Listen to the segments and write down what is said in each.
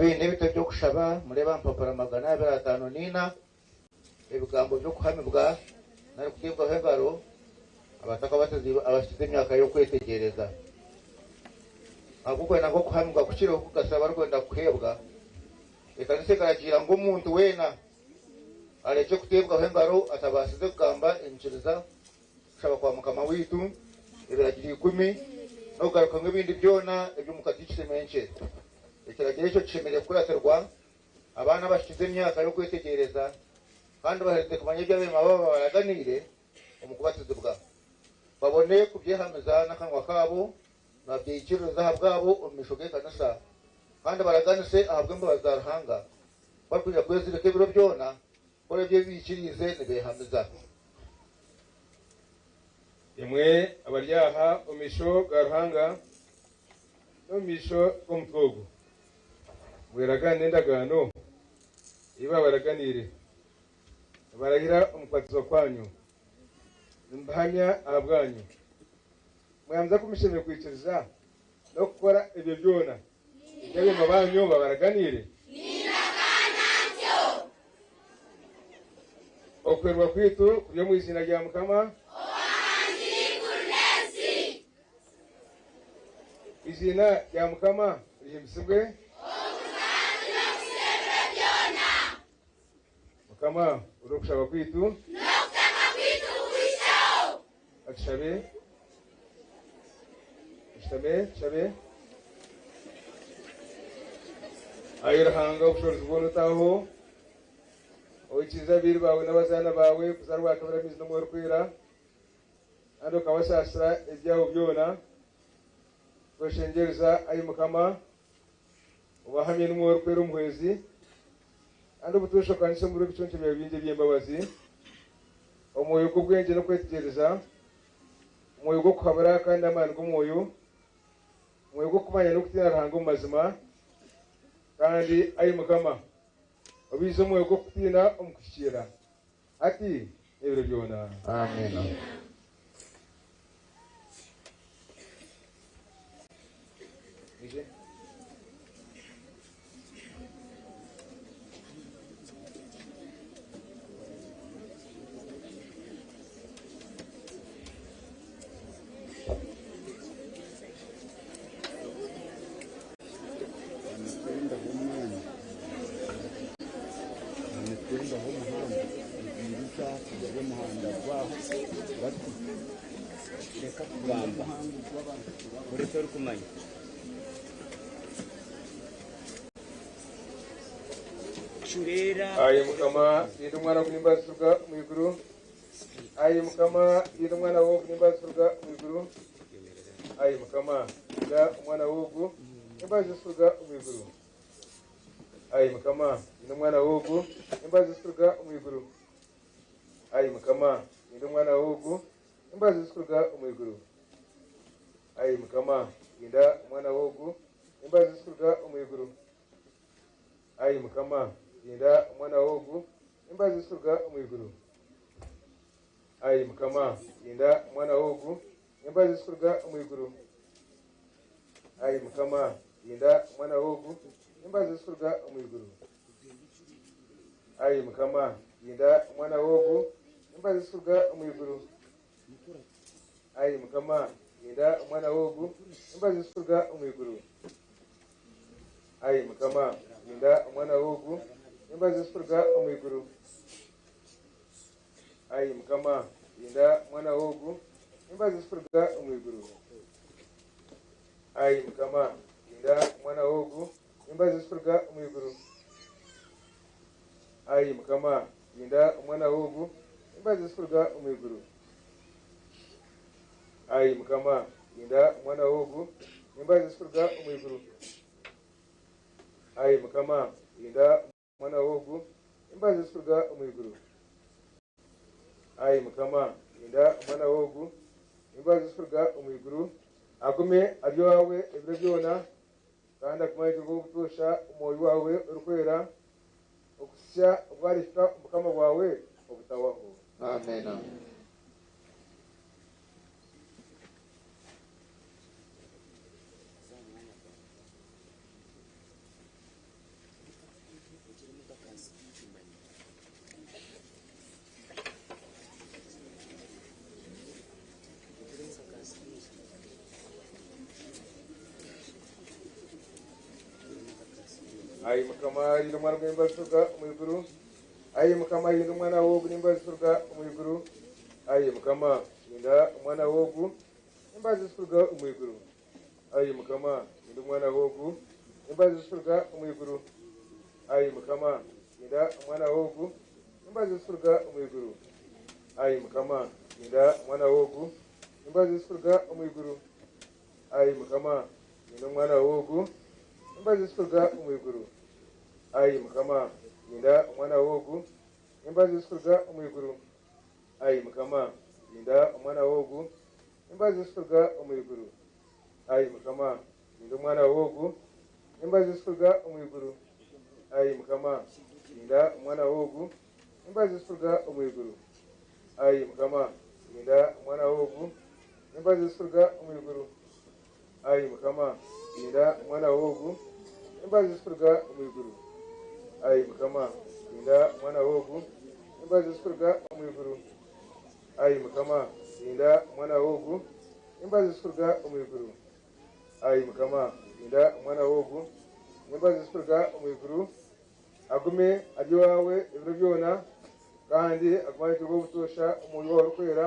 Abaine ebitabo by'okushaba mureebe aha mpapura 254 ebigambo by'okuhamibwa nari kuteebwaho engaro abatakabatiziibwe abahikize emyaka y'okwetegyereza. Ahabw'okwenda ngu okuhamibwa kukireho kugasira abarikwenda kukuheebwa, ekanisa ekaragiira ngu omuntu weena arekye kuteebwaho engaro atabaasize kugamba enyikiriza, okushaba kwa Mukama waitu, ebiragiro ikumi, n'okugarukamu ebindi byona eby'omu katikisimu enkye. Ekiragiro ekyo kishemereire kukuratirwa abaana abahikize emyaka y'okwetegyereza kandi baherize kumanya ebi abeema baabo babaraganiire omu kubatizibwa, babone kubyehamiza n'akanwa kaabo nibabyeikiririza ahabwabo omu maisho g'ekanisa, kandi baraganise ahabw'embabazi za Ruhanga ku barikwija kwezirika ebiro byona kukora ebi baikiriize nibeehamiza. Imwe abari aha omu maisho ga Ruhanga n'omu maisho g'omutwe ogu, mweragaane endagaano ei baabaraganiire, nibarahira omu kubatizibwa kwanyu, nimbihamya ahabwanyu. Mwahamiza ku mushemereire kwikiriza n'okukora ebyo byona ebi abeema baanyu baabaraganiire? Okuhwerwa kwaitu kuri omu iziina rya Mukama. Eiziina rya Mukama rihimbisibwe. Mukama hurira okushaba kwaitu. N'okutaka kwaitu kukuhikyeho. Ka tushabe. Tushutame tushabe. Ai Ruhanga w'obushoboorozi bwona otaho, oikirize abairu baawe n'abazaana baawe kuzaarwa ahakabiri amaizi n'Omwoyo Orikwera, kandi okabasaasira ebyabo byona, tweshengyereza, ai Mukama, Obahamye n'Omwoyo Orikwera Omuhwezi, kandi obutoosha okanyise omuribo ebiconco byawe bingi eby'embabazi, Omwoyo gw'obwengye n'okwetegyereza, Omwoyo gw'okuhabura kandi n'amaani g'Omwoyo, Omwoyo gw'okumanya n'okutiina Ruhanga omu mazima, kandi, ai Mukama, obaize Omwoyo gw'okukutiina omu kuhikiirira, hati n'ebiro byona. Amiina. Mwije. Aha mitumba h'omuhanda nibirukya omuhanda gwaho bati. Reka kugamba, kora eki orikumanya. Cureera. Ai Mukama, rinda omwana w'okunimbaasa kuruga omu iguru. Ai Mukama, rinda omwana w'okunimbaasa kuruga omu iguru. Ai Mukama, rinda omwana w'ogu embabazi zikuruga omu iguru. Ai Mukama, rinda omwana w'ogu embabazi zikuruga omu iguru. Ai Mukama, rinda omwana w'ogu embabazi zikuruga omu iguru. Ai Mukama, rinda omwana w'ogu embabazi zikuruga omu iguru. Ai Mukama, rinda omwana w'ogu embabazi zikuruga omu iguru. Ai Mukama, rinda omwana w'ogu Embabazi zikuruga omu iguru. Ai Mukama, rinda omwana w'ogu embabazi zikuruga omu iguru. Ai Mukama, rinda omwana w'ogu embabazi zikuruga omu iguru. Ai Mukama, rinda omwana w'ogu embabazi zikuruga omu iguru. Ai Mukama, rinda omwana w'ogu embabazi zikuruga omu iguru. Ai Mukama, rinda omwana w'ogu embabazi zikuruga omu iguru. Ai Mukama, rinda omwana w'ogu embabazi zikuruga omu iguru. Ai Mukama, rinda omwana w'ogu embabazi zikuruga omu iguru. Ai Mukama, rinda omwana w'ogu embabazi zikuruga omu iguru. Ai Mukama, rinda Omwana w'ogu embabazi zikuruga omu iguru. Ai Mukama, rinda omwana w'ogu embabazi zikuruga omu iguru, agume ari owaawe ebiro byona, kandi akumanyirwe obutoosha Omwoyo waawe Orikwera, okuhitsya obu arihika omu bukama bwawe obutahwaho. Amiina. Ayi Mukama rinda omwana gw'embabazi kuruga omu iguru. Ayi Mukama rinda omwana w'ogu n'embabazi kuruga omu iguru. Ayi Mukama rinda omwana w'ogu n'embabazi kuruga omu iguru. Ayi Mukama rinda omwana w'ogu n'embabazi kuruga omu iguru. Ayi Mukama rinda omwana w'ogu n'embabazi kuruga omu iguru. Ayi Mukama rinda omwana w'ogu n'embabazi kuruga omu iguru. Ayi Mukama rinda omwana w'ogu n'embabazi kuruga omu iguru. Ayi Mukama rinda omwana w'ogu n'embabazi kuruga omu iguru. Ayi Mukama rinda omwana w'ogu n'embabazi kuruga omu iguru. Ayi Mukama rinda omwana w'ogu n'embabazi kuruga omu iguru. Ayi Mukama rinda omwana w'ogu n'embabazi kuruga omu iguru. Ayi Mukama rinda omwana w'ogu n'embabazi kuruga omu iguru. Ayi Mukama rinda omwana w'ogu n'embabazi kuruga omu iguru. Ayi Mukama rinda omwana w'ogu n'embabazi kuruga omu iguru. Ayi Mukama rinda omwana w'ogu n'embabazi kuruga omu iguru. Ayi Mukama rinda omwana w'ogu n'embabazi kuruga omu iguru. Agume ari owaawe ebiro byona, kandi agume areeterwe obutoosha omwoyo waawe orikwera,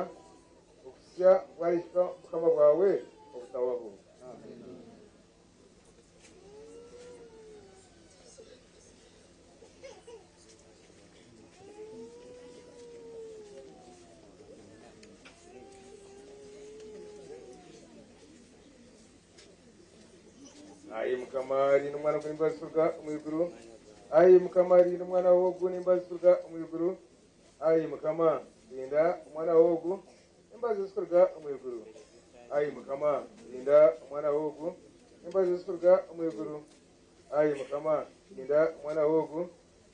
okuhitsya obu arihika obukama bwawe obutahwaho. Ayi Mukama rinda omwana gw'embabazi kuruga omu iguru. Ayi Mukama rinda omwana w'ogu n'embabazi kuruga omu iguru. Ayi Mukama rinda omwana w'ogu n'embabazi kuruga omu iguru. Ayi Mukama rinda omwana w'ogu n'embabazi kuruga omu iguru. Ayi Mukama rinda omwana w'ogu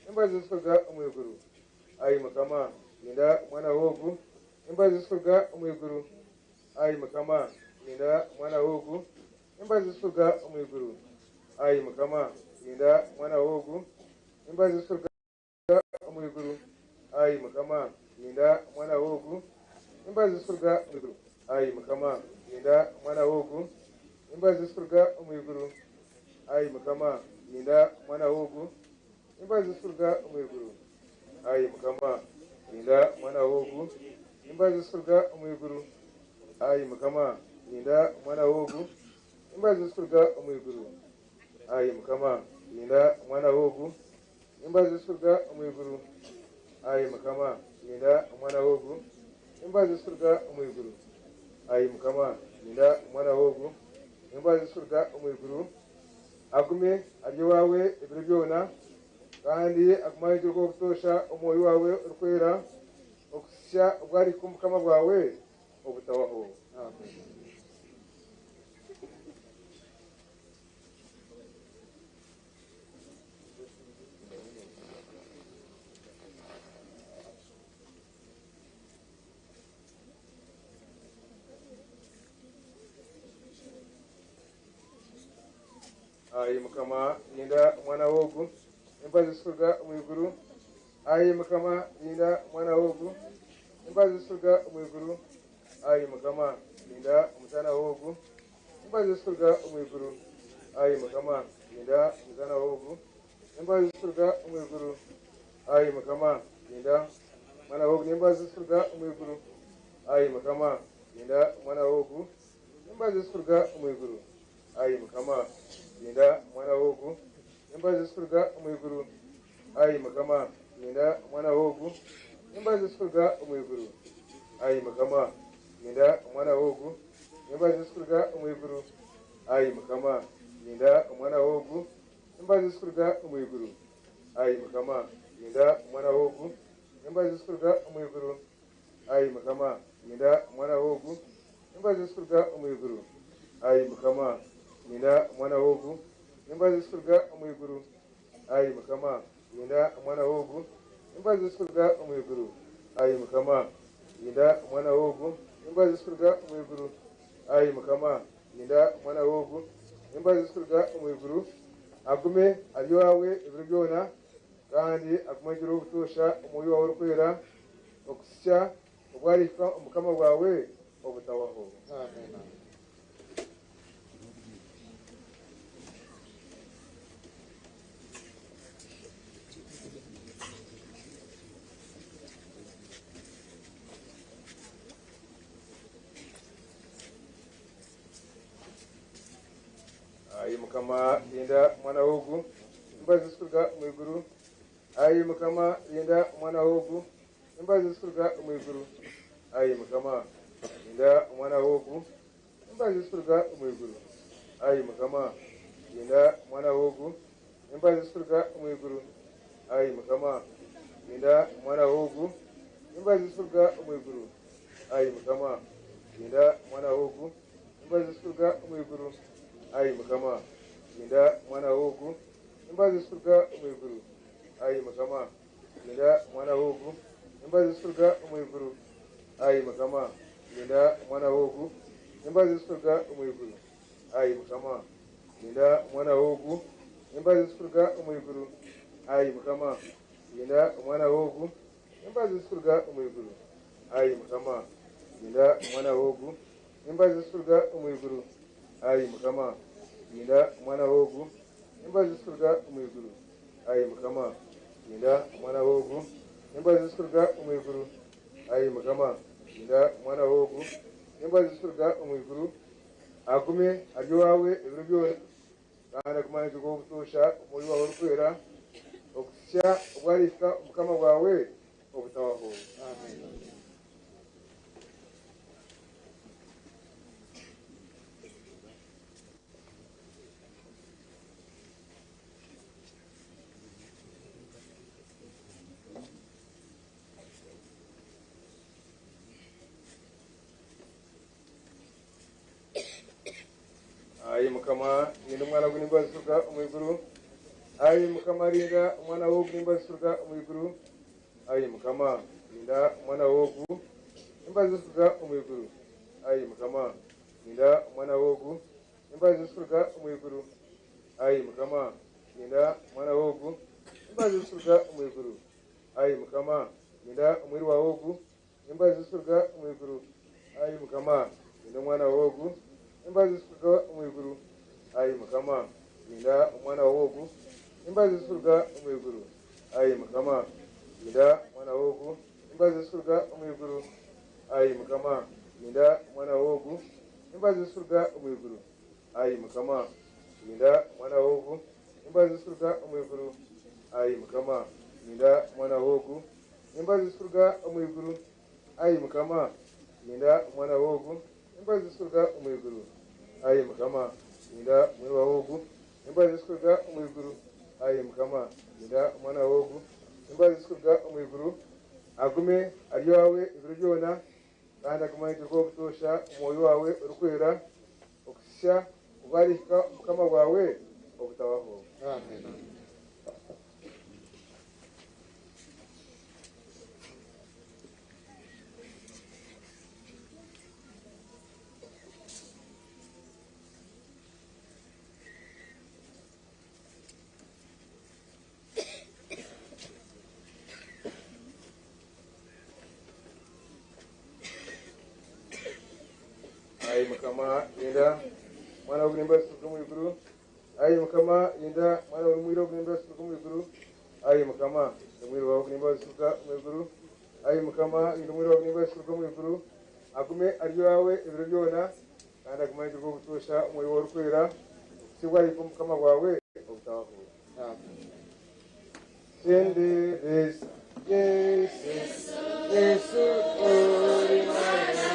n'embabazi kuruga omu iguru. Ayi Mukama rinda omwana w'ogu n'embabazi kuruga omu iguru. Ayi Mukama rinda omwana w'ogu n'embabazi kuruga omu iguru. Ayi Mukama rinda omwana w'ogu n'embabazi kuruga omu iguru. Ayi Mukama rinda omwana w'ogu n'embabazi kuruga omu iguru. Ayi Mukama rinda omwana w'ogu n'embabazi kuruga omu iguru. Ayi Mukama rinda omwana w'ogu n'embabazi kuruga omu iguru. Ayi Mukama rinda omwana w'ogu n'embabazi kuruga omu iguru. Ayi Mukama rinda omwana w'ogu n'embabazi kuruga omu iguru. Ayi Mukama rinda omwana w'ogu n'embabazi kuruga omu iguru. Ayi Mukama rinda omwana w'ogu n'embabazi kuruga omu iguru. Ayi Mukama rinda omwana w'ogu n'embabazi kuruga omu iguru. Agume ari owaawe ebiro byona, kandi agume areeterwe obutoosha omwoyo waawe orikwera, okuhitsya obu arihika omu bukama bwawe obutahwaho. Amen. Ayi Mukama rinda omwana w'ogu n'embabazi kuruga omu iguru. Ayi Mukama rinda omwana w'ogu n'embabazi kuruga omu iguru. Ayi Mukama rinda omuzaana w'ogu n'embabazi kuruga omu iguru. Ayi Mukama rinda omuzaana w'ogu n'embabazi kuruga omu iguru. Ayi Mukama rinda omwana w'ogu n'embabazi kuruga omu iguru. Ayi Mukama rinda omwana w'ogu n'embabazi kuruga omu iguru. Ayi Mukama rinda omwana w'ogu n'embabazi kuruga omu iguru. Ayi Mukama rinda omwana w'ogu n'embabazi kuruga omu iguru. Ayi Mukama rinda omwana w'ogu n'embabazi kuruga omu iguru. Ayi Mukama rinda omwana w'ogu n'embabazi kuruga omu iguru. Ayi Mukama rinda omwana w'ogu n'embabazi kuruga omu iguru. Ayi Mukama rinda omwana w'ogu n'embabazi kuruga omu iguru. Ayi Mukama rinda omwana w'ogu n'embabazi kuruga omu iguru. Ayi Mukama rinda omwana w'ogu n'embabazi kuruga omu iguru. Ayi Mukama rinda omwana w'ogu n'embabazi kuruga omu iguru. Ayi Mukama rinda omwana w'ogu n'embabazi kuruga omu iguru. Agume ari owaawe ebiro byona, kandi agume areeterwe obutoosha omwoyo waawe orikwera, okuhitsya obu arihika omu bukama bwawe obutahwaho. Amen. Mukama, rinda omwana w'ogu, embabazi zikuruga omu iguru. Ayi Mukama, rinda omwana w'ogu, embabazi zikuruga omu iguru. Ayi Mukama, rinda omwana w'ogu, embabazi zikuruga omu iguru. Ayi Mukama, rinda omwana w'ogu, embabazi zikuruga omu iguru. Ayi Mukama, rinda omwana w'ogu, embabazi zikuruga omu iguru. Ayi Mukama, rinda omwana w'ogu, embabazi zikuruga omu iguru. Ayi Mukama, rinda omwana w'ogu, embabazi zikuruga omu iguru. Ayi Mukama, rinda omwana w'ogu, embabazi zikuruga omu iguru. Ayi Mukama, rinda omwana w'ogu, embabazi zikuruga omu iguru. Ayi Mukama, rinda omwana w'ogu, embabazi zikuruga omu iguru. Ayi Mukama, rinda omwana w'ogu, embabazi zikuruga omu iguru. Ayi Mukama, rinda omwana w'ogu, embabazi zikuruga omu iguru. Ayi Mukama, rinda omwana w'ogu, embabazi zikuruga omu iguru. Ayi Mukama, rinda omwana w'ogu, embabazi zikuruga omu iguru. Ayi Mukama, rinda omwana w'ogu, embabazi zikuruga omu iguru. Agume ari owaawe ebiro byona, kandi agume ahigirweho obutoosha Omwoyo waawe Orikwera, okuhitsya obu arihika Omukama bwawe obutabaho. Amen. Ayi Mukama, rinda omwana ogu n'embabazi zikuruga omu iguru. Ayi Mukama, rinda omwana w'ogu n'embabazi zikuruga omu iguru. Ayi Mukama, rinda omwana w'ogu n'embabazi zikuruga omu iguru. Ayi Mukama, rinda omwana w'ogu n'embabazi zikuruga omu iguru. Ayi Mukama, rinda omwana w'ogu n'embabazi zikuruga omu iguru. Ayi Mukama, rinda omwiru waawe ogu n'embabazi zikuruga omu iguru. Ayi Mukama, rinda omwana w'ogu n'embabazi zikuruga omu iguru. Ayi Mukama, rinda omwana w'ogu n'embabazi zikuruga omu iguru. Ayi Mukama, rinda omwana w'ogu n'embabazi zikuruga omu iguru. Ayi Mukama, rinda omwana w'ogu n'embabazi zikuruga omu iguru. Ayi Mukama, rinda omwana w'ogu n'embabazi zikuruga omu iguru. Ayi Mukama, rinda omwana w'ogu n'embabazi zikuruga omu iguru. Ayi Mukama, rinda omwana w'ogu n'embabazi zikuruga omu iguru. Ayi Mukama, rinda omwiru waawe ogu n'embabazi zikuruga omu iguru. Ayi Mukama, rinda omwana w'ogu n'embabazi zikuruga omu iguru. Agume ari owaawe ebiro byona, kandi agume ahigirweho obutoosha Omwoyo waawe Orikwera, okuhitsya obu arihika Omukama bwawe obutabaho. Amen. Ayi Mukama, rinda omwana w'ogu n'embabazi zikuruga omu iguru. Ayi Mukama, rinda omwana w'omwiru ogu n'embabazi zikuruga omu iguru. Ayi Mukama, rinda omwiru waawe ogu n'embabazi zikuruga omu iguru. Ayi Mukama, rinda omwiru waawe n'embabazi zikuruga omu iguru. Agume ari owaawe ebiro byona, kandi agume ahigirweho obutoosha Omwoyo waawe Orikwera, okuhitsya obu arihika Omukama bwawe obutabaho. Sendereza Yesu, Yesu ori mwana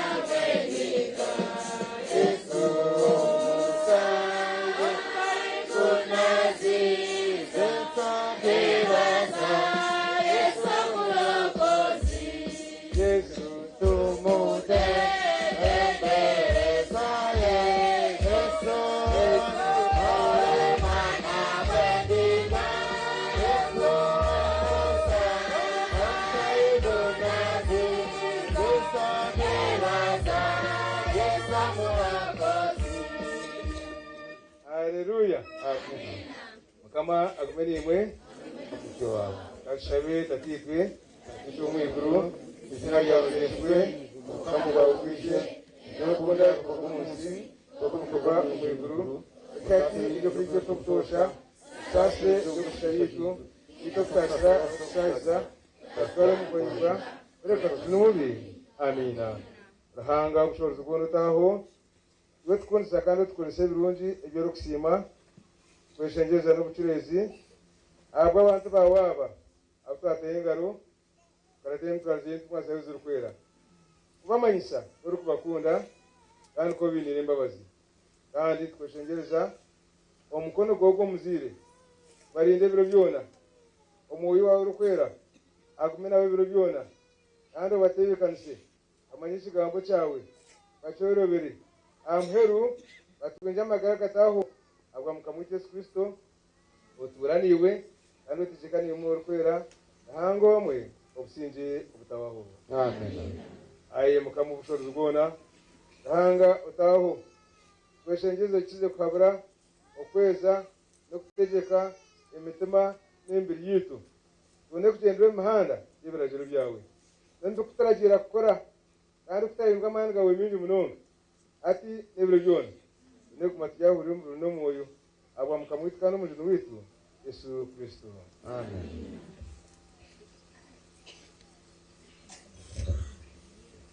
Yesu omusange, Yesu tumutembereza Yesu, Haleluya. Mukama agume n'imwe. Omukye wawe. Katushabe Tataitwe ori omu iguru, izina ryawe ryezibwe, obukama bwawe bwije, n'okukunda kukorwa omu nsi nk'oku bikorwa omu iguru. Otuhe ebyokurya eby'obutoosha, otusaasire eby'okushisha byaitu, itwe okusaasira abatukushaashiza, otatutwara omu kuhigwa, kureka otujune omubi. Amiina. Ruhanga w'obushoboorozi bwona otaho, iwe otukundisa kandi otukoresa ebirungi ebi orikusiima, Kweshengyereza n'obucureezi ahabw'abantu baawe aba abu twateho engaro, tukareetaho emitwarize y'entumwa zaawe ezirikwera, kubamanyisa ku orikubakunda kandi ku obainiire embabazi. Kandi tukweshengyereza omukono gwawe gw'omuzaire gubarinde ebiro byona, Omwoyo waawe Orikwera agume nabo ebiro byona, kandi obateebekanise bamanye ekigambo kyawe, bakyorobere. Aha muheru batungye amagara agatahwaho ahabwa Mukama waitu Yesu Kristo, otuura naiwe kandi otegyeka naiwe Omwoyo Orikwera, Ruhanga omwe, obusingye obutahwaho. Amen. Ai Mukama obushoboorozi bwona, Ruhanga otahwaho, tweshengyereze okize kuhabura, okweza, n'okutegyeka emitima n'emibiri yaitu, tubone kugyendera omu mihanda y'ebiragiro byawe. N'ebirikuturagiira kukora, kandi kutahindwa amaani gaawe maingi munonga, hati n'ebiro byona. Tubone kuguma turyahurira omubiri n'omwoyo, ahabwa Mukama waitu kandi Omujuni waitu, Yesu Kristo. Amen.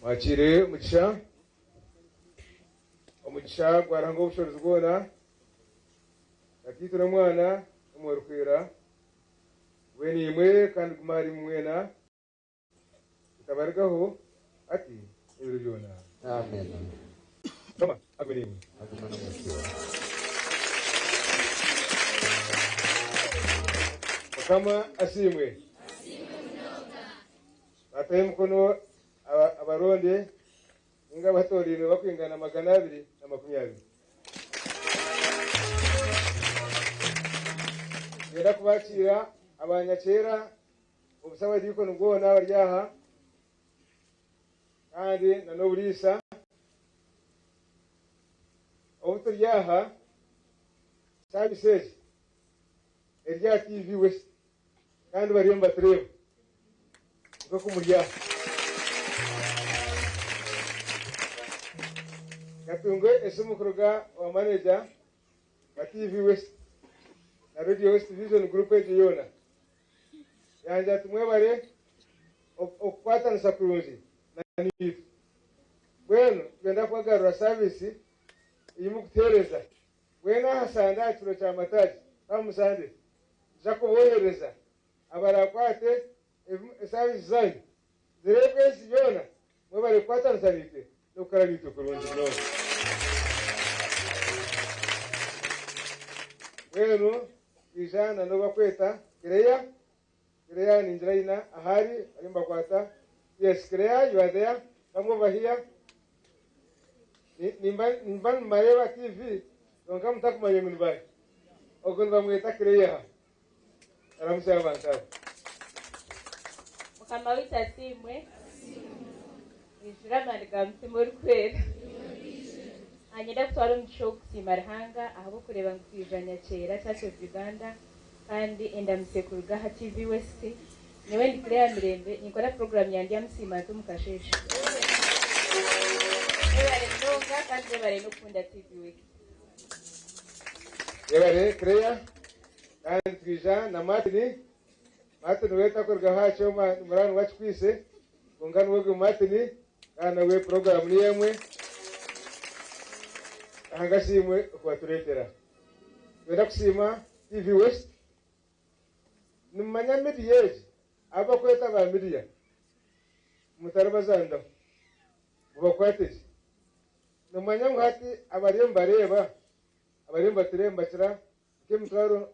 Mwakiire omugisha. Omugisha gwa Ruhanga ow'obushoboorozi bwona, Tataitwe n'Omwana n'Omwoyo Orikwera, gube naimwe kandi gume ahari imwe mwena, gutabarugaho hati n'ebiro byona. Amen. Mukama agume naimwe. Agume n'omwoyo waawe. Mukama asiimwe. Bataho emikono abaronde. Nainga abatoorainwe bakwingana 220. Niinyenda kubakiira aba nyakyera, obusabadiikoni bwona abari aha kandi na n'oburiisa. Obu turi aha, saabisi egi eri aha TV West kandi bariyo nibatureeba nk'oku muri aha. Nkatunga esimu kuruga owa maneja wa TV West na Radio West Vision Group egyo yoona. Yangira ati mwebare okukwatanisa kurungi na naitwe. Mbwenu nitwenda kubagarura saavisi ei murikutuheereza. Mbwenu aha Sande aha kiro kya Mataagi, Palm Sunday, nija kubooherereza abaraakwate esaavisi zaanyu zireebwe ensi yoona. Mwebare kukwatanisa naitwe n'okukora naitwe kurungi munonga. Mbwenu twija na n'ou bakweta Kireya. Kireya ningira aine ahu ari, bariyo nibakwata. Yes, Kireya, you are there, come over here. Nimba nimubareeba TV kwonka mutakumanya ngu ni baahi. Ogwo nibamweta Kireya. Aramutsye abantu abo. Mukama waitu asiimwe. Mwijure amaani ga Mutima Orikwera. Niinyenda kutwara omugisha ogu kusiima Ruhanga ahabw'okureeba ngu twija Nyakyera Church of Uganda kandi endamutsye kuruga aha TV West. Nyowe ndi Claire Mirembe, ninkora puroguraamu ya Ndyamusiima Nta omu kasheeshe. Mwebare munonga kandi mwebare n'okukunda TV West. Yebare Claire. Kandi twija na Martin. Martin we takuruga aha kyoma nimuraba niwe akikwise kwonka niwe ogwo Martin kandi nawe puroguramu niyo emwe. Ruhanga asiimwe okubatureetera. Twenda kusiima TV West. Nimumanya media egi abu bakweta aba media mutaribazaniraho mubakwate gye. Nimumanya ngu hati abariyo nibareeba abariyo nibatureeba nibakira nk'emitwaro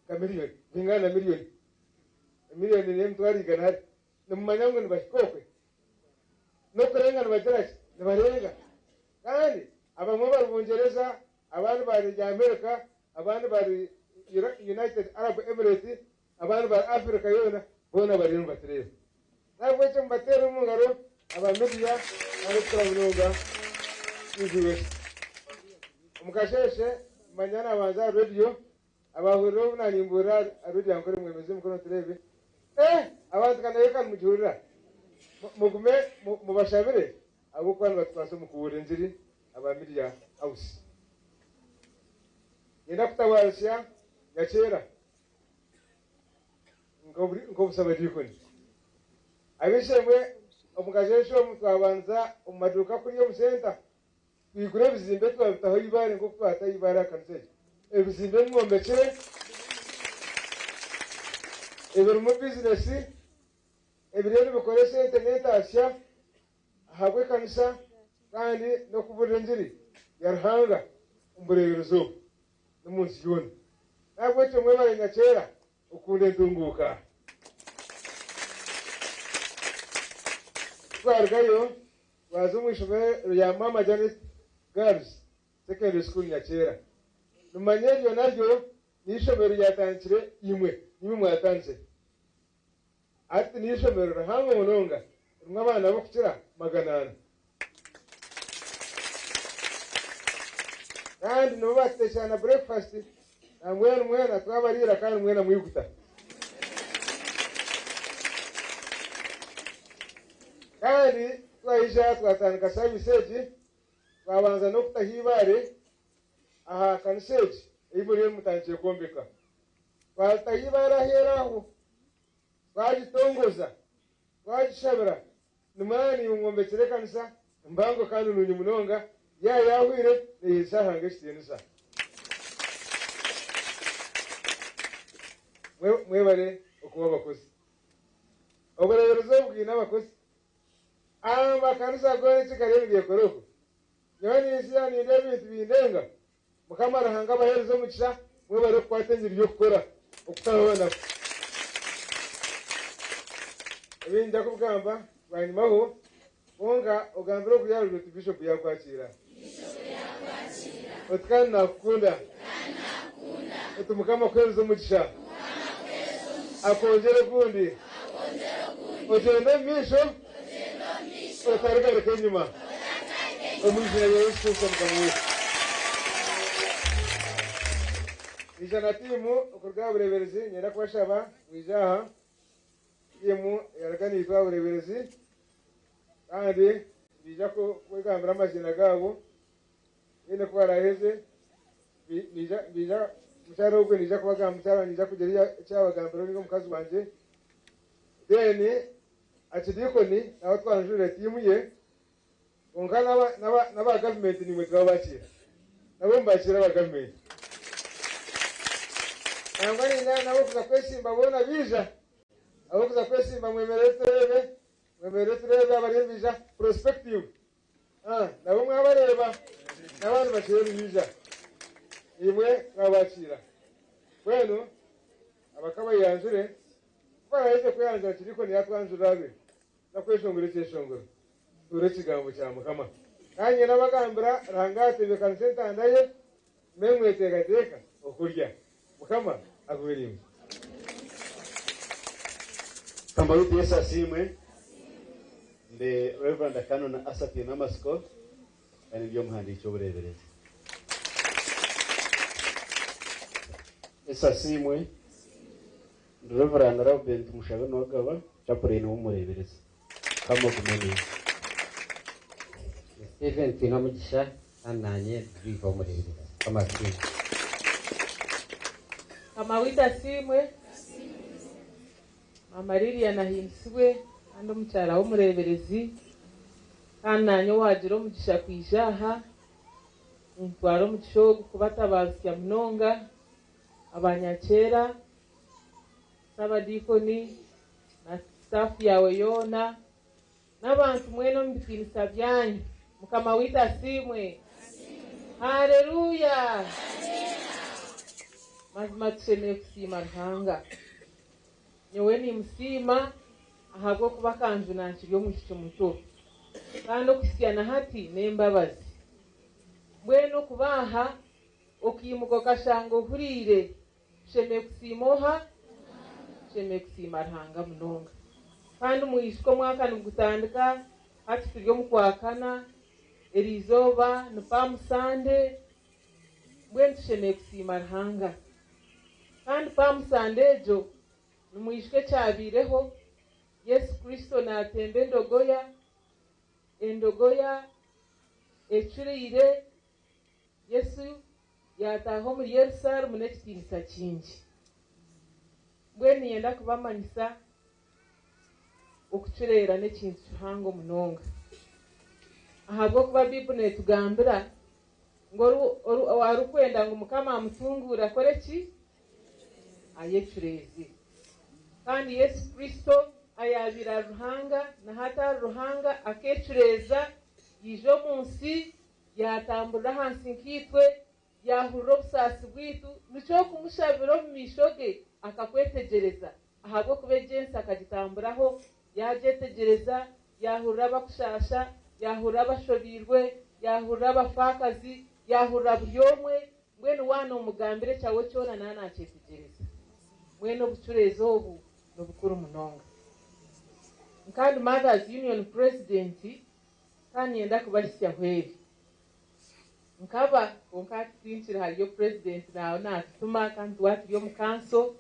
nka miriyoni, kwingana na miriyoni, emiriyoni n'emitwaro igana hati. Nimumanya ngu nibahika okwe? N'okurenga nibagira ki? Nibarenga. Kandi abamwe bari Bungyereza, abandi bari Amerika, abandi bari United Arab Emirates, abandi bari Africa yoona, boona bariyo nibatureeba. N'ahabw'ekyo mubateere omu ngaro aba media abarikukora munonga TV West. Omu kasheeshe manya nabanza aha radio, abahurira obu nanimbuurira aha radio Ankole mwemeze emikono tureebe. Eh! Abantu ka nayo ka nimugihurira? Mugume mubashabire ahabw'okuba nibatukwasa omu kubuurira engiri aba media house. Niinyenda kutabaarusya Nyakyera. Nk'obusabadiikoni. Ab'eishe-emwe, omu kasheeshe omu twabanza omu maduuka kuriya omu senta, twigura ebizimbe twabitaho eibaare nk'oku twataho eibaare aha kanisa egi. Ebizimbe ebi mwombekire ebirimu bizinesi ebiriyo nibikora esente n'entaasya ahabw'ekanisa kandi n'okuburira engiri ya Ruhanga omu bureeberezi obu n'omu nsi yoona. N'ahabw'ekyo mwebare nyakyera okukunda entunguuka. Twarugayo twaza omu ishomero rya Mama Janet Girls Secondary School Nyakyera. Nimumanya eryo naryo n'eishomero ryatandikire imwe, nimwe mwatandikire. Hati n'eishomero rihango munonga ririmu abaana b'okukira 400. Kandi nibo batutekyera na breakfast nambwenu mwena twabariira kandi mwena mwiguta. Kandi twaija twatandika service egi twabanza n'okutaho eibaare aha kanisa egi ei muriyo mutandikire kwombeka. Twalitaho eibaare aheeru aho, twagitongoza, twagishabira, nimuraba naimwe mwombekire ekanisa mpango kandi nungi munonga, yaaba yaahwaire neeheesa Ruhanga ekitiinisa. Mwebare okuba abakozi. Obureeberezi obu bwine abakozi. Amakanisa goona eki gariyo nigeekora oku, nyowe ninsiiba nindeeba ebintu bindenga. Mukama Ruhanga abaheereze omugisha mwebare kukwata engiri y'okukora okutaho banaku. Ebi ninza kubigamba bwanyimaho, kwonka ogambire ogu yaarugire oti Bishop yaakwakiira. Oti kandi naakukunda. Oti Mukama akuheereze omugisha. Akwongyere ogundi. Ogyende omu maisho otarigaruka enyima. Omu iziina rya Yesu Kristo Mukama waitu. Naija na tiimu okuruga aha bureeberezi, niinyenda kubashaba mwije aha. Tiimu eyaruga naitwe aha bureeberezi kandi nibaija kwegambira amaziina gaabo. Mbwenu ku baraaheze, nibaija, mukyara ogwe naija kubagambira, mukyara wangye naija kugira eki yaabagambira nainga omukazi wangye. Then Achidiikoni nawe twanjurire tiimu ye, kwonka n'aba gavumenti naimwe turababakiira. Nabo mubakiire aba gavumenti. Nangwa niinyenda n'abokuza kwesimba boona baija. Abokuza kwesimba mwemerere tureebe, mwemerere tureebe abariyo nibaija prospective. Nabo mwabareeba, n'abandi bakiriyo nibaija. Naimwe turabakiira. Mbwenu abakabayanjure, ku baraaheze kweyanjura Achidiikoni yaatwanjurira abe. N'okweshongora ekyeshongoro. Tuure ekigambo kya Mukama. Kandi nyowe nabagambira, Ruhanga yatebeekanisa entanda ye, mbe mweteekateeka okurya. Mukama agume naimwe. Mukama waitu Yesu asiimwe. Ndi Rev. Canon Asa Twinamatsiko kandi ndi omuhandiiki w'obureeberezi. Yesu asiimwe. Ndi Rev. Reuben Tumushabe Nuwagaba, Chaplain w'omureeberezi. Mukama agume naimwe. Ndi Stephen Twinomugisha kandi naanye ndi Viva w'omureeberezi. Mukama asiimwe. Mukama waitu asiimwe. Maama Lilian ahimbisibwe kandi omukyara w'omureeberezi kandi naanye owaagira omugisha kwija aha nintwara omugisha ogu kubatabaarusya munonga abanyakyera Saabadiikoni na sitaafu yaawe yoona n'abantu mwena omu bitiinisa byanyu. Mukama waitu asiimwe! Haleluya! Mazima tushemereire kusiima Ruhanga. Nyowe nimusiima ahabw'okuba akanjuna nkiri omwishiki muto, kandi okuhitsya na hati n'embabazi. Mbwenu okuba aha okaimuka okashanga ohuriire, Tushemereire kusiima oha? Tushemereire kusiima Ruhanga munonga. Kandi mwijuke omwaka nigutandika, hati turi omu Kwakana, eriizooba ni Palm Sunday, mbwenu tushemereire kusiima Ruhanga. Kandi Palm Sunday egyo nimwijuka ekyabaireho, Yesu Kristo naatemba endogoya, endogoya ecureire, Yesu yaataaha omuri Yerusaalemu n'ekitiinisa kingi. Mbwenu niinyenda kubamanyisa okucureera n'ekintu kihango munonga. Ahabw'okuba Baibuli neetugambira Ngu orikwenda ngu Mukama amutunguure akore ki? Ayecureeze. Kandi Yesu Kristo ayaabaire ari Ruhanga na hati ari Ruhanga akeecureeza yaija omu nsi yaatamburira ahansi nkaitwe yaahurira obusaasi bwaitu nikyo okumushabira omu maisho ge akakwetegyereza ahabw'okuba egi ensi akagitamburaho yaagyetegyereza yaahurira abakushaasha yaahurira abashobeirwe yaahurira abafaakazi yaahurira buri omwe mbwenu waaba noomugambira ekyawe kyona naaba naakyetegyereza. Mbwenu obucureezi obu nibukuru munonga. Nka ndi Mothers Union President ka niinyenda kubahitsyaho ebi. Nkaba kwonka hati tinkiri hariyo President naawe naatutuma kandi twaba turi omu kanso.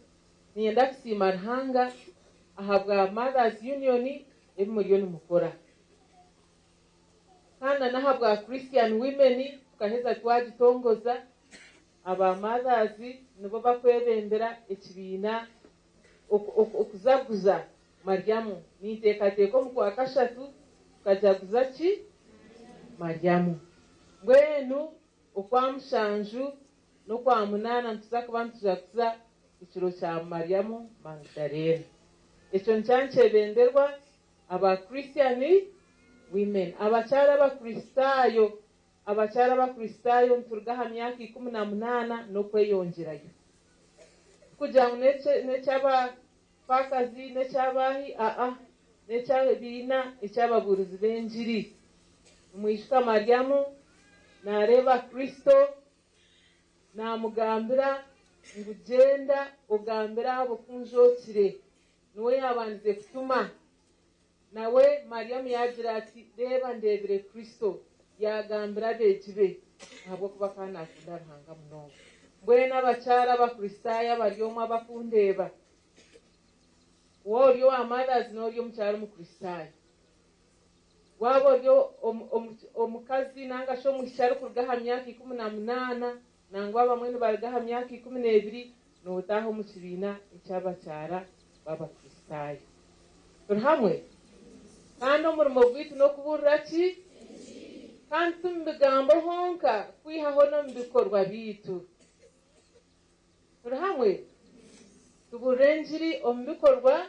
Niinyenda kusiima Ruhanga ahabwa Mothers Union ebi muriyo nimukora. Kandi na n'ahabwa Christian Women tukaheza twagitongoza, aba Mothers nibo bakwebembera ekibiina okujaguza Mariamu. Ninteekateeka omu Kwakashatu tukajaguza ki? Mariamu. Mbwenu Okwamushanju n'Okwamunaana nituza kuba nitujaguza ekiro kya Mariamu Magdalena. Ekyo nikyo nikyebenderwa aba Christian Women, abakyara Abakristaayo. Abakyara Abakristaayo nituruga aha myaka 18 n'okweyongyerayo. Tikugira ngu n'eky'abafaakazi, n'eky'abaahi, aa, n'eky'ebibiina eky'ababuurizi b'engiri. Nimwijuka Mariamu naareeba Kristo naamugambira ngu gyenda ogambire abo ku njookire. Niwe yaabandize kutuma. Nawe Mariamu yaagira ati, Reeba, ndeebire Kristo. Yaagambira abeegi be, ahabw'okuba akaba naakunda Ruhanga munonga. Mbwenu abakyara Abakristaayo abari omwo abakundeeba, waaba ori owa Mothers n'ori omukyara Omukristaayo, waaba ori omukazi nanga shi omwishiki arikuruga aha myaka 18, nangwa abamwe nibaruga aha myaka 12, nootaaha omu kibiina eky'abakyara b'Abakristaayo. Turi hamwe? Kandi omurimo gwaitu n'okubuurira ki? Kandi ti mu bigambo honka, kwihaho n'omu bikorwa byaitu. Turi hamwe? Tubuurire engiri omu bikorwa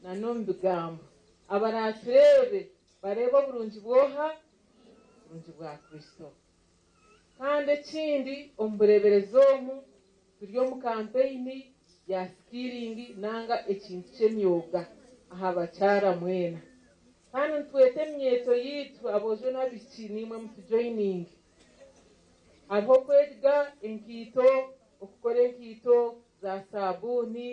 n'omu bigambo. Abaraatureebe bareebe oburungi bw'oha? Oburungi bwa Kristo. Kandi ekindi, omu bureeberezi omu turi omu kampeyini ya sikiringi nanga ekintu ky'emyoga aha bakyara mwena. Kandi nitweta eminyeeto yaitu aboojo n'abaishiki naimwe mutujoyininge. Hariho okwega enkaito, okukora enkaito za saabuuni,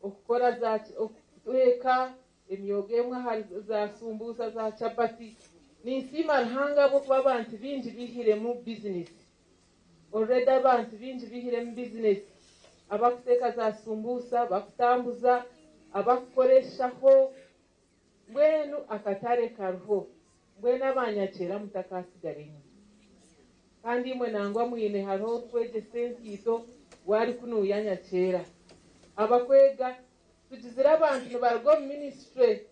okukora za okuteeka emyoga emwe ahari za sumbuusa za chapati. Ninsiima Ruhanga ahabw'okuba abantu baingi baihiremu bizinesi. Already abantu baingi baihiremu bizinesi. Abakuteeka za sumbuusa, abakutambuza, abakukora eshaho. Mbwenu akatare kariho. Mbwenu abanyakyera mutakaasigara enyima. Kandi imwe nangwa mwine hariho orikwegyesa enkaito we ari kunuuya nyakyera. Abakwega tugizire abantu nibaruga omu ministry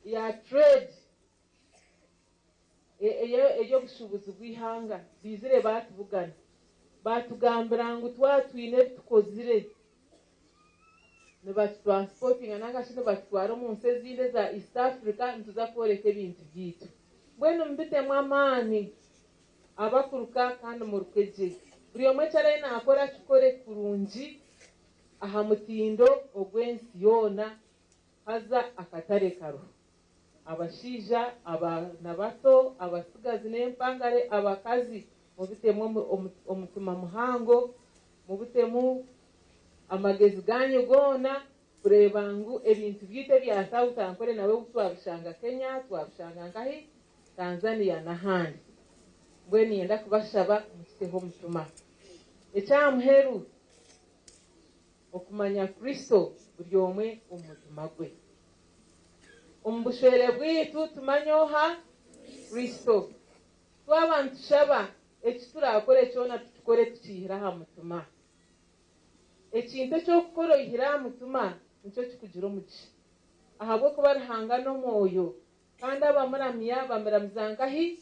ya trade ey'obushuubuzi bw'eihanga baizire baatubugana baatugambira ngu twaba twine ebi tukozire nibatutransportinga nanga shi nibatutwara omu nsi ezindi eza East Africa nituza kworeka ebintu byaitu. Mbwenu mubitemu amaani abakuruka kandi muruke gye. Buri omwe eki araabe naakora akikore kurungi aha mutindo ogw'ensi yoona haza akatare kariho. Abashaija, abaana bato, abatsigazi n'empangare, abakazi mubitemu omutima muhango, mubitemu amagezi gaanyu goona kureeba ngu ebintu byaitu ebya South Ankole nawe obu twabishanga Kenya, twabishanga nkahi, Tanzania n'ahandi. Mbwenu niinyenda kubashaba mukiteho omutima. Eky'aha muheru, okumanya Kristo buri omwe omu mutima gwe. Omu bushwere bwaitu tumanye oha? Kristo. Twaba nitushaba, eki turaakore kyona tukikore tukiihire aha mutima. Ekintu eki orikukora oyihire aha mutima nikyo kirikugira omugisha. Ahabw'okuba Ruhanga n'omwoyo, kandi abamuramya bamuramiza nkahi?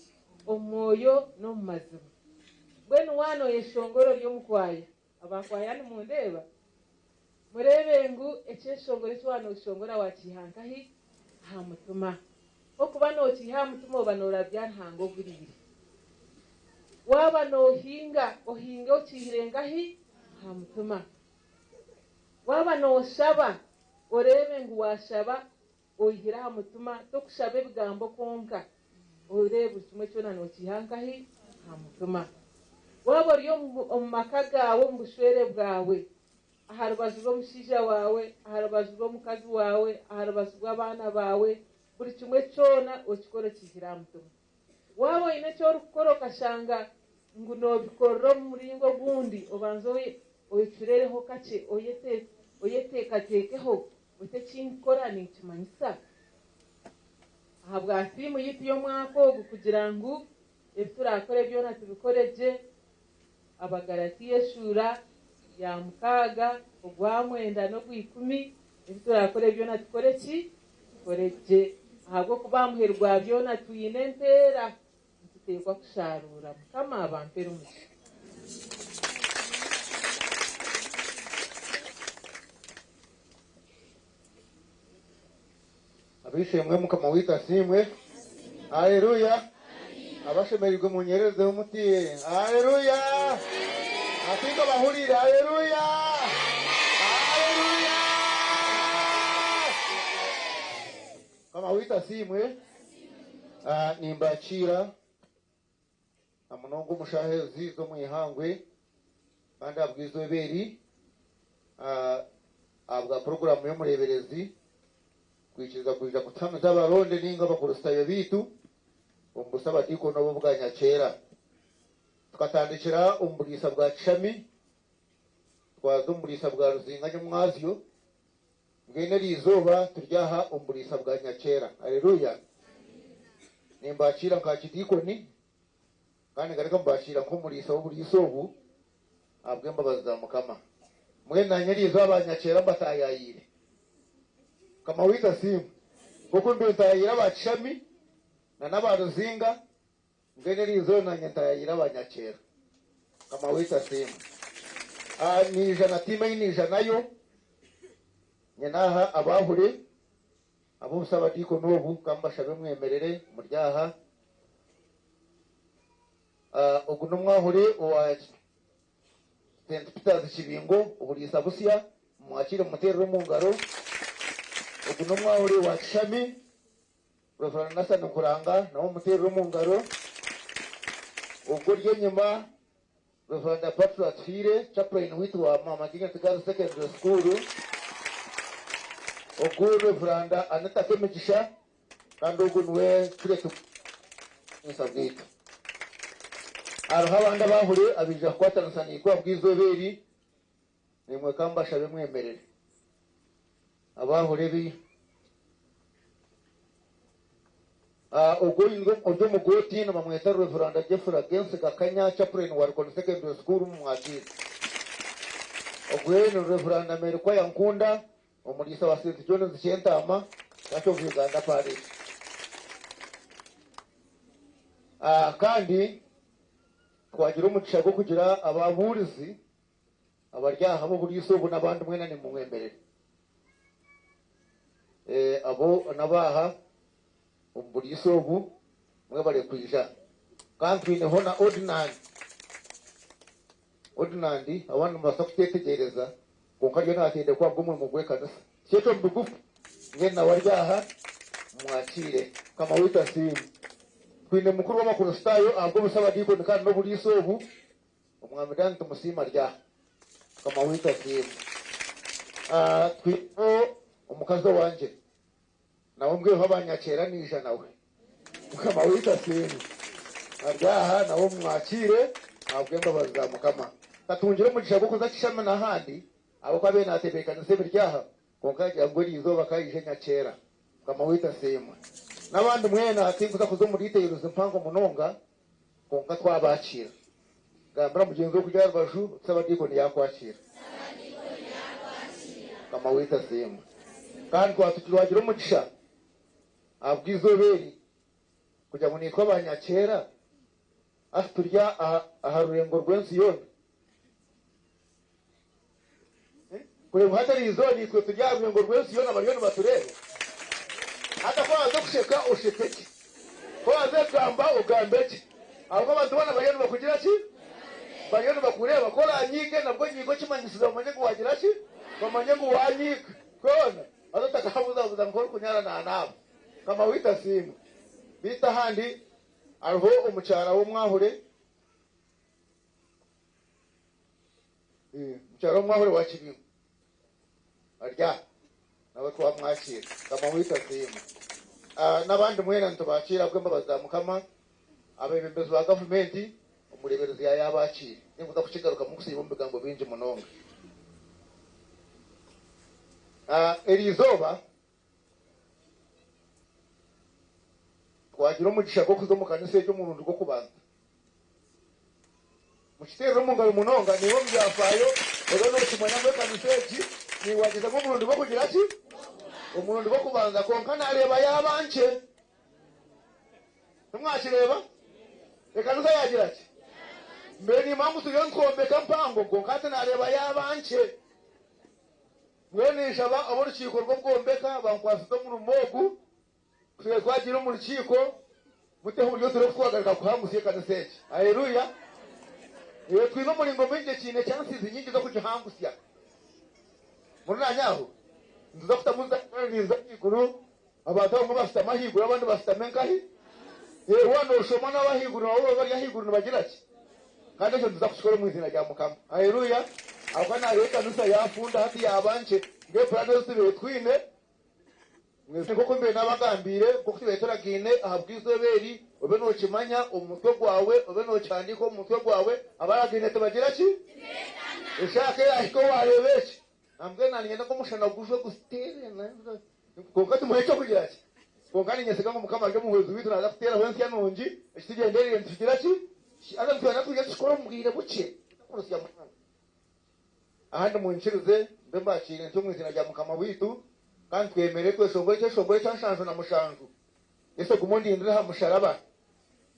Omu mwoyo n'omu mazima. Mbwenu waaba nooyeshongora ori omu kwaya, aba kwaya nimundeeba? Mureebe ngu ekyeshongoro eki waaba nooshongora waakiiha nkahi? Aha mutima. Okuba nookiiha aha mutima oba noorabya Ruhanga ohuriire. Waaba noohinga, ohinge okiihire nkahi? Aha mutima. Waaba nooshaba, oreebe ngu waashaba oyihire aha mutima, tokushaba ebigambo kwonka, oreebe buri kimwe kyona nookiiha nkahi? Aha mutima. Waaba ori omu maka gaawe, omu bushwere bwawe, aha rubaju rw'omushaija waawe, aha rubaju rw'omukazi waawe, aha rubaju rw'abaana baawe, buri kimwe kyona okikore okiihire aha mutima. Waaba oine eki orikukora okashanga ngu noobikorera omu muringo ogundi, obanze oyecureereho kakye, oyeteekateekeho oti eki nkukora ninkimanyisa? Ahabwa tiimu yaitu y'omwaka ogu kugira ngu ebi turaakore byona tubikore gye, Abagalatiya eshuura ya mukaaga, ogwamwenda n'ogwikumi, ebi turaakore byona tukore ki? Tukore gye, ahabw'okuba aha muheru gwa byona twine empeera, nituteekwa kushaaruura. Mukama abampere omugisha. Ab'eishe-emwe Mukama waitu asiimwe. Haleluya! Abashemereirwe munyerezeho muti, Haleluya! Hati nkabahuriire, Haleluya! Haleluya! Mukama waitu asiimwe. Ah, nimbakiira na munonga omu shaaha ezi z'omu ihangwe kandi ahabw'eizooba eri ah, ahabwa puroguraamu y'omureeberezi kwikiriza kwija kutuhamiza abaronde ninga abakristaayo baitu omu busabadiikoni obu obwa nyakyera. Tukatandikira omu buriisa bwa Kishami twaza omu buriisa bwa Ruzinga nyomwazyo mbwenu eri izooba turi aha omu buriisa bwa Nyakyera. Haleluya! Nimbakiira nka kidiikoni kandi ngaruka mbakiira nk'omuriisa w'oburiisa obu ahabw'embabazi za Mukama. Mbwenu naanye eri izooba aba Nyakyera mbataayayiire. Mukama waitu asiimwe. Nk'oku mbiire ntaayayiire aba Kishami na n'aba Ruzinga, mbwenu eri izooba naanye ntaayayiire aba Nyakyera. Mukama waitu asiimwe. Naija na tiimu ei naija nayo, nyine aha abaahuri ab'obusabadiikoni obu, ka mbashabe mwemerere muri aha. Ogu n'omwahuri owa St. Peters Kibingo, oburiisa busya, mumwakiire mumuteerere omu ngaro. Ogu n'omwahuri wa Kishami, Rev. Nathan Nkuranga, nawe mumuteerere omu ngaro. Ogu ori enyima, Rev. Patrick Atuhaire, Chaplain waitu wa Mama Dignity Girls Secondary School. Ogu Rev. Anita Kemigisha, Kandi ogu niwe Curate w'obukanisa bwaitu. Hariho abandi abaahuri abaija kukwatanisa naitwe ahabw'eizooba eri, naimwe ka mbashabe mwemerere. Abaahuri ebi Ogu ori omu gooti nibamweta Rev. Jeffrey Agensiga Kanya, Chaplain wa Rukoni Secondary School, mumwakiire. Ogwe ni Rev. Mary Kwaya Nkunda, Omuriisa wa St John's Kyentaama, Church of Uganda Parish. Kandi twagira omugisha gw'okugira ababuurizi abari aha b'oburiisa obu n'abandi mwena nimumwemerere. Abo n'abaaha omu buriisa obu mwebare kwija. Kandi twineho na Ordinand. Ordinand abandi nimubaasa kukyetegyereza kwonka ariyo naatendekwa ahabw'omurimo gw'ekanisa. Tikyo omu bigufu, mbwenu nawe ari aha, mumwakiire. Mukama waitu asiimwe. Twine mukuru w'Abakristaayo ahabw'obusabadiikoni kandi n'oburiisa obu, Omwami Dan Tumusiime ari aha. Mukama waitu asiimwe. Twineho omukazi owangye. Nawe mbweho abanyakyera naija nawe. Mukama waitu asiimwe. Ari aha nawe mumwakiire ahabw'embabazi za Mukama. Katungire omugisha gw'okuza Kishami n'ahandi ahabw'okuba abaire naatebeekanisa ebiri aha kwonka yaagira ngu eriizooba ka aije nyakyera. Mukama waitu asiimwe. N'abandi mwena tinkuza kuza omu details mpango munonga kwonka twabakiira. Gambira mugyenzi wo kuri aha rubaju oti Sabadiikoni yaakwakiira. Mukama waitu asiimwe. Kandi twagira omugisha ahabw'eizooba eri kugira ngu naitwe abanyakyera. Hati turi aha rurengo rw'ensi yoona. Kureeba hati eriizooba naitwe turi aha rurengo rw'ensi yoona bariyo nibatureeba. Hati ku waaza kusheka osheke gye. Ku waaza kugamba ogambe gye. Ahabw'okuba abantu boona bariyo nibakugira ki? Bariyo nibakureeba. Ku oraanyiige nabwo nyiiga okimanyisize bamanye ngu waagira ki? Bamanye ngu waanyiiga. Kwona haza otakabuzabuza nk'orikunyara naanaaba. Mukama waitu asiimwe. Beitu ahandi hariho omukyara w'omwahure. Omukyara w'omwahure wa Kibingo ari aha nawe twamwakiira. Mukama waitu asiimwe. N'abandi mwena nitubakiira ahabw'embabazi za Mukama. Abeebembezi ba gavumenti, omureeberezi yaayaabakiire. Ninkuza kukigarukamu kusiiba omu bigambo bingi munonga. Eri izooba twagira omugisha gw'okuza omu kanisa egi omurundi gw'okubanza. Mukiteerere omu ngaro munonga, naiwe omu byafaayo obe nookimanya ngu ekanisa egi niiwe waagizamu omurundi gw'okugira ki? Omurundi gw'okubanza. Kwonka naareeba yaaba nkye. Timwakireeba? Ekanisa yaagira ki? Mbwenu niimanya ngu turiyo nitwombeka mpango, kwonka hati naareeba yaaba nkye. Mbwenu ninshaba ab'orukiiko rw'okwombeka bankwasize omurimo ogu. Ku twagiire omu rukiiko, muteho oburyo turikutwagaruka kuhangusya ekanisa egi. Haleluya! Twine omuringo mwingi ekiine chances nyingi z'okugihangusya. Muri naanye aho? Nituza kutamu za ahaiguru, abantu abamwe bashutame ahaiguru abandi bashutame nkahi? Waaba nooshoma n'ab'ahaiguru nabo baba bari ahaiguru nibagira ki? Kandi ekyo nituza kukikora omu iziina rya Mukama. Haleluya! Ahabw'okuba naareeba ekanisa yaafunda hati yaaba nkye, mbwenu puraani ezi tubaire twine, Nk'oku mbaire naabagambiire, nk'oku tubaire turagaine ahabw'eizooba eri, obe nookimanya omu mutwe gwawe, obe nookihandiika omu mutwe gwawe, abaragaine tibagira ki? Eshaaha yaahika waareeba eki, nambwenu naanye niinyenda ngu omushana gujwe guziteere, kwonka timuhe eky'okugira ki? Kwonka niinyesiga ngu Mukama ari omuhwezi waitu naaza kuteeraho ensya nungi, eki tugyendereire nitukigira ki? Haza nitwenda twije tukikore omu bwire bukye, tutakurusya munonga. Ahandi munkirize mbe mbakiire ntyo omu iziina rya Mukama waitu, kandi twemere tweshongore ekyeshongoro ekya 77, Yesu ogume ondindire aha musharaba,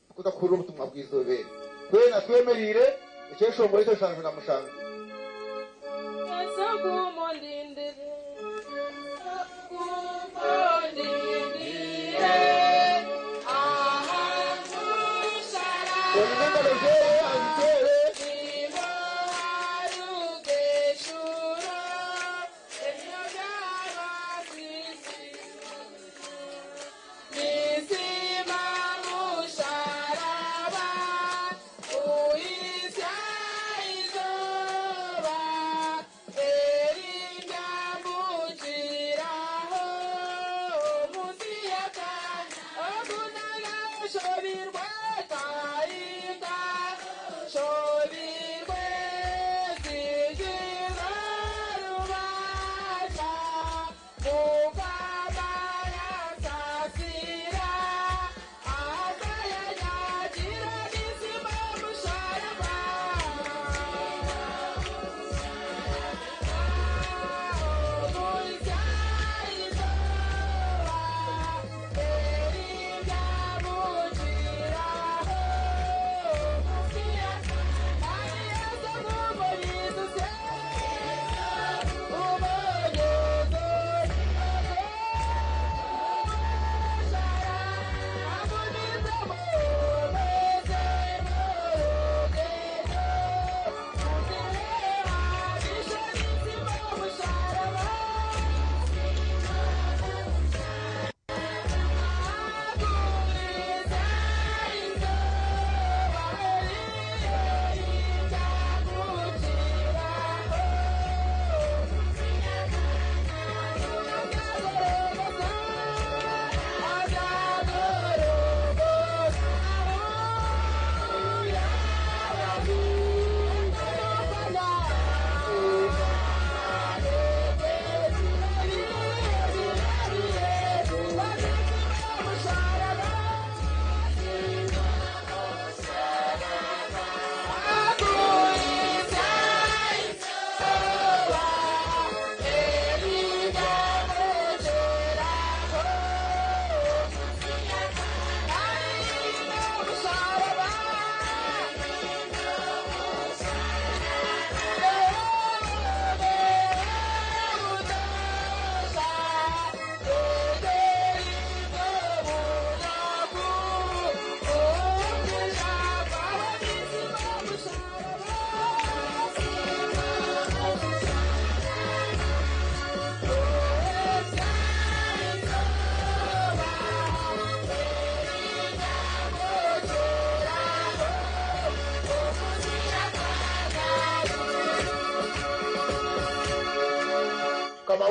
tukuza kuhurira obutumwa bw'eizooba eri. Twena twemereire ekyeshongoro ekya 77. Yesu ogume ondindire, ogume ondindire aha musharaba. Oine engaro zeeye aziteere.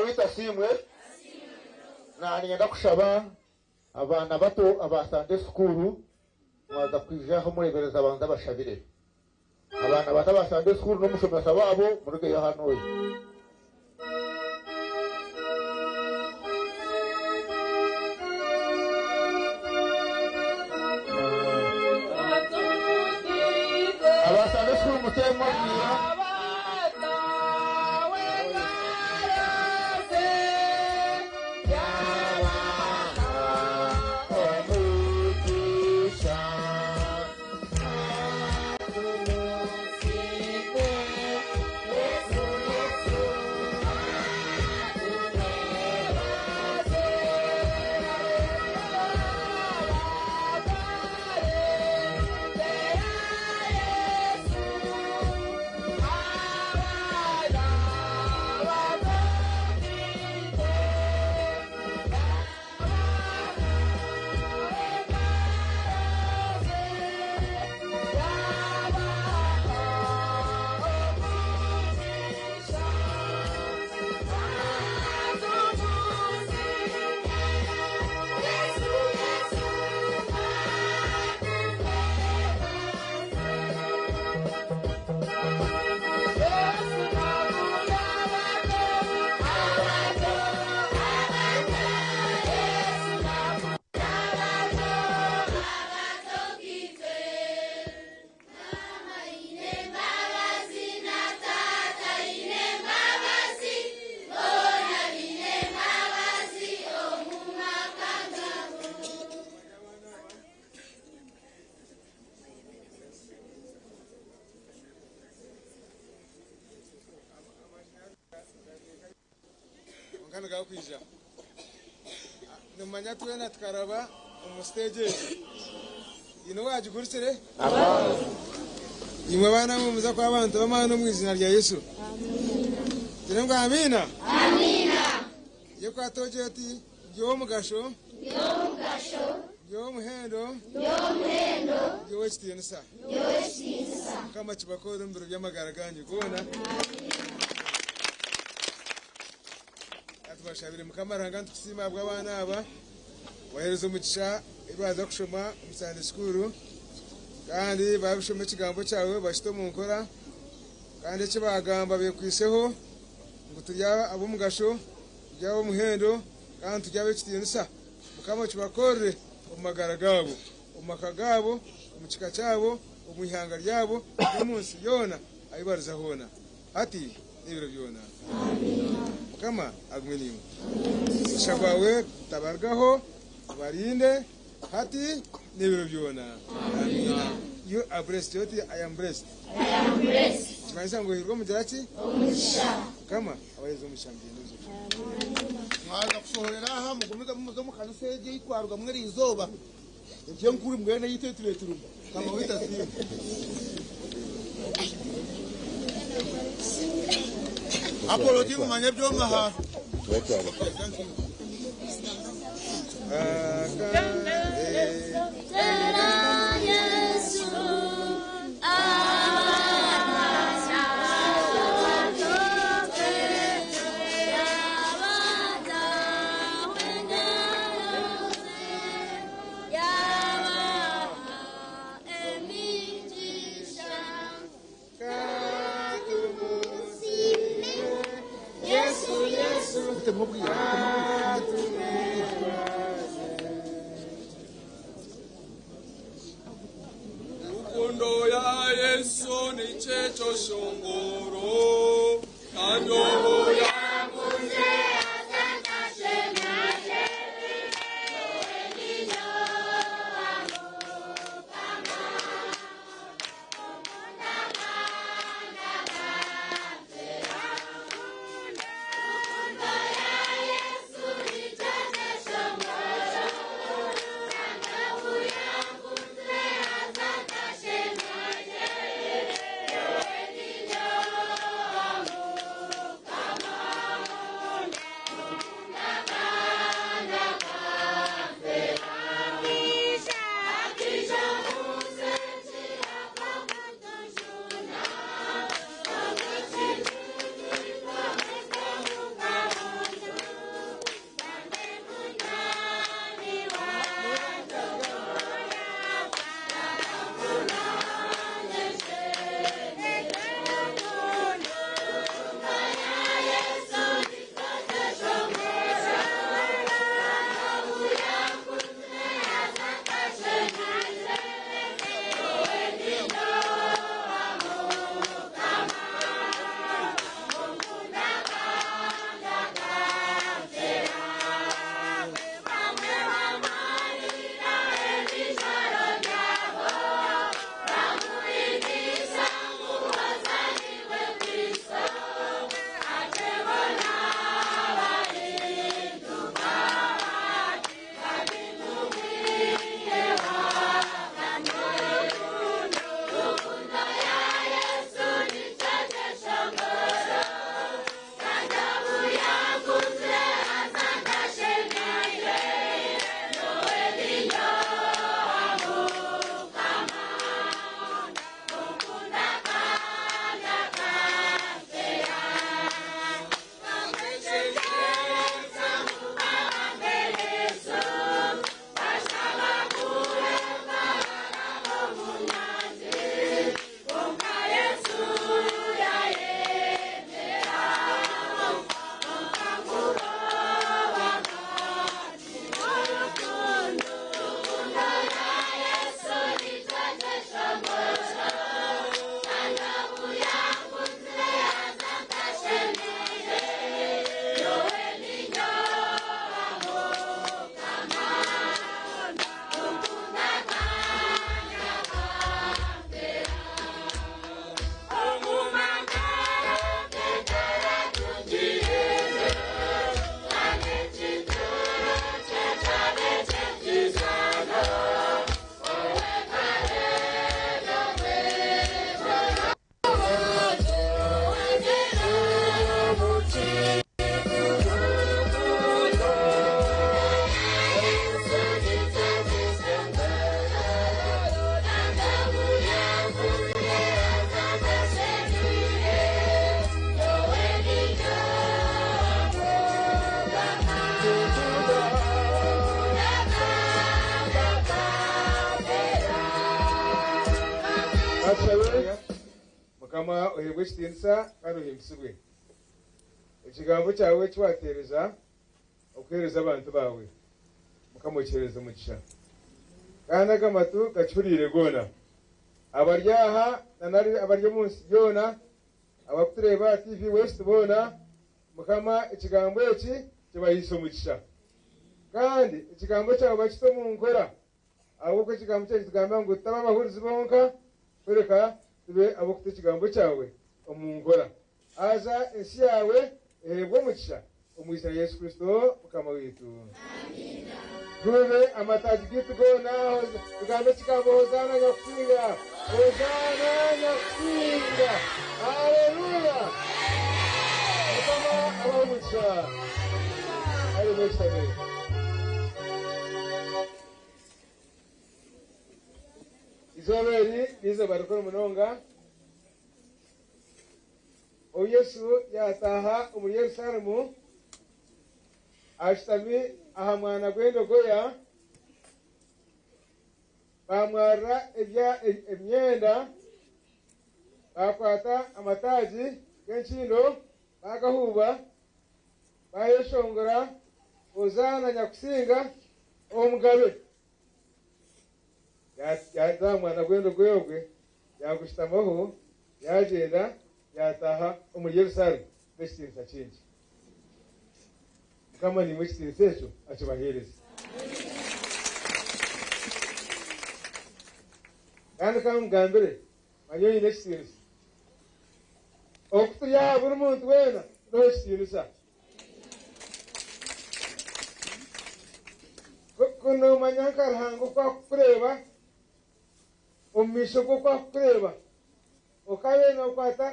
waitu asiimwe. Naninyenda kushaba abaana bato aba Sunday school mwaza kwija aho omureeberezi abanza abashabire. Abaana bato aba Sunday school n'omushomesa waabo murugeyo hano oyo. Aba Sunday school muteemu obumiira. Ngano gakwija nimanya twena tukaraba omu stage egi ino wagigurisire imwe baana mwe muza kuba abantu b'amaani omu izina rya Yesu. Tire ngu amiina. Ye kwatogira oti ndi ow'omugasho, ndi ow'omuhendo, ndi ow'ekitiinisa. Mukama kibakore omu biro by'amagara ganyu goona. Tubashabire Mukama Ruhanga nitukusiima ahabw'abaana aba wahereza omugisha ebi baza kushoma omu Sunday school, kandi babishoma ekigambo kyawe bakite omu nkora, kandi eki bagamba bekwiseho ngu turi ab'omugasho, turi ab'omuhendo, kandi turi ab'ekitiinisa. Mukama kibakorere omu magara gaabo, omu maka gaabo, omu kika kyabo, omu ihanga ryabo, n'omu nsi yoona ahi bariza hoona, hati n'ebiro byona. Mukama agume nimwe. Omugisha gwawe gutabargaho, ubarinde hati n'ebiro byona. Amina. You are blessed. Oti I am blessed. Kimanyisa ngu oheirwe omugira ki? Mukama abahereze omugisha mugende muze. Mwaza kushohorera aha mugumize muze omu kanisa egi eitwarwamu eri izooba ebyenkuru mbwenu eitu etureetirwe. Mukama waitu asiimwe. Apollo timumanye eby'omumaha. Rukundo ya Yesu ni checho shongoro kanyobo Yakunze Mukama oheebwe ekitiinisa kandi ohimbisibwe. Ekigambo kyawe eki waateereza okuheereza abantu baawe, Mukama okiheereze omugisha. Kandi aga matu gakihuriire goona, abari aha na nari abari omu nsi yoona, abarikutureeba aha TV West boona, Mukama ekigambo eki kibahaise omugisha. Kandi ekigambo kyawe bakite omu nkora, ahabw'okuba ekigambo kyawe nikitugambira ngu tutaba abahurizi bonka, kureka tube ab'okuta ekigambo kyawe omu nkora. Haza ensi yaawe eheebwe omugisha omu iziina rya Yesu Kristo Mukama waitu. Tuhuube amataagi gaitu goona, tugambe ekigambo Hozaana Nyakusinga! Hozaana Nyakusinga! Haleluya! Mukama abahe omugisha. Kare mweshutame. Eizooba eri n'eizooba rikuru munonga. Obu Yesu yaataaha omuri Yerusaalemu ashutami aha mwana gw'endogoya, baamwarira emyenda, baakwata amataagi g'enkindo baagahuuba, baayeshongora, Hozaana Nyakusinga Omugabe! Yaaza aha mwana gw'endogoya ogwe, yaagushutamaho, yaagyenda, yaataaha omuri Yerusaalemu n'ekitiinisa kingi. Mukama naimwe ekitiinisa ekyo akibaheereze. Kandi ka nkugambire, manya oine ekitiinisa. Oku turi aha buri muntu weena n'ow'ekitiinisa. Ku noomanya nka Ruhanga oku arikukureeba, omu maisho ge oku arikukureeba, okaaba nookwata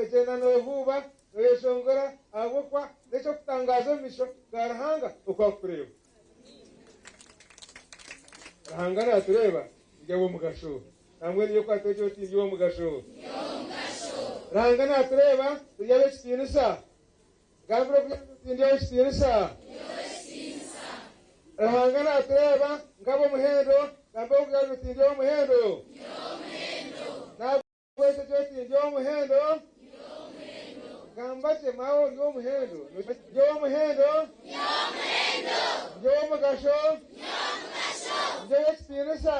ogyenda noohuuba, nooyeshongora ahabw'okuba n'eky'okutangaaza omu maisho ga Ruhanga oku arikukureeba. Ruhanga naatureeba ndi ab'omugasho. Nambwenu iwe kwata oti oti ndi ow'omugasho. Ruhanga naatureeba turi ab'ekitiinisa. Gambira okugira oti, Ndi ow'ekitiinisa. Ruhanga naatureeba nk'ab'omuhendo. Gambira okugira oti, Ndi ow'omuhendo. Nahabwekyo gira oti, Ndi ow'omuhendo. Gamba gye, Maawe ori ow'omuhendo. Ndi ow'omuhendo. Ndi ow'omugasho. Ndi ow'ekitiinisa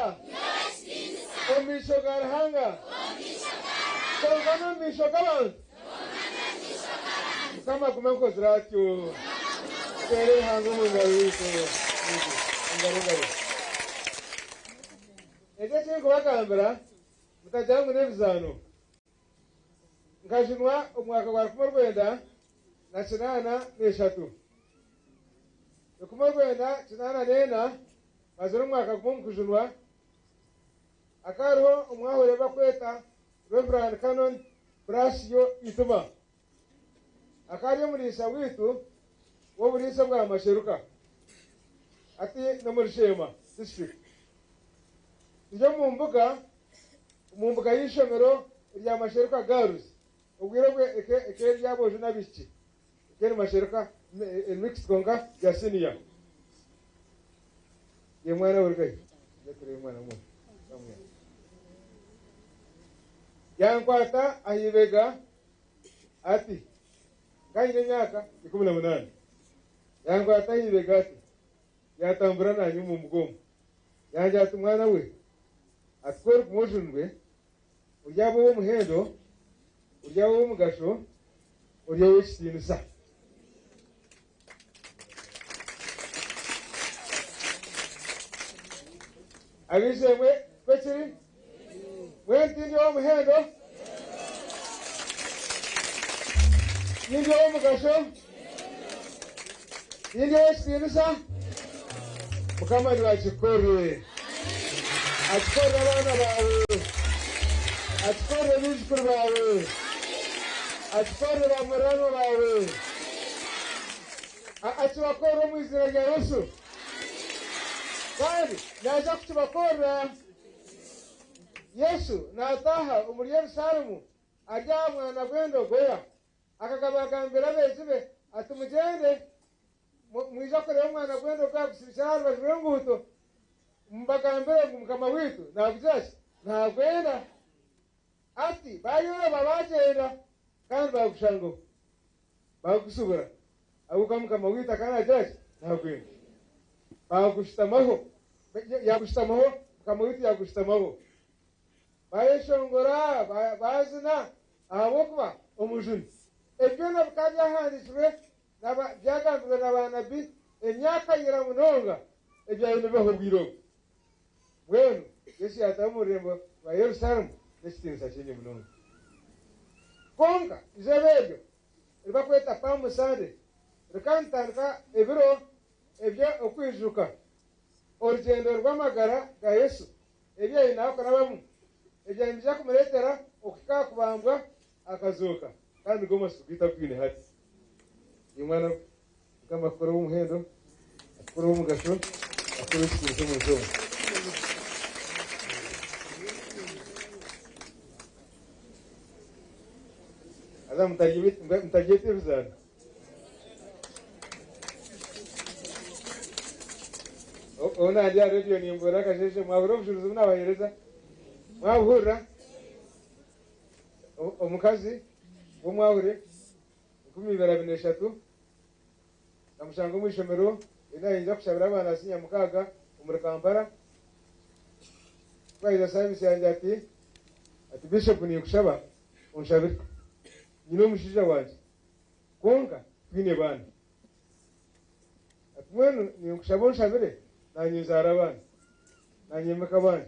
omu maisho ga Ruhanga, kwonka n'omu maisho g'abantu. Mukama agume ankozire atyo. Tuteere Ruhanga omu ngaro yaitu. Engaro, engaro. Eki eki ndikubagambira mutagira ngu n'ebizaano. Nkajunwa omu mwaka gwa 1983. 1984 mazire omwaka gumwe omu kujunwa, hakaba hariho omwahuri barikweta Rev. Canon Brasio Ituma. Akaba ari omuriisa waitu w'oburiisa bwa Masheruka hati n'omuri Sheema District. Turi omu mbuga omu mbuga y'eishomero erya Masheruka Girls obwire obwo ekaba eri ey'aboojo n'abaishiki ekaba eri Masheruka eri mixed kwonka ya senior. Ye mwana we rugayo ija tureebe omwana w'omwojo. Yankwata aha ibega ati, Nkaba nyine emyaka 18. Yankwata aha ibega ati, yaatambura naanye omu mbuga omu. Yangira ati, Mwana we, ati ku origuma ojunirwe, oryaba ow'omuhendo, oryaba ow'omugasho, ori ow'ekitiinisa. Ab'eishe-emwe, tikwo kiri? Mbwenu tindi ow'omuhendo? Tindi ow'omugasho? Tindi ow'ekitiinisa? Mukama niwe akikukorere. Akikorere abaana baawe. Akikorere baijukuru baawe. Akikorere bamurranwa baawe. Akibakorere omu iziina rya Yesu. Kandi naija kukibakorera. Yesu naataaha omuri Yerusaalemu ari aha mwana gw'endogoya. Akagaba agambira abeegi be ati, Mugyende, mwije kureeba omwana gw'endogoya gusibikire aha rubaju rw'enguuto, mubagambire ngu Mukama waitu naagugira ki? Naagwenda. Ati baayoroba baagyenda kandi baagushangaho, baagushubura, ahabw'okuba Mukama waitu akaba naagira ki? Naagwenda. Baagushutamaho, yaagushutamaho, Mukama waitu yaagushutamaho. Baayeshongora, baazina, ahabw'okuba Omujuni. Ebi byona bikaba byahandiikirwe, byagambirwe na baanabi emyaka ira munonga ebyabaire nibibaho obwire obwo. Mbwenu Yesu yaataaha omu rurembo rwa Yerusaalemu n'ekitiinisa kingi munonga. Kwonka eizooba eryo eri barikweta Palm Sunday rikaba nitandika ebiro eby'okwijuka orugyendo rw'amagara ga Yesu ebi aine kurabamu ebyabaire nibiija kumureetera okuhika aha kubambwa akazooka, kandi nigo matsiko gaitu agu twine hati. Iwe mwana we, Mukama akukore ow'omuhendo, akukore ow'omugasho, akukore ow'ekitiinisa omu nsi omu. Haza mutaryeta ebizaano. Obu nandi aha rediyo nimbuurira akasheeshe, mwahurira obujurizi obu naabaheereza? Mwabuhurira? Omukazi w'omwahure 2023 nkamushanga omu ishomero eri naayenda kushabira abaana siniya mukaaga omuri Kampala. Ku yaija saavisi yangye ati, ati Bishop ninkushaba onshabire. Nyine omushaija wangye kwonka titwine baana. Ati mbwenu ninkushaba onshabire naanye nzaare abaana, naanye mbike abaana.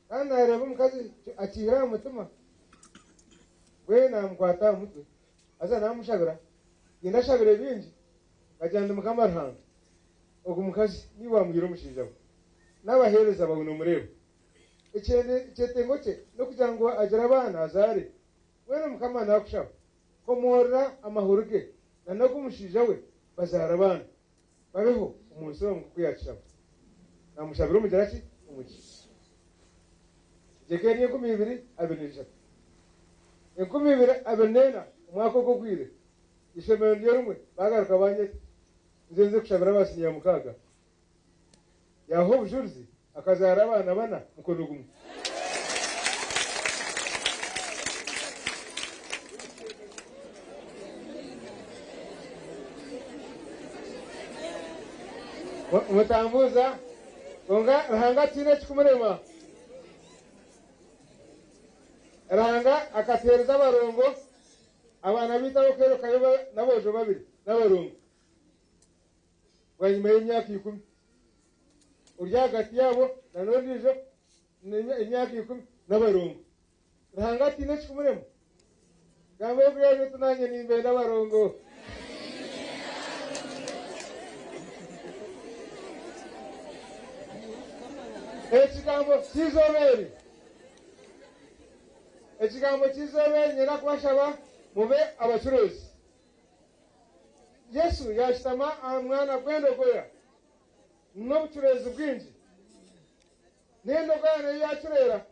Kandi naareeba omukazi akiihire aha mutima, mbwenu naamukwata aha mutwe haza naamushabira, tindashabire bingi, nkagira nti Mukama Ruhanga, ogu mukazi niiwe waamuhaire omushaija we, n'abaheereza baawe noomureeba. Ekyetengo kye n'okugira ngu agire abaana azaare. Mbwenu Mukama naakushaba komorora amahuri ge na n'ag'omushaija we bazaare abaana, babeho omu nsi omu nk'oku yaakishaba. Naamushabira omugira ki? Omugisha. Egyo ekaba eri 2023. 2024 omwaka ogu ogwire, eishomero niryo rimwe baagaruka baanyeta nze nze kushabira aba siniya mukaaga. Yaaha obujurizi akazaara abaana bana mukono gumwe. Mutambuuza, kwonka Ruhanga tihaine ekirikumurema. Ruhanga akatuheereza abarongo, abaana baitu ab'okwirukayo n'aboojo babiri n'abarongo. Bwanyima y'emyaka ikumi, ori ahagati yaabo na n'ondiijo emyaka ikumi n'abarongo. Ruhanga tihaine ekikumurema. Gamba ogu yaija oti naanye nimbenda abarongo. Ekigambo ky'eizooba eri. Ekigambo ky'eizooba eri niinyenda kubashaba mube abacureezi. Yesu yaashutama aha mwana gw'endogoya n'obucureezi bwingi. N'endogoya nayo yaacureera,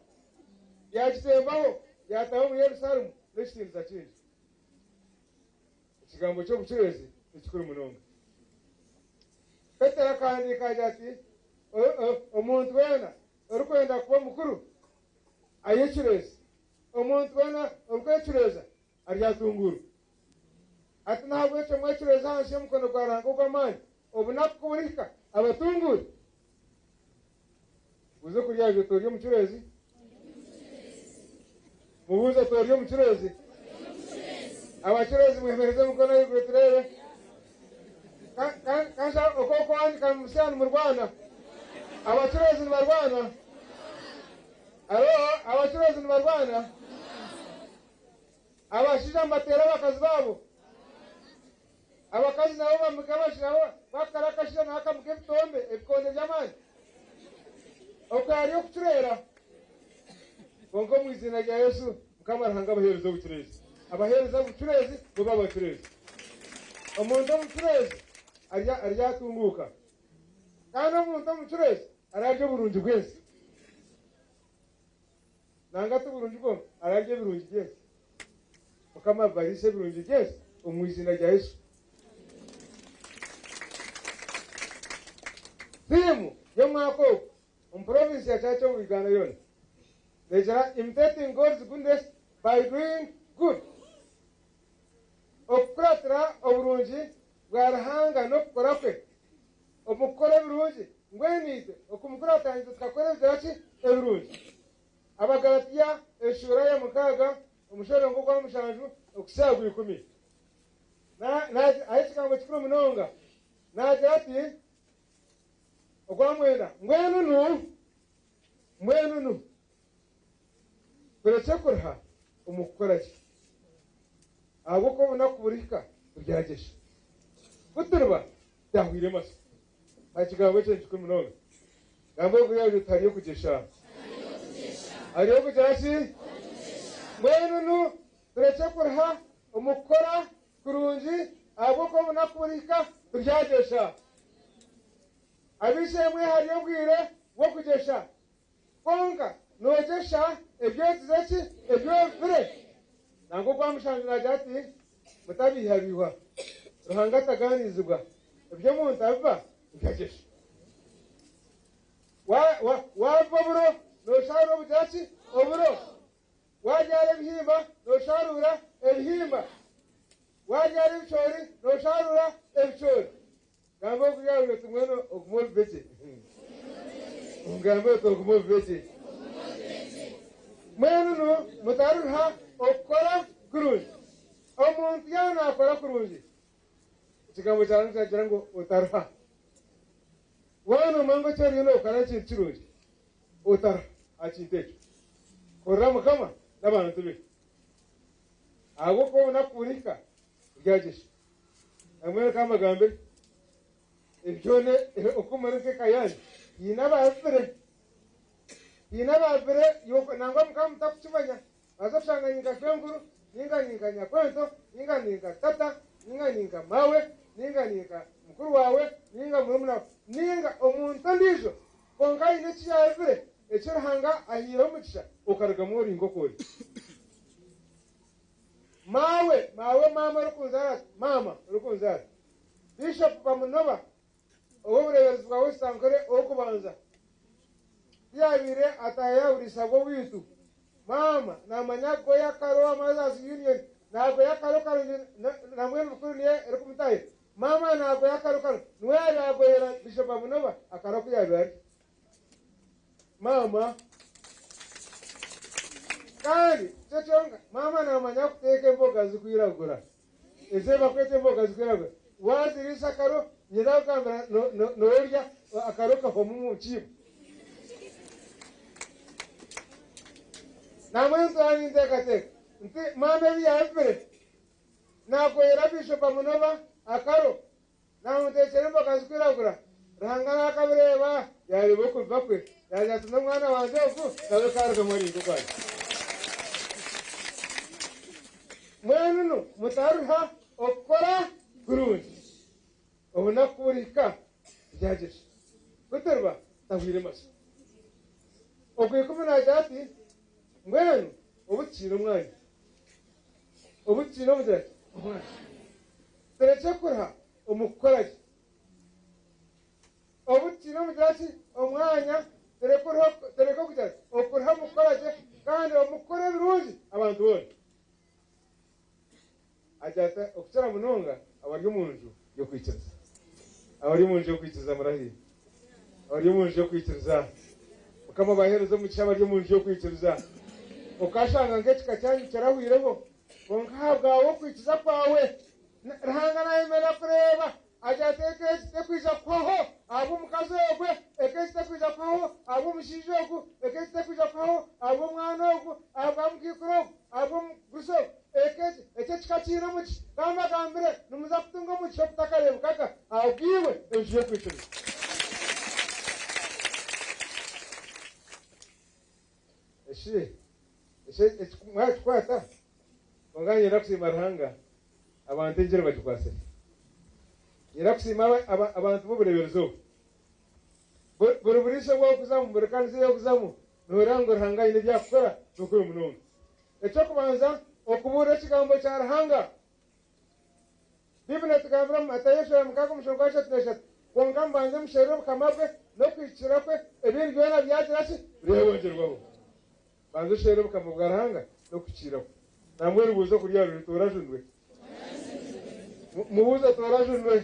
yaagitembaho, yaataaha omu Yerusaalemu n'ekitiinisa kingi. Ekigambo ky'obucureezi ni kikuru munonga. Petero akahandiika agira ati, Omuntu weena orikwenda kuba mukuru, ayecureeze. Omuntu weena orikwecureeza aryatunguurwa. Ati, N'ahabw'ekyo mwecureeze ahansi y'omukono gwa Ruhanga ogw'amaani, obunaku ku burihika, abatunguure. Buuza okuri aha oti, Ori omucureezi? Mubuuze oti, Ori omucureezi? Abacureezi mwemereze emikono ahaiguru tureebe. Ka nshabe okwo kuhandiika nimusya nimurwana. Abacureezi nibarwana? Haro, abacureezi nibarwana? Abashaija nibateera abakazi baabo. Abakazi nabo bamiga abashaija bakara akashaija nawe akamuga ebitombe, ebikonde by'amaani. Okwo hariyo okucureera. Kwonka omu iziina rya Yesu, Mukama Ruhanga abaheereze obucureezi. Abaheereze obucureezi mube abacureezi. Omuntu omucureezi aryatunguuka. Kandi omuntu omucureezi araarya oburungi bw'ensi. Nanga ti burungi bwonka, ararya ebirungi by'ensi. Mukama abibariise ebirungi by'ensi omu iziina rya Yesu. Thiimu y'omwaka ogu omu purovinsi ya Kyakyo omu Uganda yoona. Neegira Imitating God's Goodness by Doing Good. Okukuratira oburungi bwa Ruhanga n'okukora kwe omu kukora ebirungi, mbwenu itwe okumukuratira naitwe tukakora ebigira ki? Ebirungi. Abagalatiya eshuura ya mukaaga omushorongo gwa mushanju okuhitsya aha gw'ikumi. Aho ekigambo kikuru munonga naagira ati, Ogwa mwenda, mbwenu nu, mbwenu nu, turekye kuruha omu kukora gye, ahabw'okuba obunaku burihika turyagyesha, ku turiba tutahwaire matsiko. Aha kigambo ekyo ni kikuru munonga. Gamba ogu yagira oti, Hariyo okugyesha. Hariyo okugira ki? Mbwenu nu, turekye kuruha omu kukora kurungi, ahabw'okuba obunaku burihika turyagyesha. Ab'eishe-emwe hariyo obwire bw'okugyesha, kwonka noogyesha eby'ogize ki? Eby'obire. Nangwa ogwa mushanju naagira ati, Mutabeihabeihwa, Ruhanga tagaaniizibwa, ebi omuntu abiba nibyo agyesha. Waabiba oburo, nooshaarura obugira ki? Oburo. Waabyara ebihimba, noosharuura ebihimba. Waabyara ebicoori, noosharuura ebicoori. Gamba okuri aho oti, Mbwenu ogume obibe gye. Omugambe oti, Ogume obibe gye. Mbwenu nu mutariruha okukora kurungi. Omuntu yaaba naakora kurungi, ekigambo kya Ruhanga kiragira ngu otaruha. Waaba noomanya ngu eki oriyo nookora n'ekintu kirungi, otaruha aha kintu ekyo. Korera Mukama n'abantu be. Ahabw'okuba obunaku burihika buryagyesha. Nambwenu ka mbagambire, ebi byona oku muri nk'eka yaanyu, haine abaabibire. Haine abaabibire nangwa mukaba mutarikukimanya. Waaza kushanga ni nka shwenkuru, ninga ni nka nyakwento, ninga ni nka tata, ninga ni nka maawe, ninga ni nka mukuru waawe, ninga murumuna waawe, ninga omuntu ondiijo, kwonka haine eki yaabibire eki Ruhanga ahaireho omugisha okarugamu ori nk'oku ori. Maawe, maawe, maama orikunzaara ati, maama orikunzaara. Bishop Bamunoba ow'obureeberezi bwa West Ankole ow'okubanza ku yaabaire ataaha yaaburiisa bw'owaitu, maama naamanya kugoya akaro wa Mothers Union naagoya akaro karungi na mbwenu bukuru niyo erikumutaahira. Maama naagoya akaro karungi niwe yaabaire agoyera Bishop Bamunoba akaro aku yaabaire arya. Maama kandi tikyo kyonka, maama naamanya kuteeka emboga zirikwiragura. Ezi ebi bakweta emboga zirikwiragura. Waaziriisa akaro, niinyenda kukugambira noorya akaro kahwamu omu kiibo. Nambwenu ntuura ninteekateeka nti maama ebi yaabibire, naagoyera Bishop Amunoba akaro, naamuteekyera emboga zirikwiragura, Ruhanga naakabireeba, yaareeba okubiba kwe, yaagira ati n'omwana wangye ogu nawe kaarugamu ari nk'oku ari. Mbwenu nu mutaruha okukora kurungi, obunaku ku burihika buryagyesha, ku turiba tutahwaire matsiko. Ogw'ikumi naagira ati, Mbwenu obu tukiine omwanya, obu tukiine omugira ki? Omwanya, turekye kuruha omu kukora gye. Obu tukiine omugira ki? Omwanya, tureke okugira ki? Okuruha omu kukora gye kandi omu kukora ebirungi abantu boona. Agira ati, Okukira munonga abari omu nju y'okwikiriza. Abari omu nju y'okwikiriza murahi? Abari omu nju y'okwikiriza. Mukama abaheereze omugisha abari omu nju y'okwikiriza. Okashanga nk'ekika kyanyu kirahwireho, kwonka ahabwawe okwikiriza kwawe, Ruhanga nayemerera kureeba Agira ati, Eka egi tekwija kuhwaho ahabw'omukazi ogwe, eka egi tekwija kuhwaho ahabw'omushaija ogu, eka egi tekwija kuhwaho ahabw'omwana ogu, ahabwa mukaikuru ogu, ahabw'omugurusi ogu. Eka egi, eki ekika kiine omugisha. Ka mbagambire, nimuza kutunga omugisha ogutakareebekaga ahabw'iwe enju y'okwikiriza. Eshi, eki, eki mwakikwata? Kwonka niinyenda kusiima Ruhanga abantu engiri bagikwatsire. Niinyenda kusiima abantu b'obureeberezi obu. Buri buriisa obu orikuzamu, buri kanisa ei orikuzamu, nooreeba ngu Ruhanga aine ebi arikukora bikuru munonga. Eky'okubanza, okubuurira ekigambo kya Ruhanga. Baibuli neetugambira omu Matayo eshuura ya mukaaga omushoro gwa ashatu n'eshatu, Kwonka mubanze musherure obukama bwe n'okuhikiirira kwe, ebindi byona byagira ki? Biryayongyerwaho. Banza osherure obukama bwa Ruhanga n'okuhikiirira kwe. Nambwenu buuza okuri aha rubaju oti, Orajunirwe? Mubuuze oti, Orajunirwe?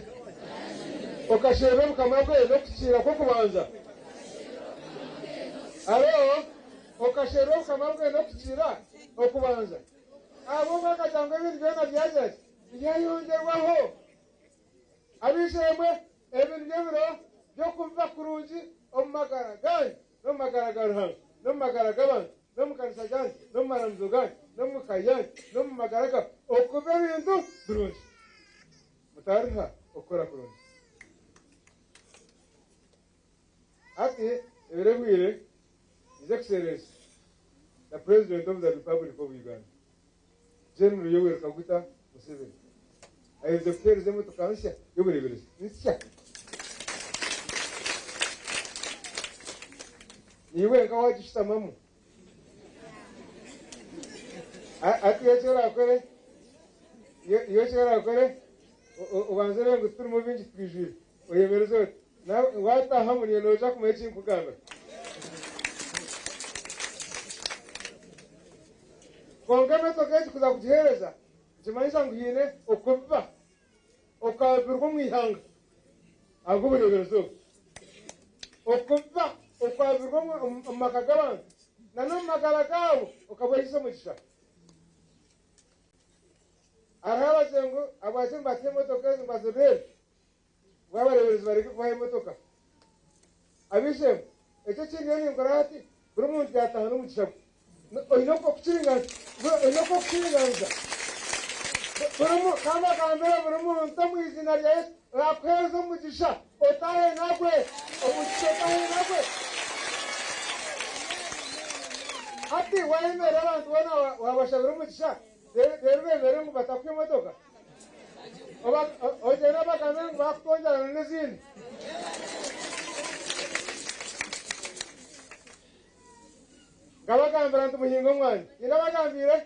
Okasherura obukama bwe n'okuhikiirira kwe okubanza? Haro? Okasherura obukama bwe n'okuhikiirira okubanza? Ahabw'okuba akagira ngu ebindi byona byagira ki? Biryayongyerwaho. Ab'eishe-emwe, ebi nibyo biro by'okubiba kurungi omu magara gaanyu n'omu magara ga Ruhanga, n'omu magara g'abantu, n'omu kanisa gaanyu, n'omu maramizo gaanyu, n'omu ka yaanyu, n'omu magara gabo, okubiba ebintu birungi. Mutariha okukora kurungi. Hati ebiro ebihweire, His Excellency the President of the Republic of Uganda, General Yoweri Kaguta Museveni aherize kuheereza emotoka nsya y'obureeberezi nsya. Niiwe nka waagishutamamu. Hati iwe eki oraakore, iwe eki oraakore, obanze oreebe ngu titurimu bingi titwijwire, oyemereze oti. Waataahamu niiwe noija kumanya eki ndikugambira. Kwonka emotoka egi kuza kugiheereza nikimanyisa ngu haine okubiba okabibirwe omu ihanga ahabw'obureeberezi obu. Okubiba okabibirwe omu maka g'abantu n'omu magara gaabo okabahaisa omugisha. Hariho abagira ngu ahabwaki nibatuha emotoka ezi ngu bazireebe ngu abareeberezi bareke kubaha emotoka. Ab'eishe-emwe, ekyo eki ndiyo ninkora hati, buri muntu yaataaha n'omugisha gwe. Oine oku okukiringaniza. Kandi agambire buri muntu omu iziina rya Yesu, Naakuheereza omugisha, otaahe nagwe. Omugisha otaahe nagwe. Hati waayemerera abantu boona waabashabira omugisha, reero beemere ngu batakuha emotoka? Ogyende obagambire ngu baakutongyera n'ezindi. Nkabagambira nti muhinge omwanya. Nyine abagambiire?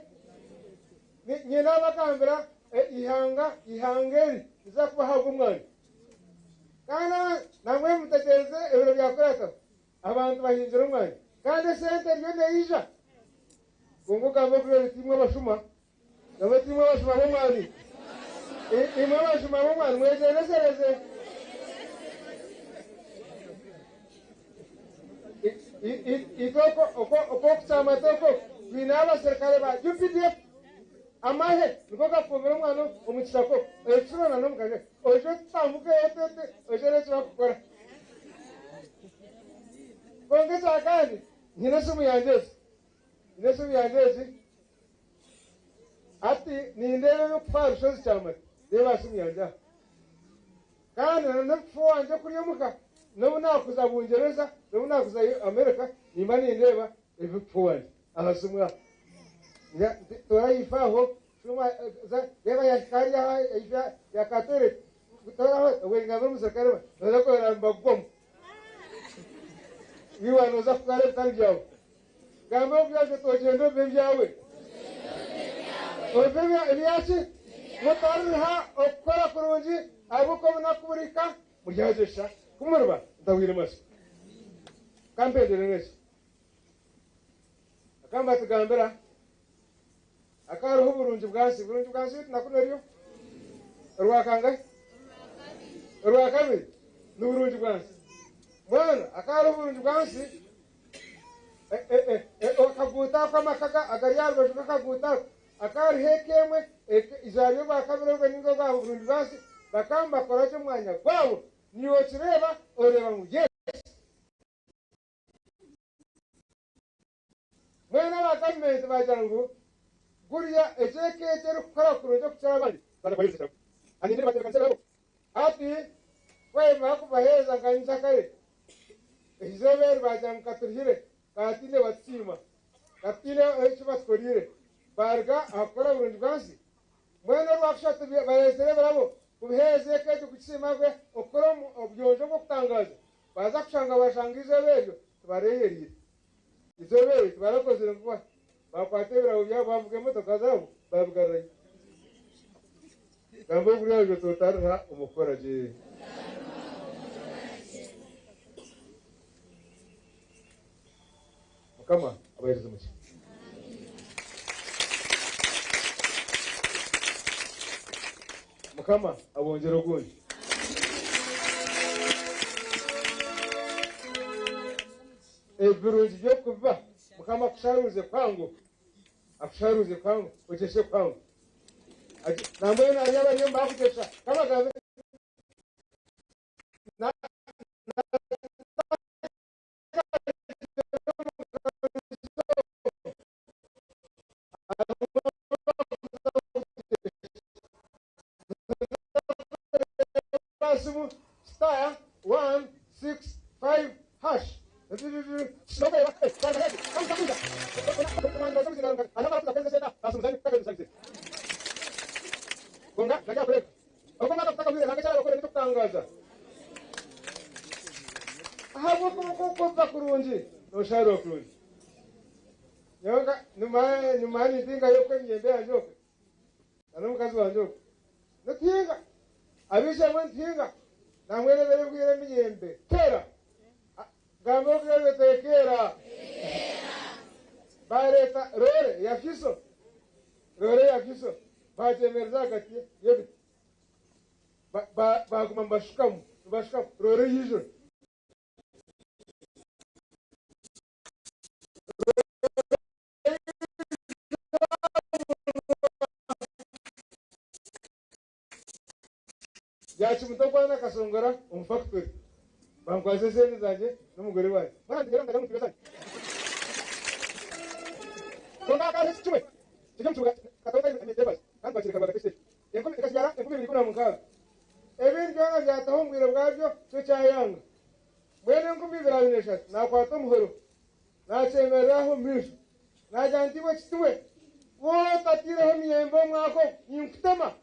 Nyine abagambira eihanga eihanga eri riza kubahabwa omwanya. Kandi namwe mutegyereze ebiro byakurataho abantu bahingire omwanya. Kandi esente eriyo neija. Kwonka ogamba okubi oti imwe abashuma, Nabwo ti imwe abashuma b'omwani? Imwe abashuma b'omwani, mwegyendesereze. Itwe okwo okukyamata okwo twine abaserukare ba UPDF, amahe niko gakuumire omwana omu kishaka okwo. Ekiro na n'omukanya oije otambuke ote oije oreebe eki bakukora. Kwonka ekya kandi nyine esimu yangye egi, nyine esimu yangye egi. Hati nindeeba ebirikufa aha rushozi Kyamata, reeba aha simu yangye aha. Kandi na n'okufa owangye kuri omuka, n'obu naakuza Bungyereza, n'obu naakuza Amerika, nimba nindeeba ebirikufa owangye aha simu aha. Toora ahaifo aho, shuuma reeba yaahika hariya ahaifo ya ka toilet, tooraho obwo ningambira omuserukare nooza kureeba nibakugwamu. Iwe nooza kutwara ebitari byawe. Gamba obuyaga oti, Ogyende obibe ebyawe. Obibe ebyaki? Mutariha okukora kurungi, ahabw'okuba obunaku ku burihika, muryagyesha, ku muriba mutahwaire matsiko. Ka mpendere n'eki. Bakaba nibatugambira hakaba hariho oburungi bwa nsi. Burungi bwa nsi beitu na kunu eriyo? Orwa kangahi? Orwa kabiri ni burungi bwa nsi. Mbwenu hakaba hariho oburungi bwa nsi. Akaguuto ako amaka agari aha rubaju rw'akaguuto ako hakaba hariho eka emwe eizooba ry'orwakabiri orwo nainga orwa burungi bwansi bakaba nibakora gye omwanya gwabo naiwe okireeba oreeba ngu yes. Mbwenu aba gavumenti baagira ngu guriya egyo eka egyo erikukora kurungi okukira abandi Hati twayemera kubaheereza nka nyenkyakare, eizooba eri baagira ngu katurihire, kaataine batusiima, katutaine eki batukoreire, baaruga aha kukora burungi bwansi. Mbwenu orwakushatu bareetsire ebirabo kubiheereza eka egyo kugisiima gwe okukora obuyonjo bw'okutangaaza. Baaza kushanga baashanga eizooba eryo tibareehereire. Eizooba eryo tibarakozire nkuba, baakwata ebirabo byabo baavuga emotoka zaabo baabigarurayo. Gamba oguri aha oti otariha omu kukora gye. Mukama abahereze omugisha. Mukama abongyere ogundi. Ebirungi by'okubiba Mukama akusharuuze kwangu, akusharuuze kwangu, ogyeshe kwangu. Nambwenu hariyo abariyo nibakugyesha Mukama agambe Simu star 165 hash. Ahabw'okuba okuba kurungi nosharwa kurungi. Nyowe nyuma nintingayo okwo emiyembe yangye okwe na n'omukazi wangye okwe. Nituhinga ab'eishe-emwe nituhinga nambwenu ebere ebwire emiyembe keera. Gamba okureeba oti keera. Baareeta roore ya fiso, roore ya fiso baagyemereza ahagati y'ebiti. Baaguma nibashukamu nibashukamu roore yaijura. Yakimuta okwana akasongora omu fakitori. Bankwasa esente zangye n'omugore wangye. Baranteera nkagira ngu ntibe zangye. Kwonka hakabaho eki kimwe kiri omu kibuga Katooka Epafasi kandi twakireka rwagati ekitebe. Enkumi ekakibyara 2016. Ebindi byona byataho omu bwire bwabyo kyo kyayanga. Mbwenu 2023 nakwata omuhoro Naakyemerera aho omu maisho, naagira nti, Iwe kiti we, waaba otataireho miyembe omwaka ogu, ninkutema.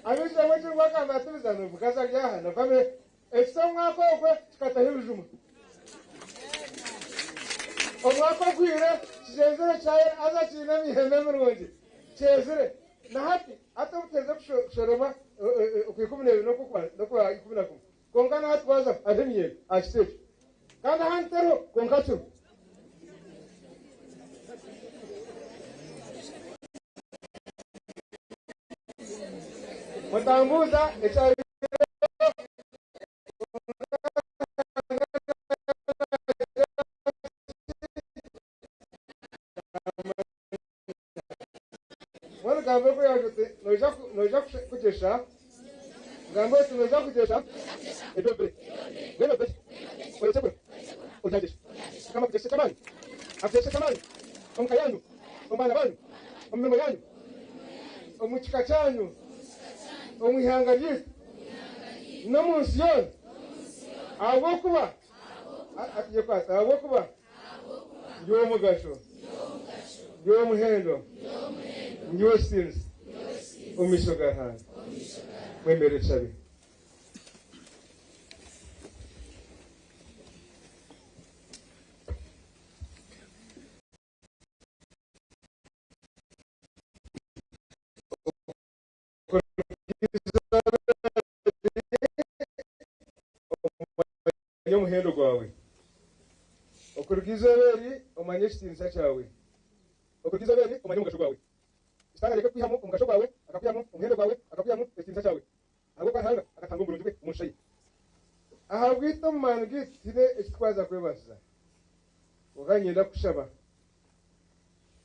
Ab'eishe-emwe ekiri ngu ati, Bizano omukazi ari aha na famire. Ekiti omwaka ogwo kikataho ebijuma. Omwaka ogwire kigyenzire kyayera haza kiine emiyembe mirungi kyezire. Na hati, hati obu tuherize kushoroma okw'ikumi n'ebiri n'okwa 11. Kwonka naatwaza hariho emyembe aha kiti ekyo, kandi ahandi teriho, kwonka kiriho. Mutambuuza ekyabaireho. Mbwenu gamba oku yaagira oti, Noija kugyesha, gamba oti, Noija kugyesha ebyo bibiri. Mbwenu obigye, orekye kura, oryagyesha. Mukama akugyeshe eky'amaani, akugyeshe eky'amaani omu ka yaanyu, omu baana baanyu, omu mirimo yaanyu, omu kika kyanyu, omu ihanga ryaitu, n'omu nsi yoona, ahabw'okuba, ahabw'okuba Ndi ow'omugasho, ndi ow'omuhendo, ndi ow'ekitiinisa omu maisho ga Ruhanga. Mwemerere tushabe. Omanye omuhendo gwawe. Okuruga eizooba eri omanye ekitiinisa kyawe. Okuruga eizooba eri omanye omugasho gwawe. Sitaane areke kukwihamu omugasho gwawe, akakwihamu omuhendo gwawe, akakwihamu ekitiinisa kyawe. Ahabw'okuba Ruhanga akatuhanga omu burungi bwe, omu nshusha ye. Ahabw'itwe omu maani gaitu tihaine eki turikubaasa kwebaasiza. Kwonka niinyenda kukushaba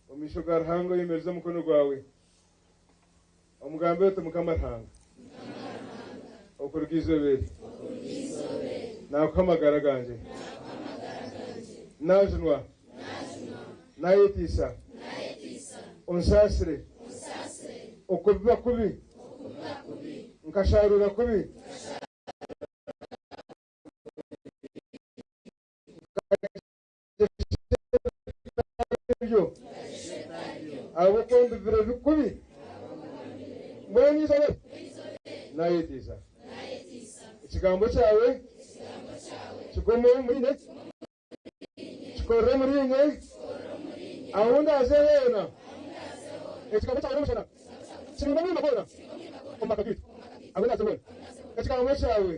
omu maisho ga Ruhanga oyemereze omukono gwawe. Omugambire oti, Mukama Ruhanga, okuruga eizooba eri, naakuha amagara gangye. Naajunwa, naayeteisa, onsaasire okubiba kubi, nkashaaruura kubi. Ebyo ahabw'okuba mbibire kubi, mbwenu eizooba eri naayeteisa. Ekigambo kyawe kigume omuriinye, kikorere omuriinye, ahu ndaaze hoona. Ekigambo kyawe n'omushana, kirinda omwirima gwona omu maka gaitu, ahu ndaaze hoona. Ekigambo kyawe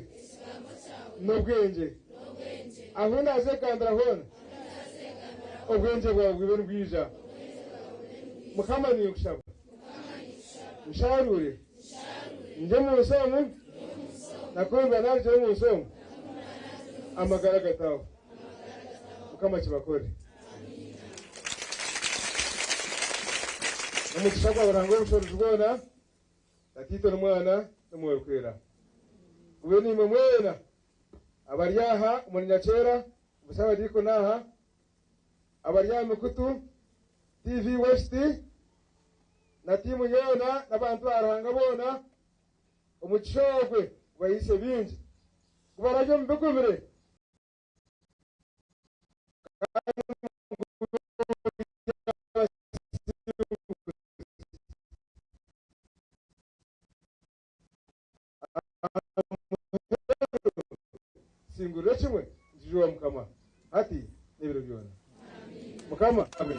n'obwengye. Ahu ndaaze kugambira hoona, obwengye bwawe bwibe nibwija. Mukama ninkushaba. Nsharuure ngye omu nsi omu, na ku ndiba naarugire omu nsi omu, amagara gatahwaho. Mukama akibakore. Omugisha gwa Ruhanga ow'obushoboorozi bwona, Tataitwe n'Omwana n'Omwoyo Orikwera, gube naimwe mwena abari aha omuri Nyakyera, busha abadiikoni aha, abari aha mikutu, TV West na tiimu yoona n'abantu ba Ruhanga boona, omugisha ogwe gubahiise bingi, gubarabye omu bigumire kandi gube abasinguzi. Aha muheru, singurire kimwe njije owa Mukama hati n'ebiro byona. Mukama abe.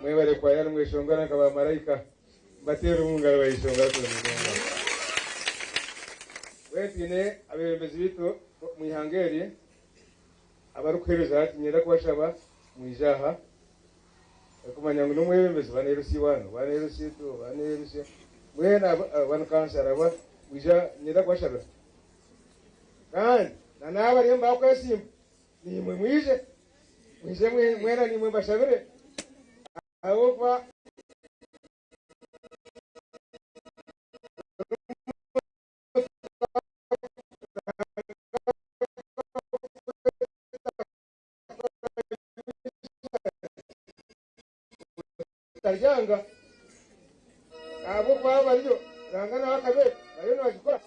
Mwebare kwaya nimweshongora nka bamaraika. Mbateere omu ngaro bayeshongora kurungi munonga. Mbwenu twine abeebembezi baitu omu ihanga eri abarikuheereza hati niinyenda kubashaba mwije aha. Orikumanya ngu n'omwebembezi oba n'erusi wanu oba n'erusi itu oba n'erusi mbwenu aba ni kansara oba mwije aha niinyenda kubashabira. Kandi na n'abariyo nibakwesimba naimwe mwije, mwije mwena naimwe mbashabire ahabw'okuba Taryanga ahabw'okuba bariyo Ruhanga nawe akabeeta bariyo nibagikora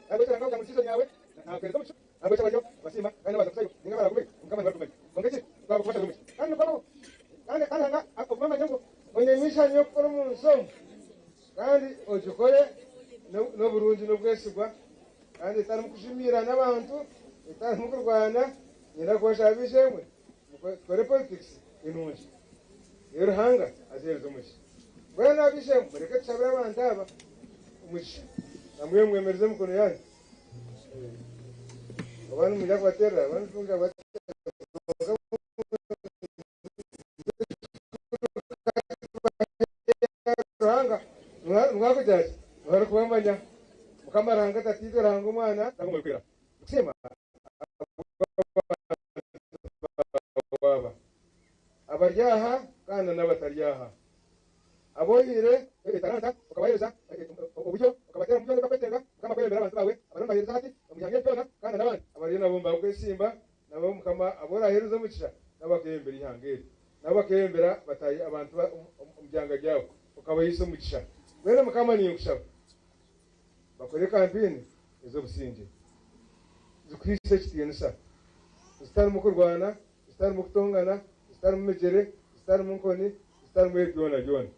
ahabw'ekyo Ruhanga akugamba ngu season yaawe nakuheereza omugisha ahabw'ekyo bariyo nibasiima kandi nibaza kuzayo ninga baragumeyo Mukama nibarikumanya kwonka eki twaba kubashabira omugisha kandi nikwo kandi kandi Ruhanga ogume amanye ngu oine mission y'okukora omu nsi omu kandi ogikore n'oburungi n'obwesigwa kandi etarimu kujumiirana abantu etarimu kurwana niinyenda kubashaba b'eishe-emwe Tukore politics enungi ei Ruhanga azihereza omugisha. Mbwenu ab'eishe-emwe mureke tushabire abantu aba omugisha. Namwe mwemereze emikono yanyu. Oba nimwija kubaterera, oba nimwija kubaterera. Ruhanga niwe arikugira ati, niwe arikubamanya. Mukama Ruhanga Tataitwe, Ruhanga Omwana, Ruhanga Omwoyo Orikwera. Nitusiima ahabw'abantu baaba abari aha kandi n'abatari aha. Abu ohaire etalanta okabaheereza oburyo, okabateera omu byona ebi barikwetenga, Mukama kwebembera abantu baawe abariyo nibaheereza hati omu ihanga eri ryona kandi na n'abandi abariyo nabo nibakwesiimba, nabo Mukama abu oraaheereze omugisha nabo bakeebembera eihanga eri, nabo bakeebembera bataahi abantu omu byanga byabo, okabahaisa omugisha. Mbwenu Mukama ninkushaba bakore kampeyini ez'obusingye zikuhaisa ekitiinisa, zitarimu kurwana, zitarimu kutongana, zitarimu migyere, zitarimu nkoni, zitarimu ebi byona byona.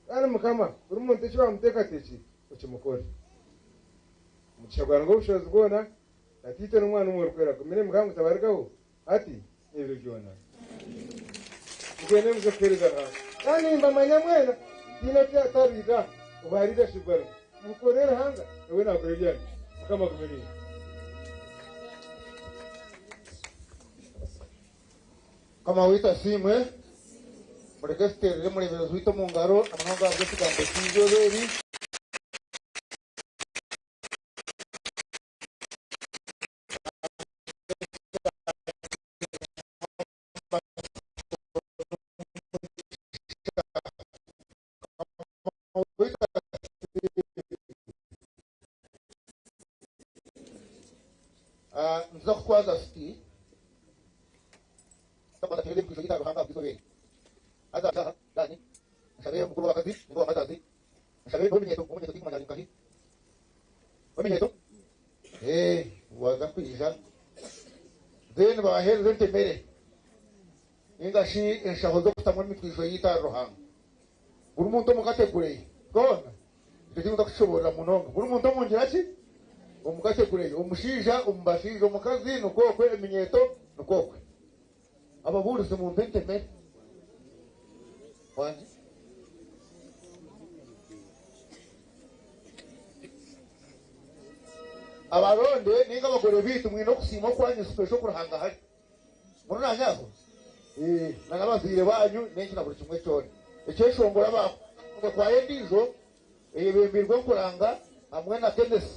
Kandi Mukama, buri muntu eki waamuteekateekiire okimukore. Omugisha gwa Ruhanga ow'obushoboorozi bwona, Tataitwe n'Omwana n'Omwoyo Orikwera gumire Mukama gutabarugaho hati n'ebiro byona. Mugyende muze kuheereza Ruhanga. Kandi nimbamanya mwena, tihaine otariida obu aha leadership barimu. Mukore Ruhanga, nawe naakora ebyanyu. Mukama agume naimwe. Mukama waitu asiimwe. Mureke tuteerere omureeberezi waitu omu ngaro na munonga ahabw'ekigambo ky'eizooba eri. Nituza kutwaza tuti, Then babaheereze entemere ninga shi enshaho z'okutamu emitwijo yaitu ahari Ruhanga. Buri muntu omu kategore ye. Twona ekyo tinkuza kukishoboorora munonga. Buri muntu omu ngira ki? Omu kategore ye. Omushaija omu bashaija, omukazi nikwo okwe, eminyeeto nikwo okwe. Ababuurizi mumpe entemere. Wangi? Abaronde ninga abagore baitu mwine okusiima okwanyu special oku Ruhanga ahari. Mbwenu naanye aho eh, na n'abazaire banyu n'enki na buri kimwe kyona. Ekyeshongoro aba kwaya endiijo eyebembeirwe Nkuranga hamwe na Kenneth.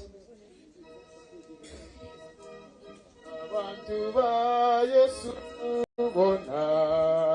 Abantu ba Yesu bona.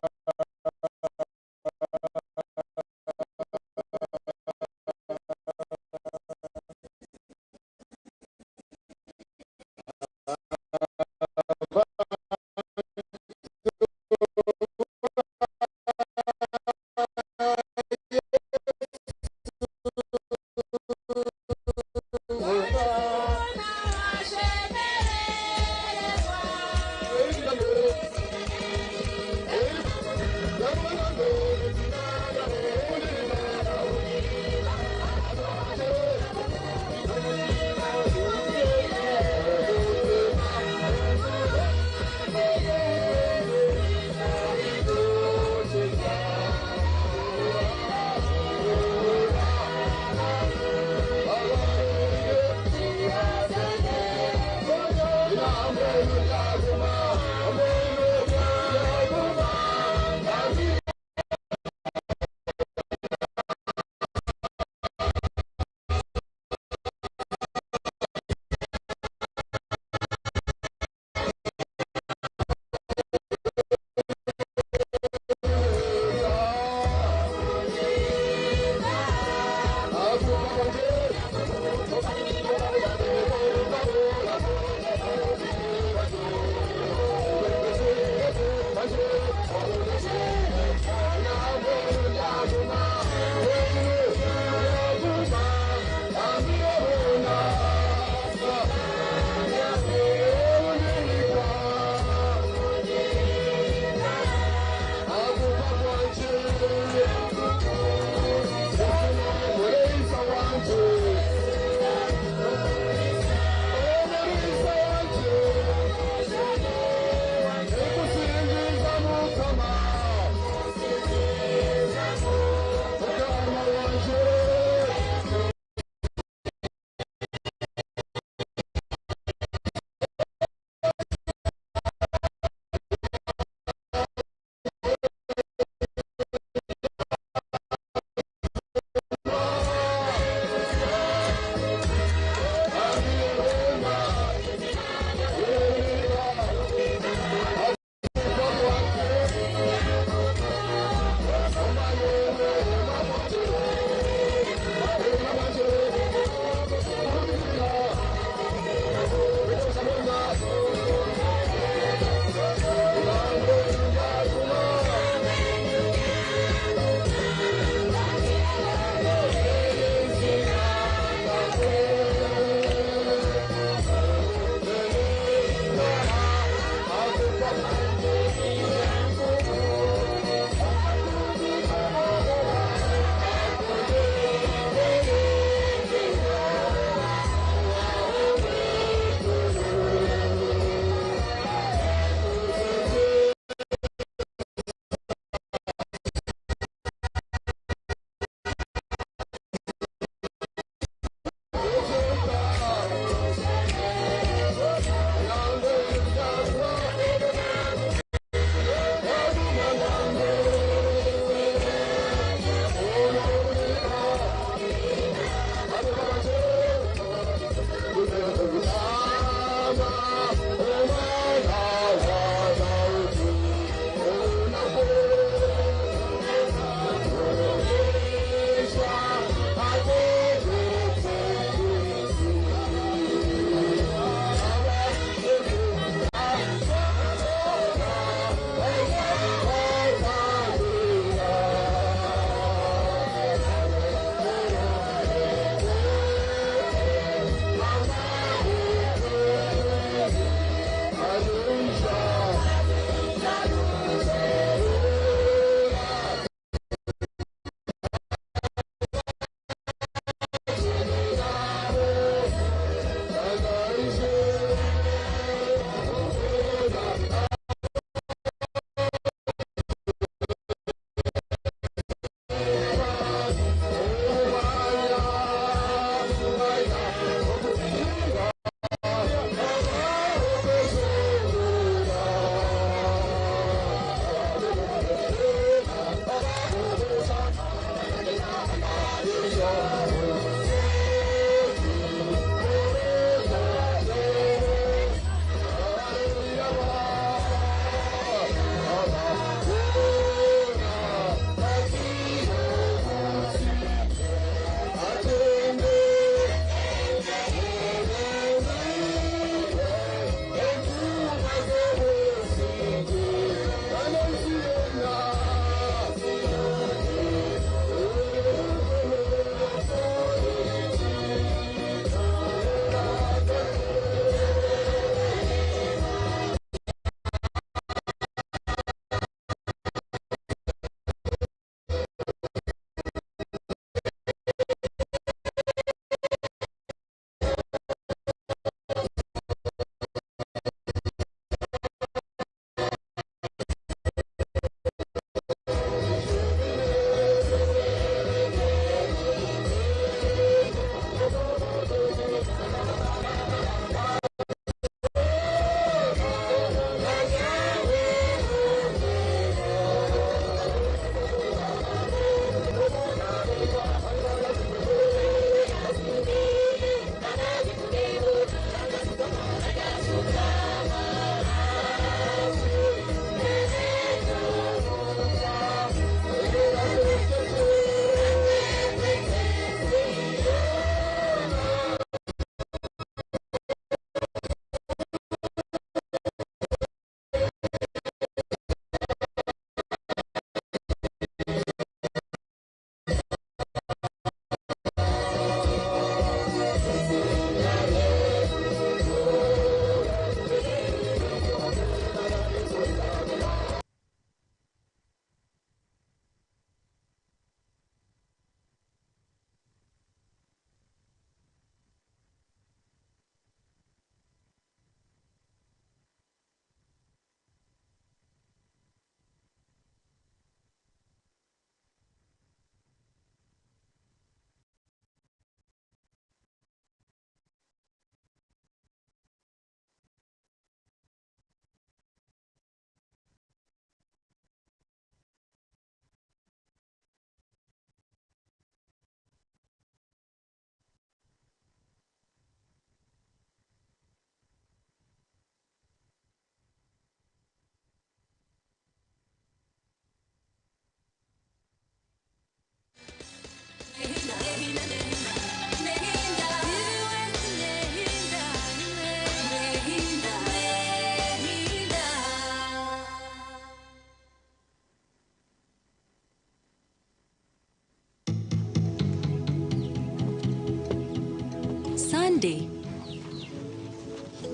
Sunday.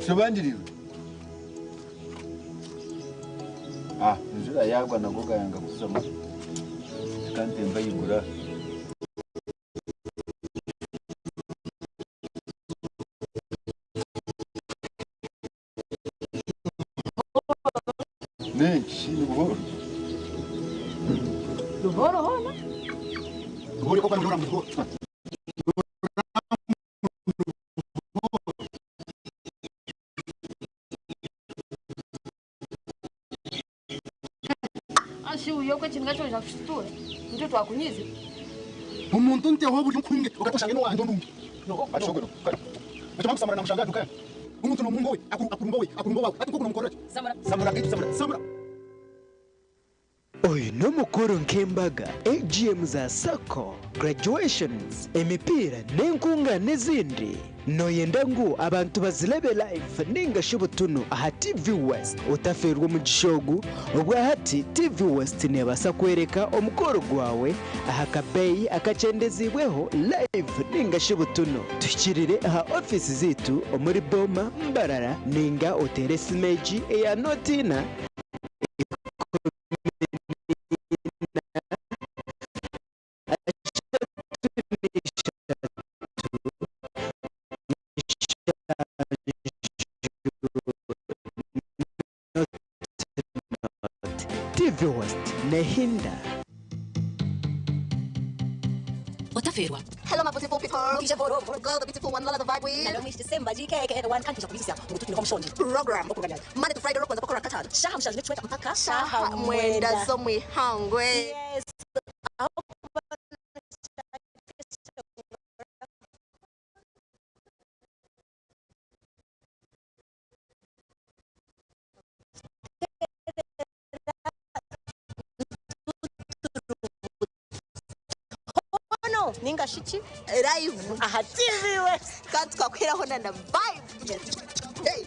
Tubandiriwe. Ah, injura yagwa nago gayanga kusoma. Kantemba yigura. Nenki ni buhoro. Buhoro hona? Buhoro koko ni buhoro. Ashiuyo kwechininga cho chakushitura mtoto twakunyize umuntu nteho buri nkunge ugatoshange no wando ndungi ashogoro Mtu samara na mshangaa duka. Umuntu no mungo we akuru akurumba we akurumba wawe ati koko nomukora. Samara Samara kitu samara samara. Oyu n'omukuru nk'embaga AGM za sacco graduations emipiira n'enkunga n'ezindi noyenda ngu abantu bazirebe live ningashi butunu aha TV West otaferwa omugisha ogu obwahati TV West nebaasa kwereka omukoro gwawe aha kabeeyi akakyendezibweho live ningashi butunu tuhikirire aha ofiisi ziitu omuri Boma Mbarara ninga oteere esimu egi eya notina TV West Nehinda. Otaferwa. Hello, my beautiful people. Girl, the beautiful one, Lola the vibe with. Program. Monday to Friday, rock on the Shaha mwenda zomwe hangwe. Yes. Ninga shichi live aha TV West kandi twakwiraho na na vibe. Hey.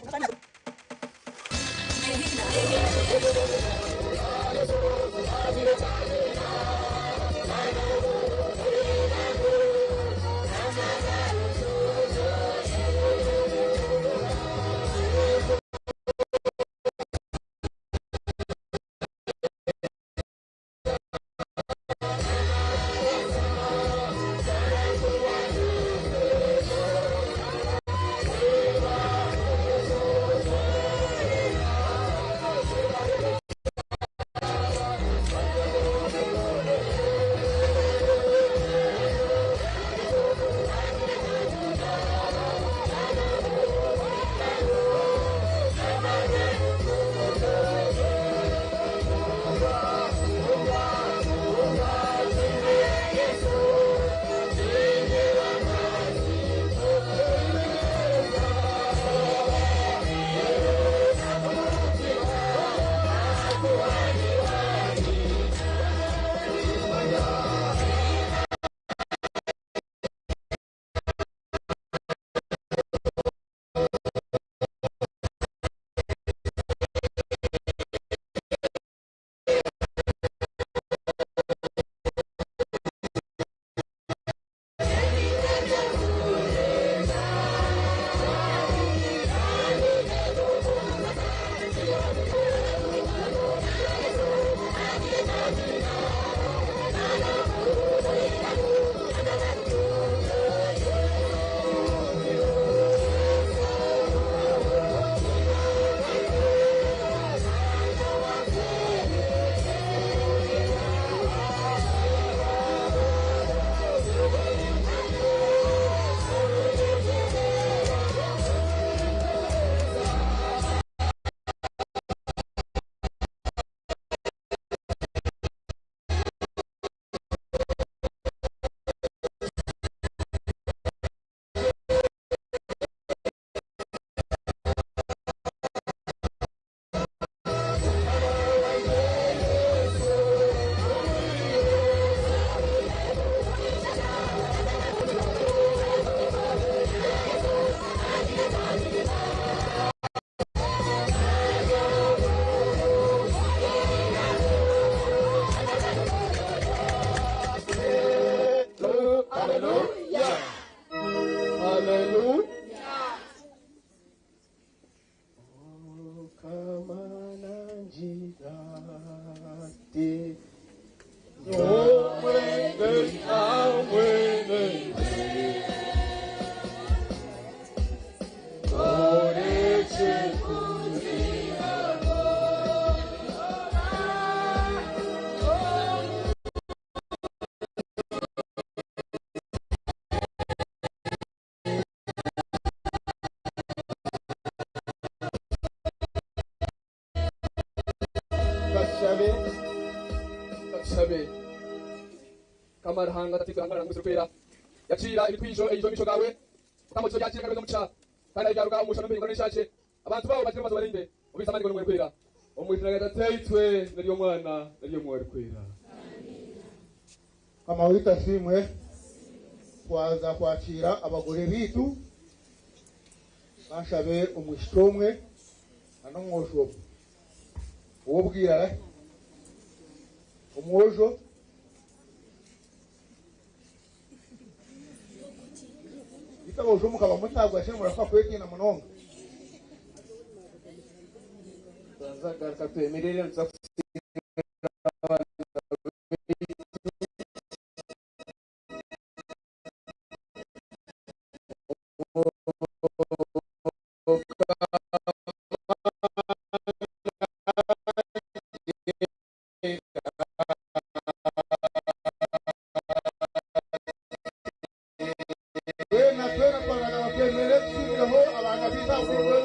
Hallelujah. Hallelujah. Katushabe, katushabe. Mukama Ruhanga Tata itwe Ruhanga Kwera, yakiira ebitwijo eyizo omu maisho gaawe. Mukama okizo byakire kandi omugisha, kandi ahi byaruga omu mushana n'omu n'enshakye, abantu baawe bagire amazi barinde, obize amaani g'Omwoyo Orikwera. Omu izina rya Tata itwe n'ery'Omwana n'ery'Omwoyo Orikwera. Mukama waitu asiimwe. Twaza kwakira abagore biitu, banshabe omwishiki omwe na n'omwojo omwe. Ow'obwirara, omwojo Beitu aboojo mukaba mutagwa shi murafa kwetiina munonga. Twaza kugaruka twemerere nituza kusiibura abaana baitu. Twena twena twaragara twemerere tusiibireho abaana baitu aha bwirwe.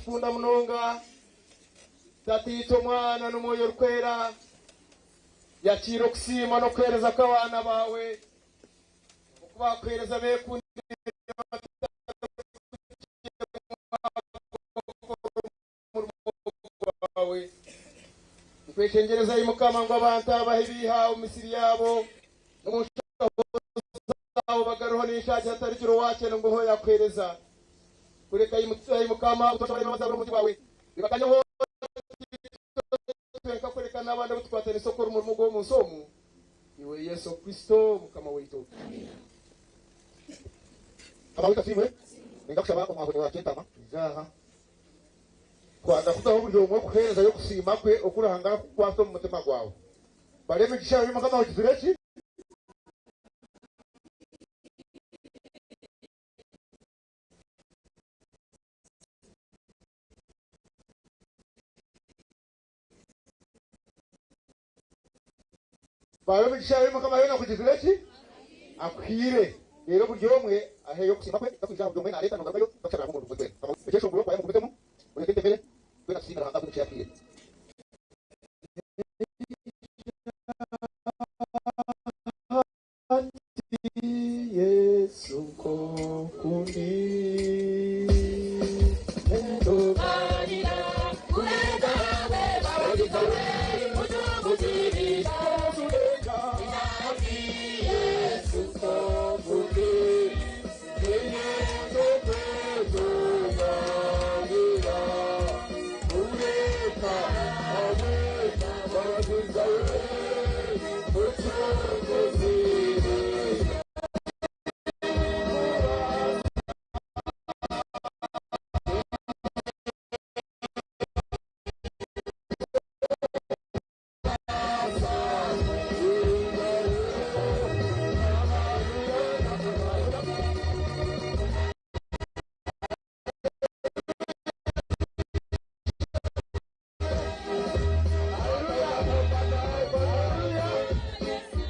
Orikutukunda munonga, Tataitwe, Omwana n'Omwoyo Orikwera, yakiira okusiima n'okuheereza kw'abaana baawe, oku baakuheereza beekundiire batarikugyemwa kukora omurimo gwawe. Nkweshengyereza, ai Mukama, ngu abantu aba ahi baiha omu misiri yaabo n'omu nshaho zaabo bagarureho n'enshaagi hatarigira owaakyena ngu oho yaakuheereza. Kureka, ai Mukama, obutoosha bareme abazabura omu mutwe gwawe, bibakanyeho ti twenka kureka n'abandi abu tukwatanisa okukora omurimo gw'omu nsi omu, Iwe Yesu Kristo Mukama waitu. Mukama waitu asiimwe. Ninza kushaba omwahuri wa Kyentama ija aha. Twaza kutaho buri omwe okuheerezayo okusiima kwe oku Ruhanga arikukukwasa omu mutima gwawe. Bara emigisha yawe ei Mukama akugizire ki? Bara emigisha yawe ei Mukama yoona akugizire ki? Akuhaire. Reero buri omwe aheyo okusiima kwe. Nza kwija aha buri omwe naareeta noogarukayo nza kushabira hamwe omurundi gumwe twena. Mukama ekyeshongoro kwaya mugumizemu mureete entemere twena tusiime Ruhanga ahabw'emigisha ei atuhaire. Hati Yesu nk'oku ndi.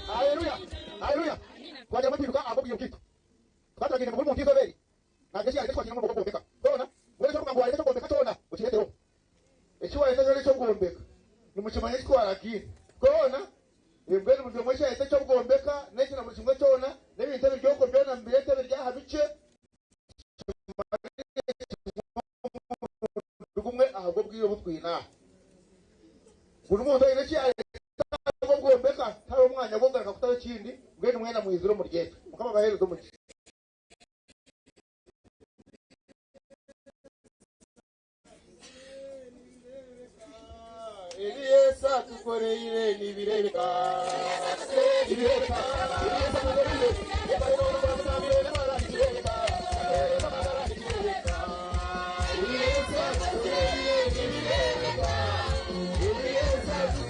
Haleluya! Haleluya! Twagiramu empinduka ahabw'obwire bwaitu. Tukaba turagaine ngu buri muntu eizooba eri naagira eki yaareka ekikwataine n'omurimo gw'okwombeka. Kyona, mbwenu eki orikugamba ngu waareeta eky'okwombeka kyona okireeteho. Eki waareeta kyona eky'okwombeka nimukimanya eki twaragaine. Kyona, mbwenu buri omwe eki yareeta eky'okwombeka n'eki na buri kimwe kyona n'ebintu ebiri okwo byona mubireete ebiri aha bikye tukimarire kimwe omurundi gumwe ahabw'obwire obu twine aha. Buri muntu aine eki yareeta ahabw'okwombeka tihariho mwanya gw'okugaruka kutaho ekindi mbwenu mwena mwizire omuri ekyo. Mukama abaheereze omugisha. Ebi Yesu atukoreire nibireebeka. Nibireebeka. Ebi Yesu atukoreire. Ebi Yesu atukoreire nibireebeka. Ebi Yesu atukoreire nibireebeka. Nibireebeka.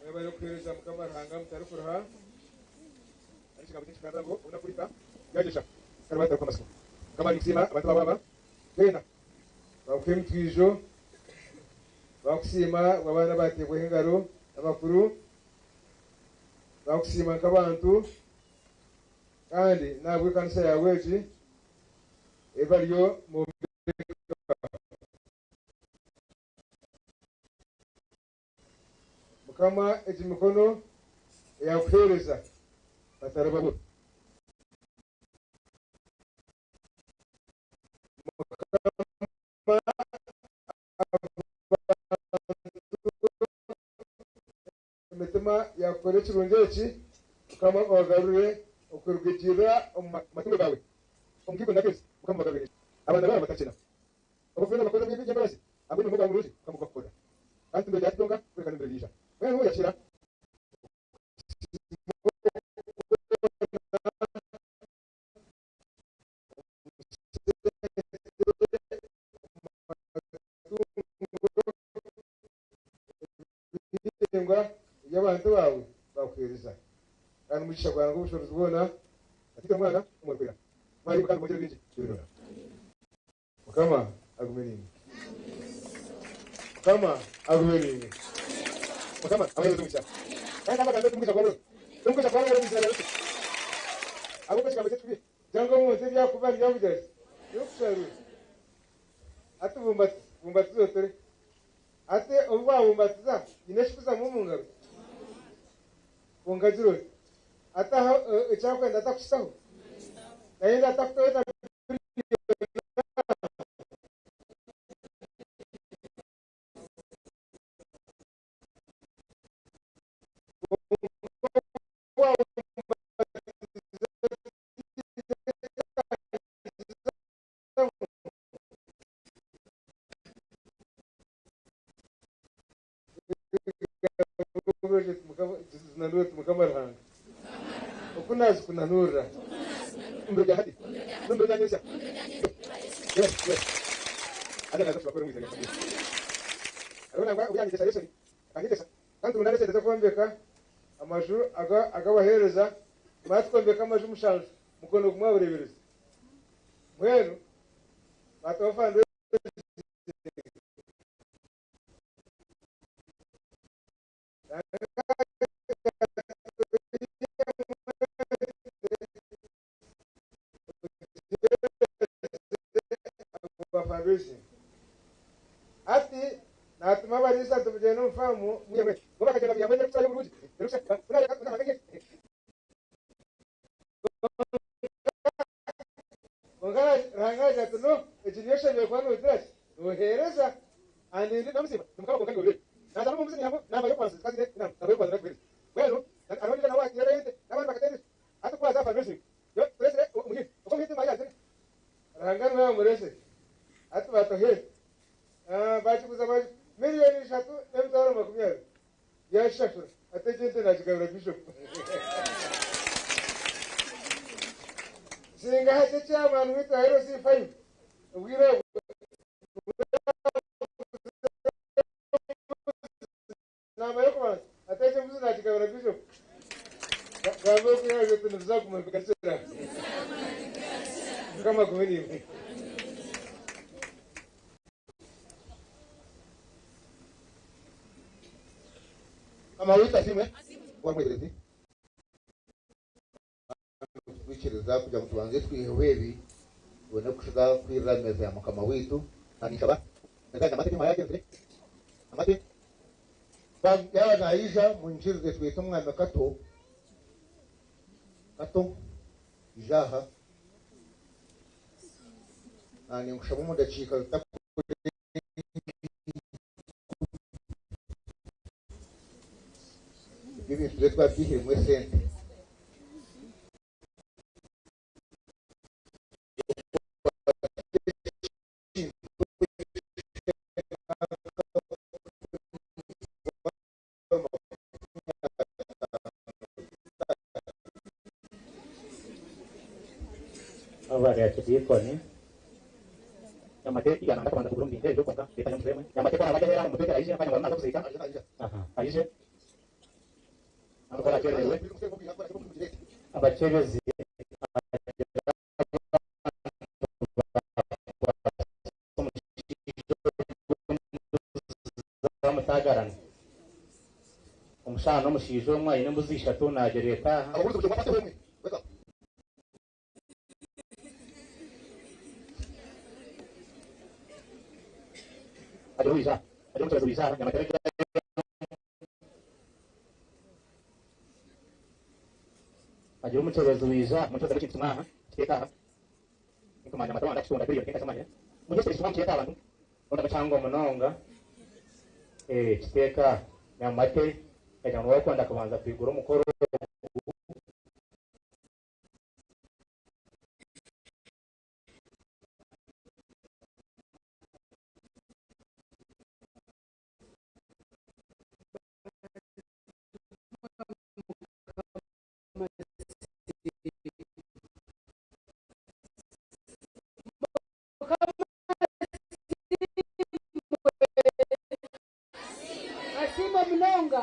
Mwebale kuheereza Mukama Ruhanga mutarikuruha. Hariho ekigambo ky'Ekiganda ngu obunaku burihika byagyesha kandi baataruka amatsiko. Mukama ninkusiima abantu baawe aba beena baakuha emitwijo, baakusiima ahabw'abaana abaateebwaho engaro n'abakuru, baakusiima nk'abantu kandi n'ahabw'ekanisa yaawe egi ei bariyo nibombeka. Mukama egi mikono eyakuhereza bataribabura. Mukama abantu emitima yakukora ekirungi eki, Mukama obagarurire okurugigirira omu matungo gawe omu nkiiko ndagezi, Mukama obagarurire abaana baabo batakyena. Obufumu n'abakozi ab'eby'embabazi ahabw'emirimo gwawe murungi Mukama ogu bakukora. Kandi ti mbere rya hati ryonka, kureka n'embere eriija. Mbwenu yakira okusiima kwona omu matungo ebihingwa eby'abantu baawe baakuheereza. Kandi omugisha gwa Ruhanga ow'obushoboorozi bwona, na Tata, Omwana, n'Omwoyo Orikwera, mwarimu kandi mwongyere bingi ebirora. Mukama agume naimwe. Mukama agume naimwe. Mukama abaheereze omugisha. Kandi amagambo omugisha gwa buri omugisha gwa buri omu izina rya Yesu. Ahabw'okuba ekigambo kye kikubire. Gyanga omuntu ebyakuba nibyamugira ati, Yokusharura. Ati bumbatiza, bumbatiza otore. Ati obu babumbatiza nyine ekikuzamu omu ngaro? Kwonka gira oti, ati aha ekyakwenda atakukitaho? Nayenda atakutaho na Mukama Ruhanga oku nazikunanurira omu biro bya hati n'omu biro bya nyentsya. Hariho nangwa obu yanyegyesa lesoni akanyegyesa kandi turundaane esente z'okwombeka amaju ag'abaheereza tumara tukombeka amaju mushanju mukono gumwe aha bureeberezi mbwenu baatuha fundraising. Hati naatuma abariisa nti mugyende omu faamu mwihemu ente. Bo bakagyenda baihamu ente erikukirayo oburungi. Kwonka Ruhanga yaagira ati, No, egi niyo oshemereire kuba noogira ki? Nooheereza. And ndi namusiima, ni Mukama kwonka niiwe obireeba. Naaza n'omu mbuzi naihamu namba y'okubanza zikaba ziine enamba, namba y'okubanza naagikuheereza. Mbwenu hariho ondiijo nawe owaagiireyo ente n'abandi bakateereza. Hati ku waaza aha fundraising, yo tureetsire omuhingi. Ogwo omuhingi timanya yaazire. Ruhanga niwe yaamureetsire. Hati baatuha ente. Baagiguza miriyoni ishatu n'emitwaro 20. Yaashashura. Hati egyo ente naagigabira bishopu. Singa hati chairman waitu wa LC5 obwire obwo namba y'okubanza hati egyo embuzi naagigabira bishopu. Gamba okwihaho ebyo tibizakuguma bigakira. Mukama agume naimwe. Mukama waitu asiimwe kuba omwebembezi Twikiriza kugira ngu tubanze twiheho ebi tubone kushuba kwirira aha meeza ya Mukama waitu. Kandi ninshaba amate. Yaaba naija munyikirize twete omwami Kato. Kato, ija aha. Ninkushaba omu dakiika zitakurenga Ebyo ebintu tube twabyihiremu esente. Abari Archidiikoni. Nyamate yananga kubanza kugura omu bintu ebyo kwonka leta nyomushwemwe. Nyamate ku araabe agyahera omutwetera aije akanya ngu arimu naaza kuziika. Aha, aije. Abakyererwe abakyebezi mutagarana omushana n'omushaija omwe aine embuzi ishatu nagireeta aha. Hagira omukyebezi waija omukyebezi ekintu kimwe aha kiteeka aha nkumanya amata wanda kutunda buriyo nkakamanya munyesere kimwe mukiteeka abantu onda kihango munonga kiteeka nyamate kagira ngu wakwenda kubanza kwigura omukoro. Asiimwe munonga.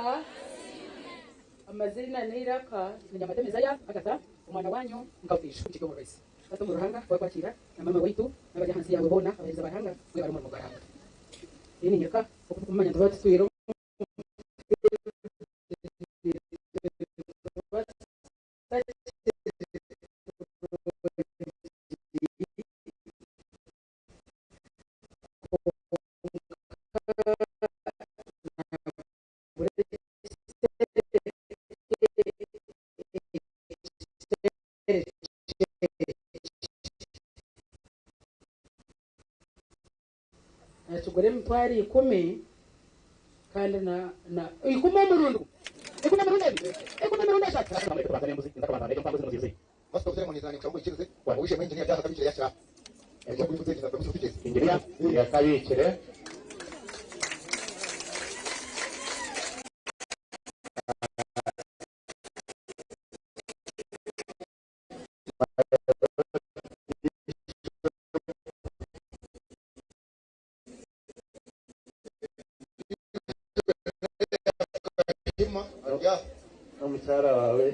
Amaziina n'eiraka. Nyamate Mezaya Agatha omwana wanyu nkawutisha omukiga omurwaise. Taata omuri Ruhanga wakwakira na mama waitu n'abari ahansi yaawe boona abahereza ba Ruhanga mwebare omurimo gwa Ruhanga. Eyi ninyeka okumanya nituba tutwire Nakigura emitwaro 10 kandi na na 10 omurundi gumwe, 10 emirundi ebiri, 10 emirundi eshatu. Engineer yakabikire. N'omukyara wawe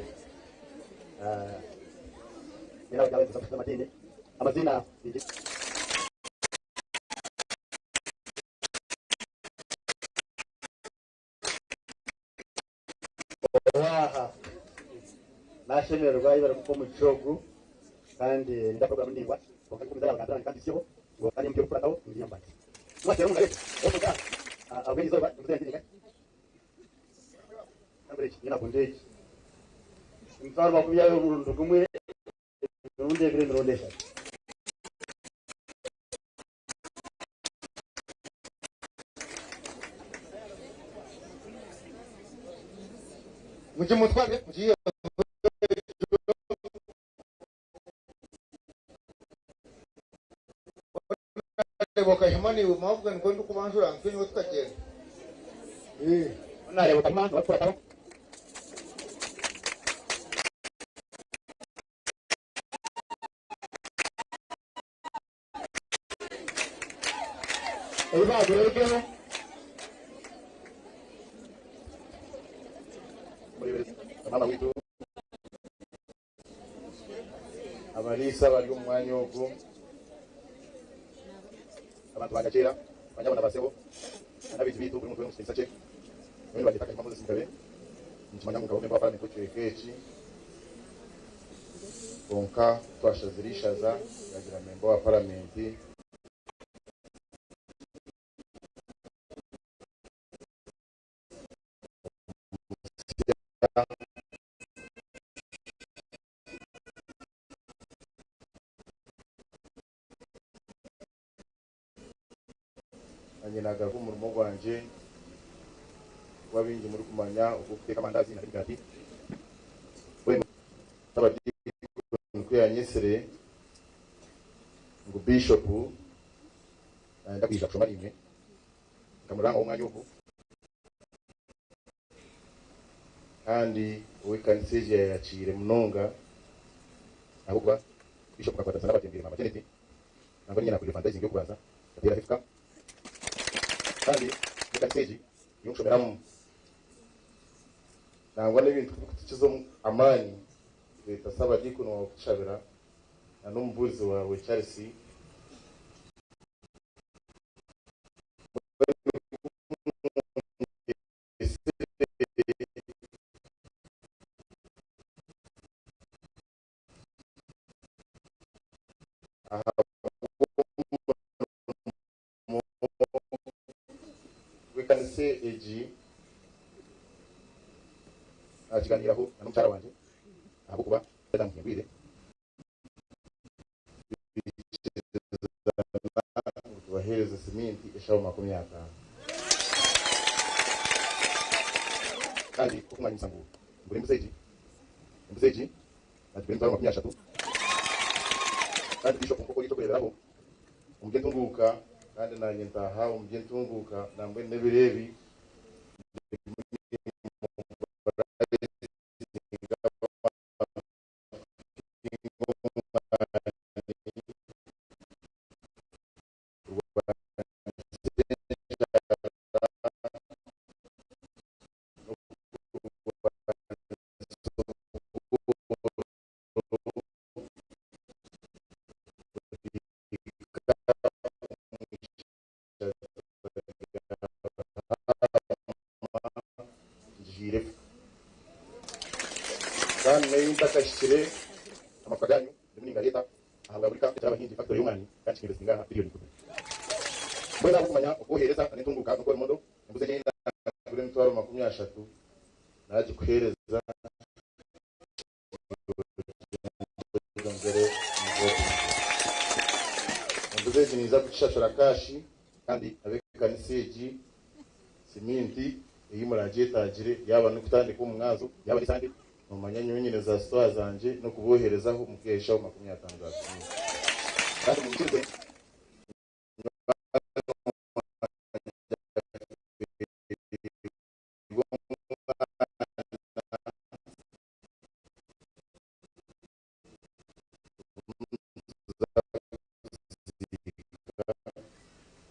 amazina. Owaha nashemererwa ibara kuko omugisha ogu kandi ndaprogram ndingwa kandi siho ngo kandi mubyo kurataho ndiyambate mwatera umugare omuga abwiriza ba nyina kundeki emitwaro 20 omurundi gumwe emirundi ebiri emirundi eshatu. Mujye mugiye Kahima niwe mwavuga niko ndi kubanjura nkwiye tukagenda. Nareba Kahima niwe. Ebibaguregeho mama witu abaliisa bari omu mwanya ogwo abantu bagakera banyabona basebo n'abintu bitu buri muntu wese cye bari bagita Kahima Moses Mugabe nikimanya ngu nkaba member wa parliament w'ekicweka eki konka twashazire ishaza yagira member wa parliament. Nanye nagaruka omurimo gwangye wabingi muri kumanya okuteka amandazi na emigati niko yanyesire ngu bishop ndakwija kushoma rimwe nkamuranga omwanya ogu kandi ow'ekanisa egi yayakiire munonga ahabw'okuba bishop akakwatanisa n'abatembere mama Janet nangwa niinye nakurire fundraising y'okubanza yateera efuka kandi ekanisa egi niyo nkushomeramu. Nangwa n'ebintu kubikutukiza amaani, tweta Sabadiikoni waawe kutushabira na n'omubuurizi waawe Charles. Ahabw'omurimo gw'ekanisa egi naakiganiiraho na n'omukyara wangye ahabw'okuba namuhindwire twikirizana ngu tubaheereze siminti eshaho 50. Kandi okumanyisa ngu ngura embuzi egi, embuzi egi nagigura emitwaro 30. Kandi Bishop nk'oku ori eky'okureeberaho omu by'entunguuka kandi naanye ntaaha omu by'entunguuka nambwenu n'ebiro ebi ndimu nimuraizinga abantu kuhinga omwani kurwanisa enjara n'okurwanisa obworo buhika omu ishaza rya Ruhama ngihaire efuka. Kandi n'ei ntakahikire amafuka gaanyu ndimu ningareeta ahabwa buri ka ekiri abahingi factory y'omwani kandi kikinvestinga aha billion 10. Mbwenu ahabw'okumanya oku oheereza n'entunguuka n'oku ori modo embuzi egi ei nagura emitwaro 30 naagikuheereza oyongyere omu Embuzi egi ninza kugishashura kaashi kandi ab'ekanisa egi siminti ei muraagyetaagire yaaba n'okutandika omu mwazo yaaba ni Sande noomanya nyowe nyine za sitooha zangye n'okubooherezaho mukaiha eshaho 50 za siminti kandi mwikirize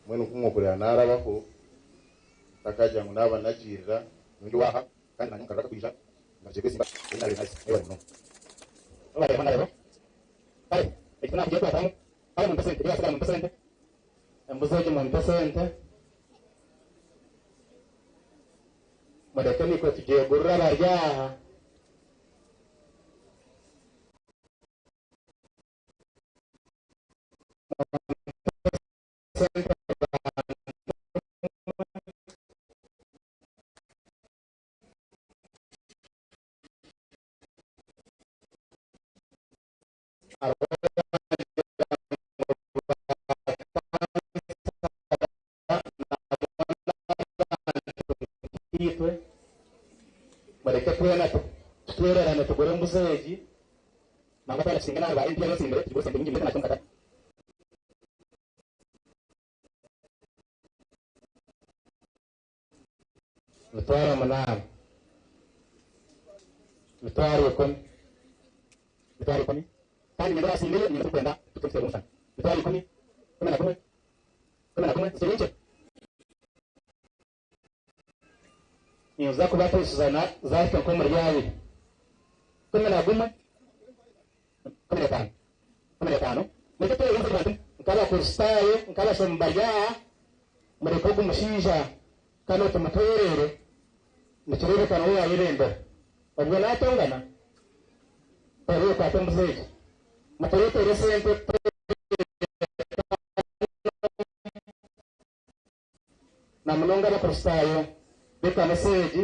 Mbwenu ku mwokureba naarabaho ntakagira ngu naaba nagiirira nyowe ndi owaaha kandi naanye omu karuru akarikwija ngarukye kwesimba ei naabaire naaza. Mwebare munonga. Kare eki tinakugyetwatamu kare mumpe sente ebyasigara mumpe sente embuzi egi mumpe sente mureke nikwe tugyegurire abari aha. Sente itwe mureke twena tutwererane tugure embuzi egi nangwa twena tusinge n'aba MP abesimbire tugure sente nyingi mureke nakyo mukatare. 800, 100,000, 100,000 kandi niba basimbire niba tukwenda tutumutera omushana 100,000, 11, 11 ziri nkye ninza kubateesezana zahika nk'omuri 20, 11, 15, 15 mureke tweyenze bantu nk'abakristaayo nk'abashomi bari aha mureke ogu mushaija kano tumutwerere nikireebeka niwe yaayebembera obwo naatongana oreekwata embuzi egi mutureetere sente na munonga abakristaayo b'ekanisa egi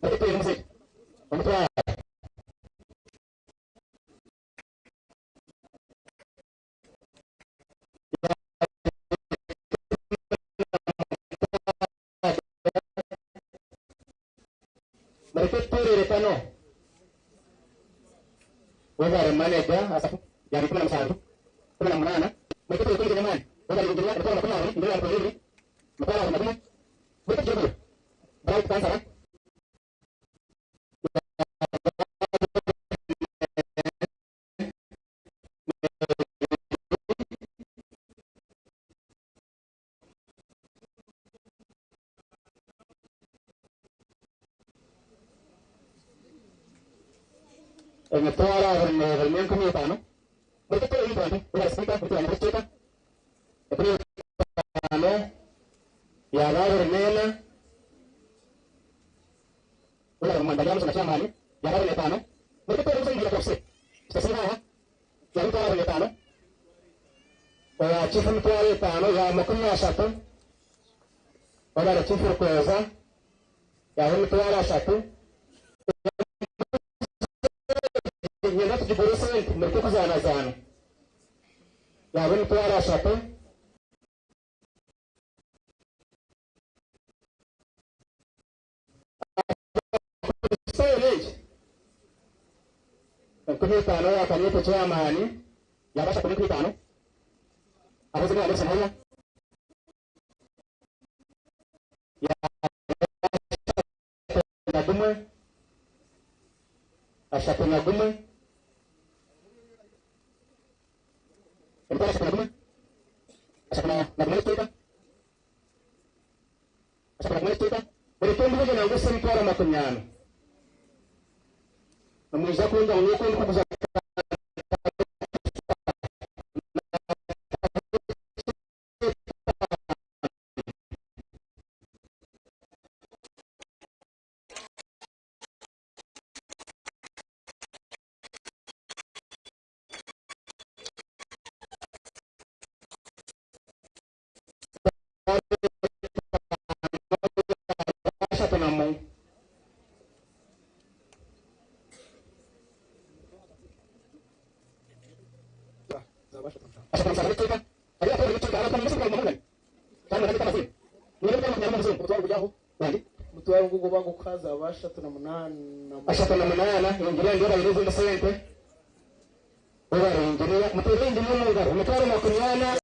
mureke twere embuzi egi omutwaro. Mureke tuterere kano webare manager asafu yari 17, 18 mureke tuterere jamani webare engineer mutwaro 20 mbere ya 20 mutwaro 20 mureke tuterere bright kansara. Emitwaro 22 n'enkumi itaano. Mureke tuteere ebintu bantu webare sipiika kutugambira ekicweka. 50 yaaba 24. Webare omwami Baryamushana na chairman yaaba 25. Mureke tuteere ebintu omu bwire tutasiiba aha. Yaaba emitwaro 25. Owa chief emitwaro 5 yaaba 30. Webare chief Rukooza yaaba emitwaro 30. Niinyenda tugigure esente mureke kuzaanazaana. Yaaba emitwaro 30. Abakristaayo baingi, 50,000 owa Kanyeto chairman yaaba 3 n'enkumi itaano. Abazimu ba Nelson Haiya yaaba 31, 31, emitwaro 31, 31 n'ekicweka, 31 n'ekicweka. Mureke mbuguze nangwa ese emitwaro 40. Nimwija kwenda ngu n'oku ndikuguza 31. Mutwaro ngugo bagukaza aba 38. 38 engineer ndiyo bayire ezindi sente. Webare engineer, muteere engineer omu ngaro emitwaro 40.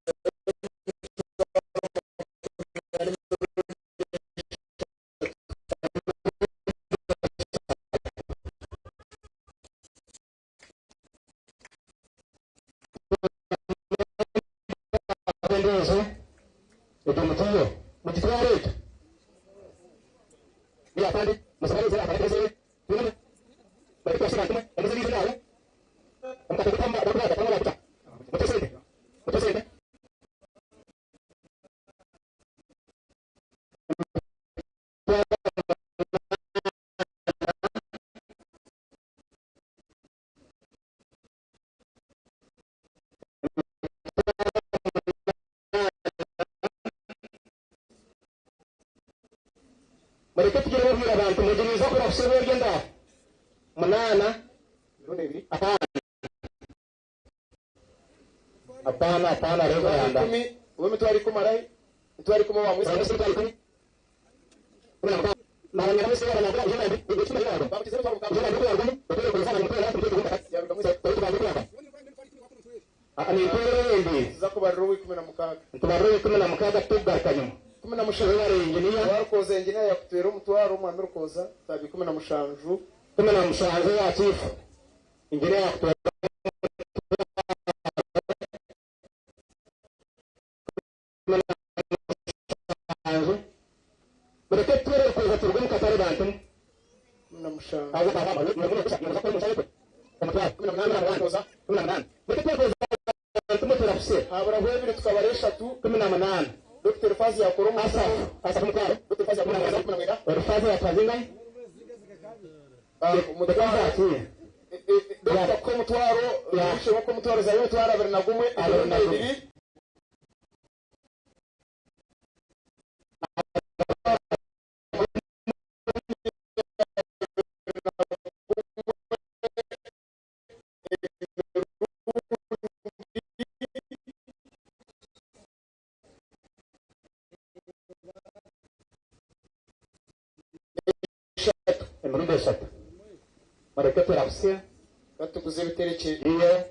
Endiijo egyo mutiyo mugitware egyo niya kandi musigare mute sente. Mureke tugire babwira abantu mugiriza kurafusa oryo ndaho 8 5 5 5 reveranda. 10 uwe mitwaro 10 arahi mitwaro 10 wa mwisi. Mitwaro 10. Tuza kubarira uwe 16. Ntubarira 16 tugaruka nyuma. 17. Wari engineer. Warukoza engineer yakutwera omutwaro omwami Rukoza tabi 17. 17 ya chief engineer yakutwera 17. Mureke tutere Rukoza turuge mu katare bantu. 17. Haburaho 2 tukabara 3. 18. Dr. Fazi yakora Asaf Asaf mutwaro. Dr. Fazi yakora 19. Fazi yatwazinga Umutwaro Dr. ko mutwaro bishobora ko mutwaro zawe mutwaro 21 22. Emirundi 3 mureke turabusia batuguze ibitereke iyo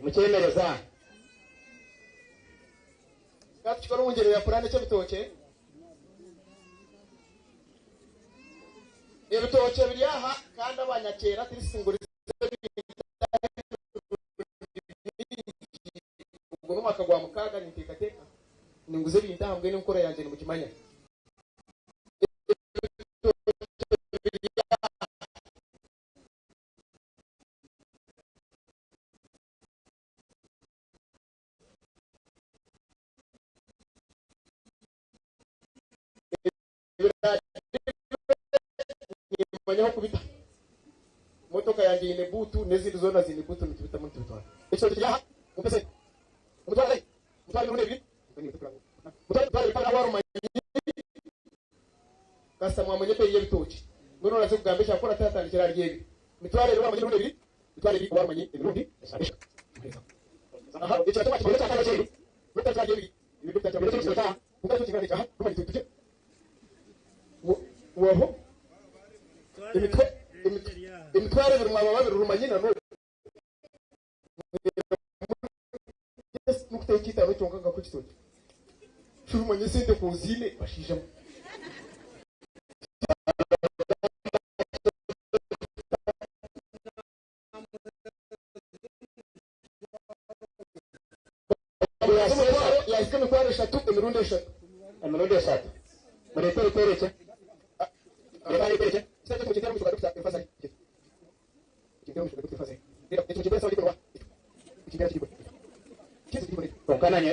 Mucyemereza. Tukikora umungeri ya Qur'ani cy'ibitoke. Ibitoke biri aha kandi abanyakera tirisingurize. Ogu n'omwaka gwa mukaaga ninteekateeka ninguza ebintu aha mbwenu enkora yangye nimugimanya. Ebitookye biri aha. Nimanya ah'okubita. Motoka yangye eine buutu n'ezindi zoona ziine buutu nitubitamu nitubitwara. Ekitookye kiri aha, mumpe sente. Omutwaro gari, omutwaro emirundi ebiri. Mutware emitwaro ebiri kandi warumanyi kasita mwamanya ebeeyi y'ebitookye. Mbwenu oraze kugamba ekyakora tihatandikira ahari ebi. Mitwaro ebiri warumanyi emirundi ebiri, mitwaro ebiri owarumanyi emirundi eshatu. Aha, ekyo nakyo wakimanya ekyakana ekindi, n'okutandikira ahari ebiri. Waho emitwaro ebiri mwaba babiri rumanyina no nokutaho ekyitano kyonka nka kukitookye shurumanya esente koziine bashaija mwe. Yahika emitwaro eshatu emirundi eshatu. Emirundi eshatu. Mureete ebiteerekye. Mureete ebiteerekye. Kwonka nanye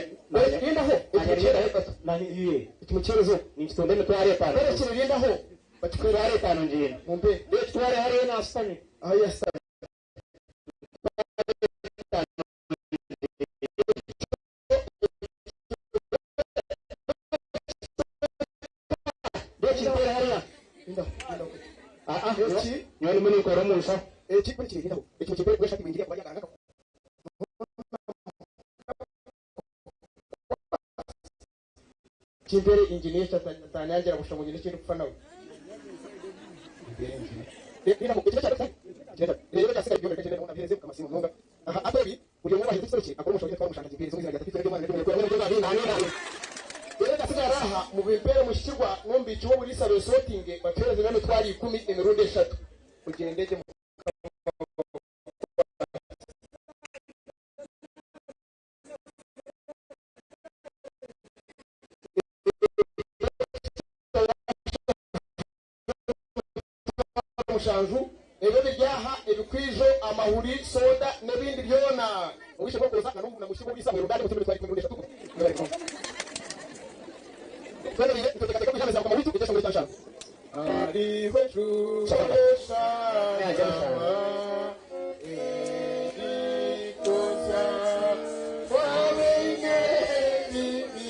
ninkitunda emitwaro etaano. Emitwaro etaano ngiine. Ekitware hariya naashutami. Nyowe ndimu ninkora omu nshaho. Kimpere engineer atanyangira busha ngu nyine eki ndikufa nawe. Rero aha mubimpere mushikirwa n'omubiiki w'oburiisa besotinge batuhereze n'emitwaro ikumi emirundi eshatu. Mugyende gye. Mushanju, ebyo biri aha, ebikwijo, amahuri, soda n'ebindi byona. Obwishiki bw'okuza na n'omushiki bw'obwisa bwerundane mutumire emitwaro ikumi emirundi eshatu. Mwebare munonga. Twemereire nituteekateeka kwija aha meeza ya Mukama waitu ekyeshongoro ekya nshanju. Hariho enshuro eshagama erikuzya kwabaine ebibi.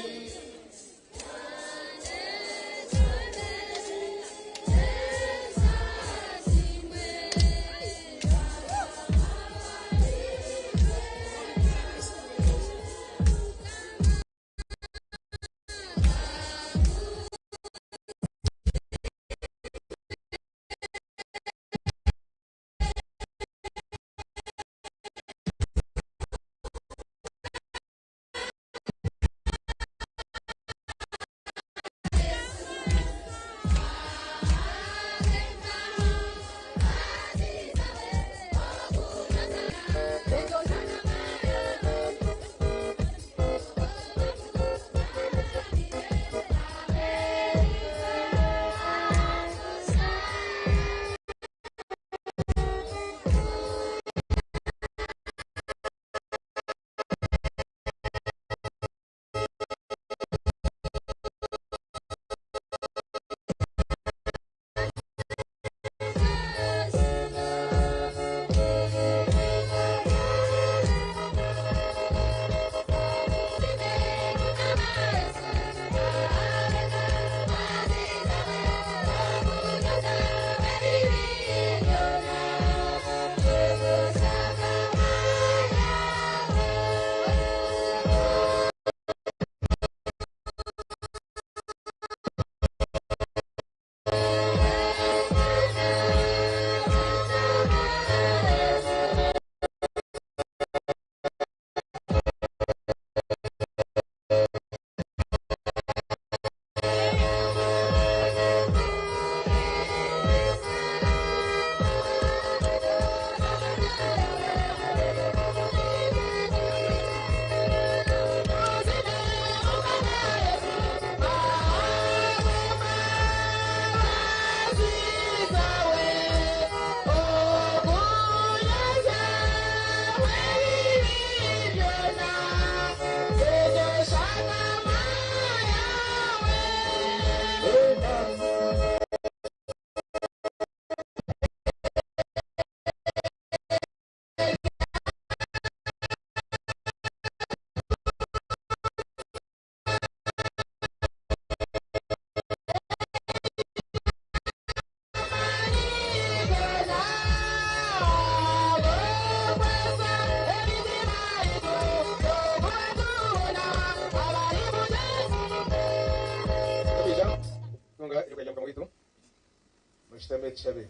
Tushutame tushabe.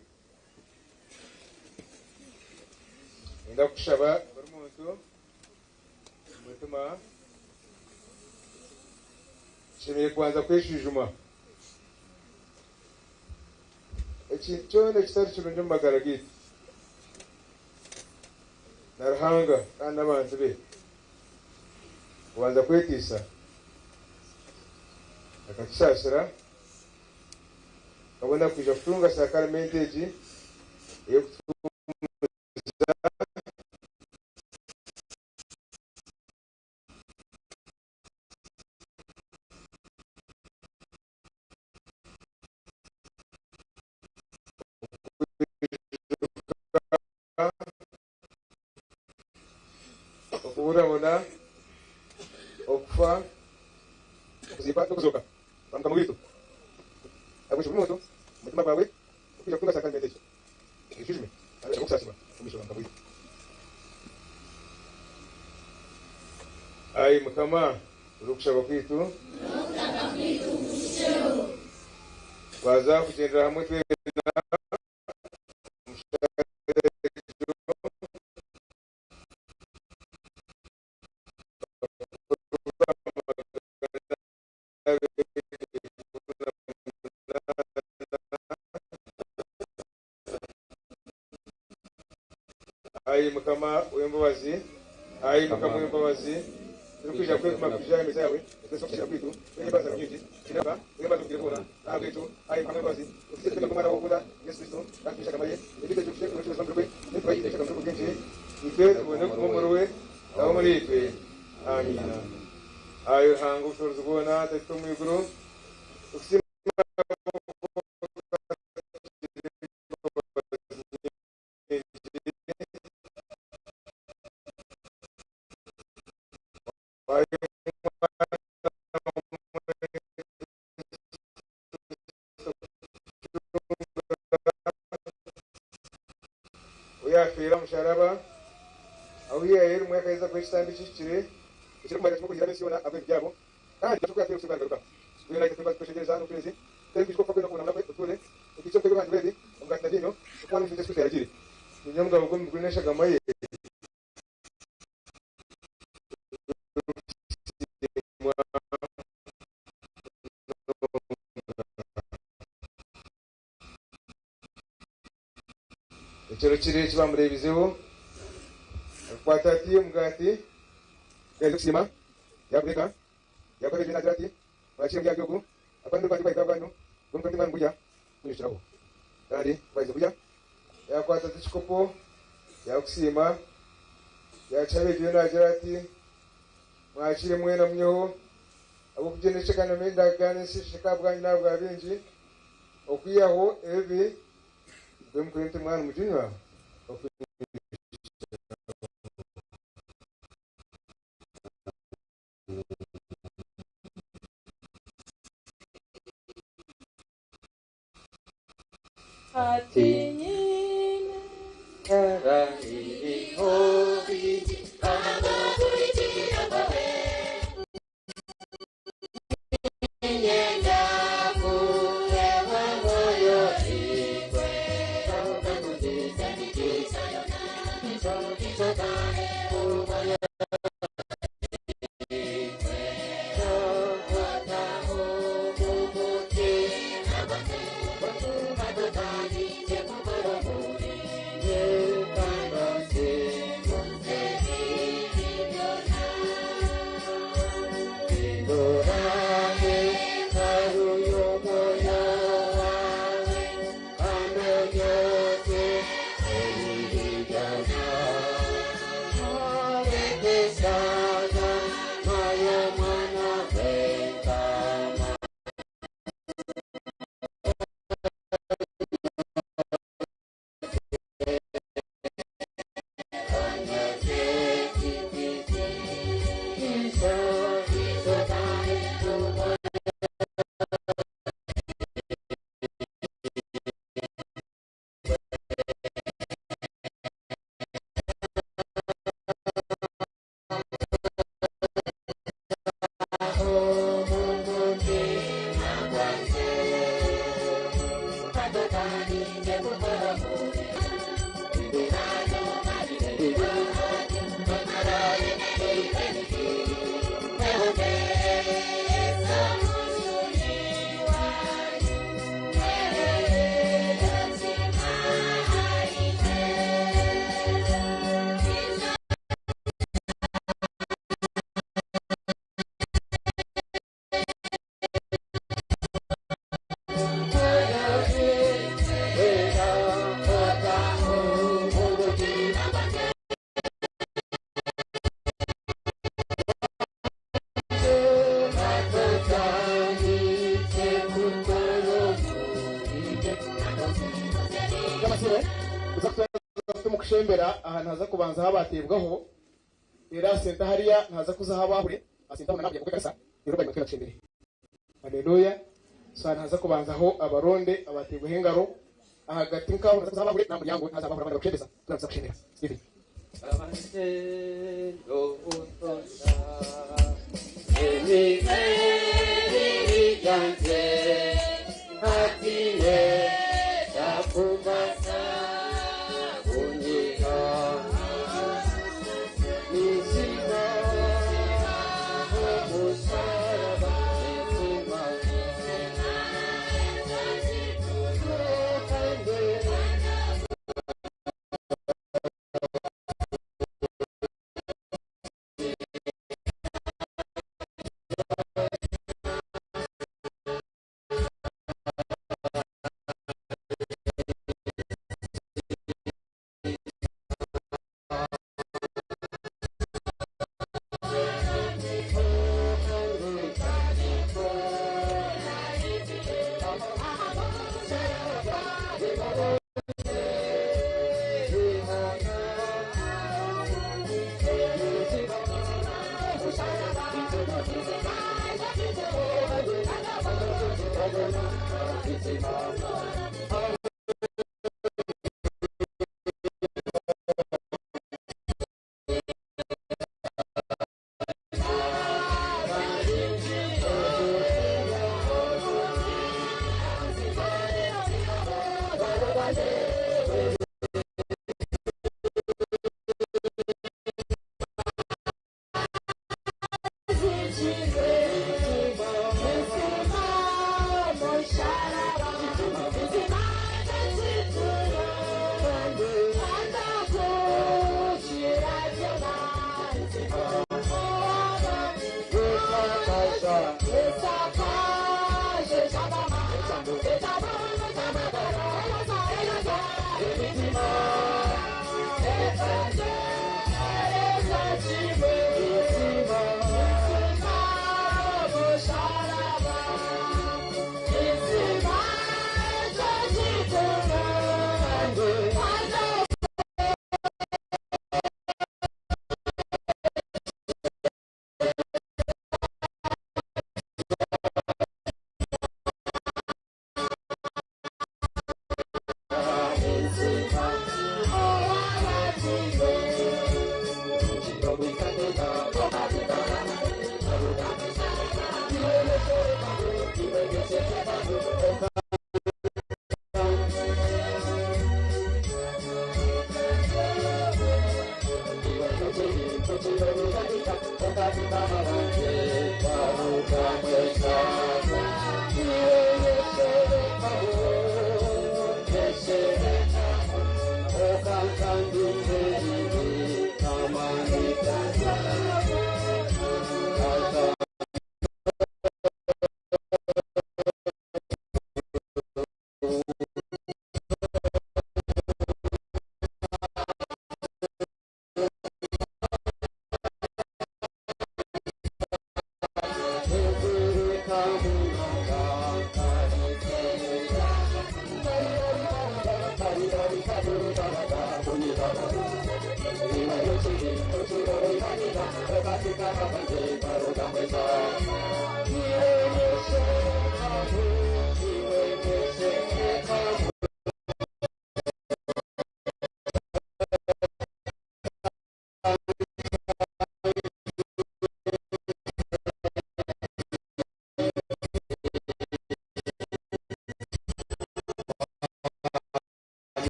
Niinyenda kukushaba buri muntu omu mutima tushemereire kubanza kweshwijuma. Ekintu kyona ekitari kirungi omu magara gaitu na Ruhanga kandi n'abantu be kubanza kweteisa akatusaasira tukabona kwija kutunga sakaramenti egi ey'okutuhuumuza. Okubonabona, okufa, okuziikwa n'okuzooka kwa Mukama waitu. Ahabw'ekyo buri muntu omu mutima gwawe orikwija kutunga sakaramenti egi, oyeshwijume kandi oshabe okusaasirwa omu maisho ga Mukama waitu. Ai Mukama, hurira okushaba kwaitu. Twaza kugyendera hamwe twena omu shaaha egyo. Ai Mukama w'embabazi, Ai Mukama w'embabazi, turikwija kweguma kwija aha meeza yaawe, nitwesiga okusaasira kwaitu, twine embabazi zaawe nyingi, tukireeba embabazi obwire bwona. N'ahabw'ekyo, ai Mukama w'embabazi, otwikirize twine Omwana waawe okukunda, Yesu Kristo, kandi twine eshagama ye, ebiita egyo kuhitsya obucureezi bw'omubiri gwe, n'emifuba ye eshagama y'obwengye, itwe tubone kuguma omuriwe, nawe omuriitwe. Amiina. Ai Ruhanga Ow'obushoboorozi bwona, Tataitwe ow'omu iguru, tukusiima ahabw'okuba otugiriire embabazi nyingi. Wahayo Omwana omwe Obu yaafeera aha musharaba, ahu yaayehayo rimwe akaheza kuha ekitambo ekihikire ekirikumarira kimwe okurihiira ab'ensi yoona ahabw'ebibi byabo, kandi naija ku yaafiire obutsyo bwagaruka. Twena itwe twembaze tukweshengyereza n'obucureezi, tutarikwijuka okufa kwe n'okubonabona kwe, otuture otuhikye omu kwega ebihangirwe ebi, omugaati na viinyo, nk'oku Omwana w'omushaija Yesu Kristo yaaragiire. Niinye omugabo gw'omu guri n'eshagama ye erikusiimwa munonga. Ekiro kiri eki baamureebizeho, akakwata ati omugaati, ku yaaherize kusiima, yaagureeka, yaaguha abeegi be naagira ati, Mwakiire murye ahari ogu, ahabw'okuba n'omubiri gwangye ogwahebwa ahabwanyu, gwe mukore muti mwamugurya kunyijukiraho. Kandi ku baaherize kurya, yaakwata ati ekikopo, yaakusiima, yaakiha abeegi be naagira ati, Mwakiire mwena munyweho, ahabw'okugira endagaano ensya ahabwanyu n'ahabwa baingi, okwihaho ebibi. Gwe mukore muti mwaba nimuginywa okunyijukiraho. Hati nyine Arikukwebembera aha nihaza kubanzaho abateebwaho, reero aha senta hariya nihaza kuzaho abaahuri, aha senta hoona n'aha kw'ekanisa, reero bwanyima twena tushembere. Haleluya! So aha nihaza kubanzaho abaronde abateebwaho engaro, ahagati nk'aho nihaza kuzaho abaahuri, n'aha muryango nihazaho abaahuri abandi barikushembeza, twena nituza kushembera. Stephen.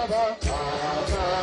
Baba.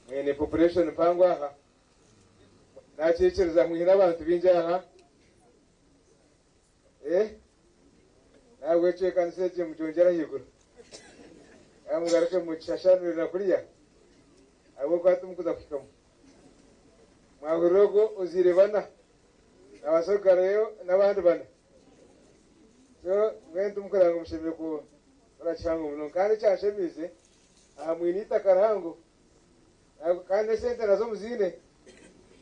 Mwine population mpango aha nakyekiriza mwine abantu bingi aha nabwekyo ekanisa egi mugyongyere ahaiguru mugaruke mukishashanurira kuriya ahabw'okuba timukuza kuhikamu mwahurira ogwo ozaire bana nabaasa kugarayo n'abandi bana so mbwenu timukureba ngu mushemereire kukora kihango munonga kandi ekyanshemiize aha mwine eitaka rihango kandi esente nazo muziine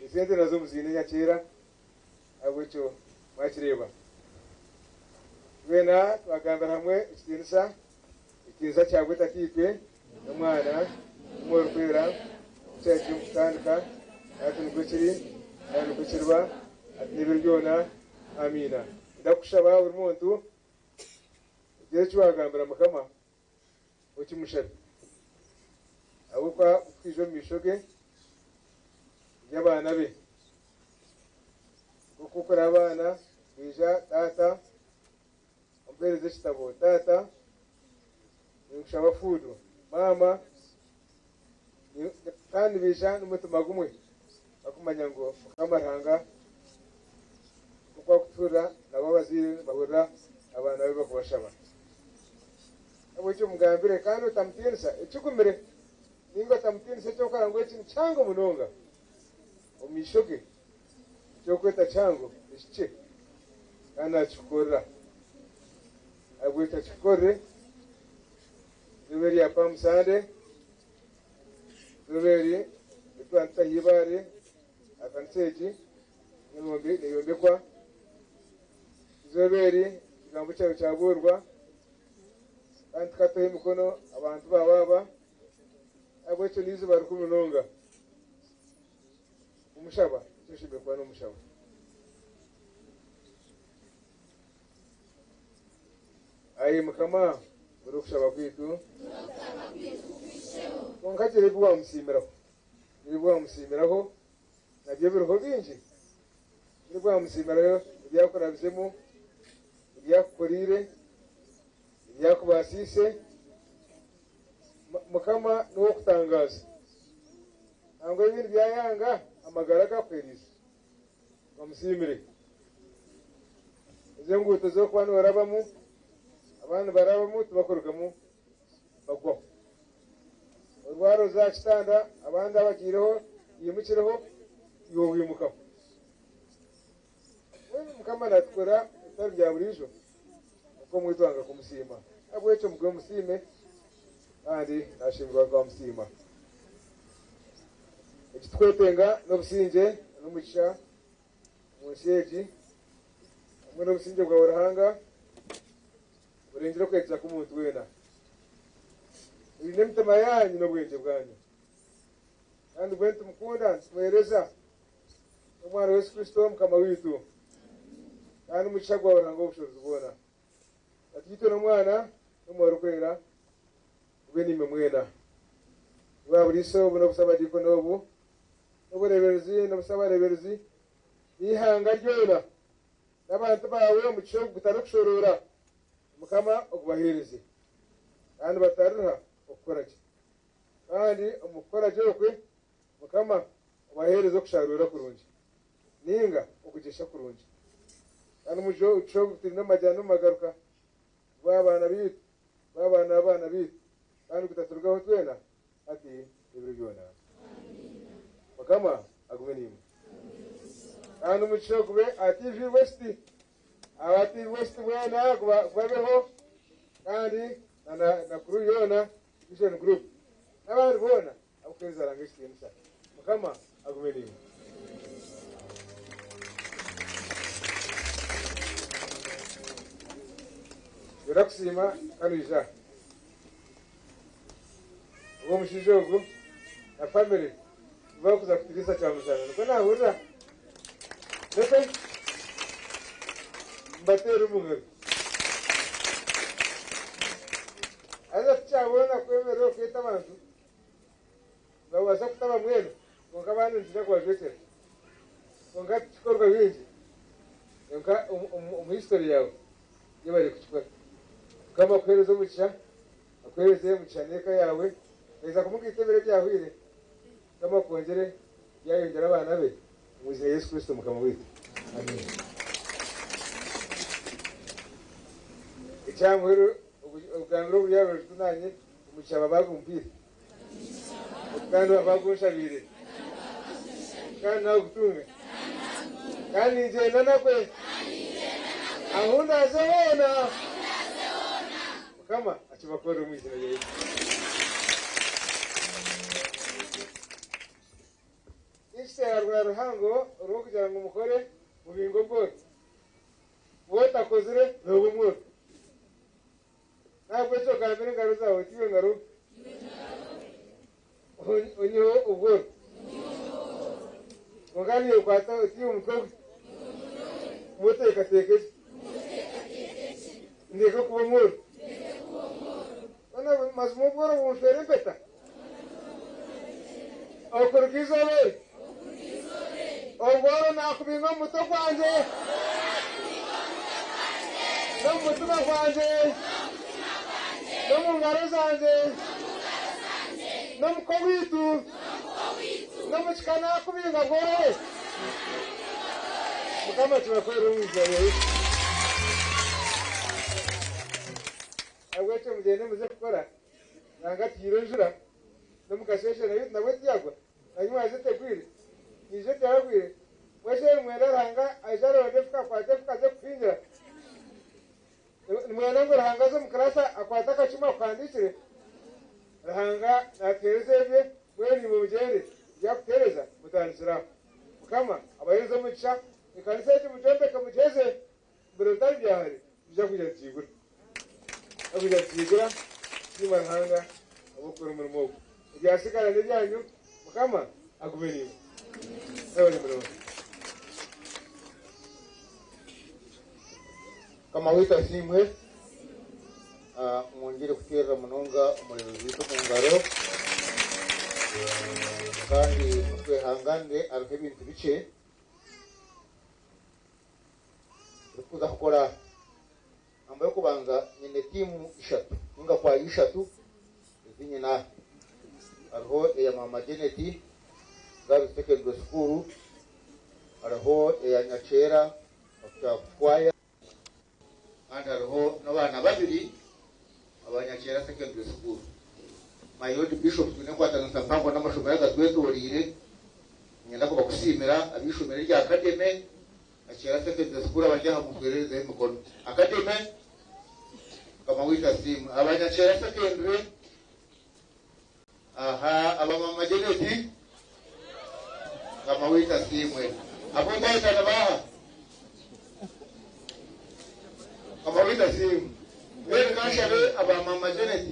esente nazo muziine nyakyera ahabw'ekyo mwakireeba twena twagambira hamwe ekitiinisa ekitiinisa kyabwe tataitwe n'omwana n'omwoyo orikwera kyari kiri omu kutandika hati nikwo kiri kandi nikwo kiriba hati n'ebiro byona amiina ndakushaba buri muntu ogire eki wagambira mukama okimushabe ahabw'okuba twija omu maisho ge turi abaana be nk'oku kuri abaana baija taata ompereze ekitabo taata ninkushaba fuudu maama kandi baija n'omutima gumwe bakumanya ngu mukama Ruhanga nk'oku akutuhurira nabo abazaire nibahurira abaana be bakubashaba ahabw'ekyo mugambire kandi otamutiinisa ekigumire ninga otamutiinisa eky'okukora ngu eki ni kihango munonga omu maisho ge eky'okweta kihango nikikye kandi nakikukorera ahabw'ekyo akikukorere izooba erya Palm Sunday izooba eri eritwaba nitutaho eibaare aha kanisa egi neyombekwa izooba eri ekigambo kyawe kyabuurwa kandi tukataho emikono abantu baaba aba ahabw'ekyo n'eizooba rikuru munonga kumushaba nikyo oshemereire kuba n'omushaba. Ai Mukama, hurira okushaba kwaitu. Kwonka gira ebi waamusiimiraho. Gira ebi waamusiimiraho, nabyo biriho bingi. Gira ebi waamusiimiraho ebi akurabizemu, ebi akukoreire, ebi akubaasiise. Mukama n'ow'okutangaaza. Nangwa ebindi byayanga, amagara agakuheeriize. Bamusiimire. Ezo enguuto z'okuba noorabamu, abandi barabamu tibakurugamu bagwaho. Orwara oza aha kitanda, abandi abagiireho baimukireho, iwe waimukaho. Mbwenu Mukama naatukora ebitari bya buriijo, kwonka omwe twanga kumusiima. N'ahabw'ekyo mugume musiime, kandi naashemererwa twamusiima. Eki turikwetenga n'obusingye n'omugisha omu nsi egi, hamwe n'obusingye bwawe Ruhanga, burengire okwegyesa kw'omuntu weena. Burinde emitima yaanyu n'obwengye bwanyu. Kandi mbwenu nitumukunda, nitumuheereza n'Omwana wa Yesu Kristo Mukama waitu. Kandi omugisha gwawe Ruhanga w'obushoboorozi bwona, Tataitwe n'Omwana n'Omwoyo Orikwera, gube naimwe mwena. Bwa buriisa obu n'obusabadiikoni obu, n'obureeberezi n'obusabareeberezi, n'eihanga ryona, n'abantu baawe omugisha ogu gutarikushoroora, Mukama ogubaheereze. Kandi batariruha okukora gye. Kandi omu kukora gye okwe, Mukama obaheereze okusharuura kurungi, nainga okugira. emigyesha kurungi. Kandi omugisha ogu twine omu majyana n'omu magaruka gw'abaana baitu, gw'abaana b'abaana baitu, kandi gutaturugaho twena hati n'ebiro byona. Mukama agume naimwe. Kandi omugisha ogu gube aha TV West, aba TV West mwena gubabeho kandi na crew yoona Vision Group n'abandi boona abakuheereza Ruhanga ekitiinisa. Mukama agume naimwe. Twenda kusiima kandi oija aha. Ogu omushaija ogu na family tibarikuza kuturiisa kyamushana nikwo nahurira. Nikwo mbateera omu ngaro. Haza tikyabona kwemerera okweta abantu nibabaasa kutaba mbwenu kwonka abandi nitwija kubajwekyera. Kwonka tikikorwa bingi kwonka omu history yaawe yebare kukikora. Mukama akuhereze omugisha. Akuhereze omugisha n'eka yaawe. Naija kumugaita ebiro ebyahweire. Mukama akwongyere yayongyera abaana be omu iziina rya Yesu Kristo Mukama waitu. Amiina. Ekyamuheru obugambire oburi aha rubaju nanye omugisha baba agumpaire kandi baba agunshabiire kandi nagutunga kandi ningyenda nagwe ahu ndaaze hoona. Mukama akibakorere omu iziina rya Yesu. Tinkiteera rwa ruhango orw'okugira ngu mukore mubinge obworo. Waaba otakozire nooba omworo. N'ahabw'ekyo ogambire engaro zaawe oti, Iwe ngaro, onyiheho obworo. Kwonka niiwe kwata oti, Iwe mutwe gwe, muteekateeke gye, ndeke kuba omworo. Mazima obworo bunshwera empeta. Okuruga eizooba eri, obworo naakubinga omu mutwe gwangye n'omu mutima gwangye n'omu ngaro zangye n'omu k'owaitu n'omu kika naakubinga bworo we. Mukama akibakorere omu iziina rya Yesu. Ahabw'ekyo mugyende muze kukora. Ruhanga atuhaire enjura n'omu kasheeshe nayo nabwo tiyagwa, nanyima haza etegwire, neija teyagwire. Mbwenu nimwenda Ruhanga aije aronde efuka akwate efuka aze kukuhingira? Nimwenda ngu Ruhanga aze omu kirasi akwate akacumu akuhandiikire? Ruhanga natuheereza ebye, mbwenu imwe mugyende ebyakutuheereza mutandikire aho. Mukama abaheereze omugisha, ekanisa egi mugyombeke mugyeze. Biro bitari bya hare nitwija kwija nitugiigura. Nitwija kwija nitugiigura kusiima Ruhanga ahabw'okukora omurimo ogu. Ebyatsigara n'ebyanyu, Mukama agume naimwe. Mwebare munonga. Mukama waitu asiimwe. Mwongyere kuteerera munonga omureeberezi waitu omu ngaro. Kandi mutwehanganire hariho ebintu bikye. Turikuza kukora namba y'okubanza nyine tiimu ishatu ninga kwaya ishatu ezi nyine aha. Hariho eya Maama Janet Girls Secondary School, hariho eya Nyakyera Kwaya kandi hariho n'abaana babiri aba Nyakyera Secondary School. My Lord Bishop twine enkwatanisa mpango n'amashomero agatwetoreire. Niinyenda kubakusiimira ab'eishomero erya Academy Nyakyera Secondary School abari aha mutwererezeho emikono. Academy, Mukama waitu asiimwe. Aba Nyakyera Secondary, aha aba Mama Janet, Mukama waitu asiimwe. Abu ntayeta nibaaha? Mukama waitu asiimwe. Mbwenu kanshabe aba Mama Janet,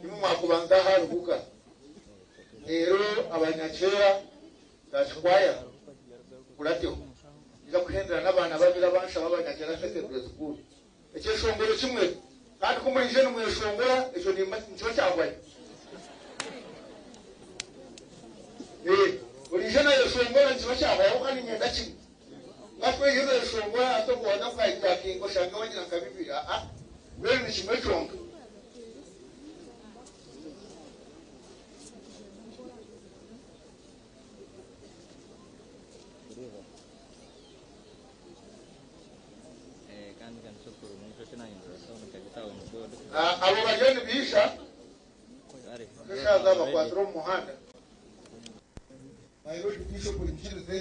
imwe mwakubanza aha rubuga. Reero aba Nyakyera Church Choir mukurateho. Ninza kuhendera n'abaana babiri abanshaba aba Nyakyera Secondary School. Ekyeshongoro kimwe kandi ku muraije nimweshongora ekyo nikiba kyahwayo. Eh, oraije nayeshongora nikiba kyahwayo ahabw'okuba niinyenda kimwe. Nka tweihe noyeshongora hati obwo waaza kuhayijakinga oshange wagira nka bibiri aa mbwenu ni kimwe kyonka. Abo bariyo nibiisha nk'eshaaha bakwatira omu muhanda. My Lord Bishop, unyikirize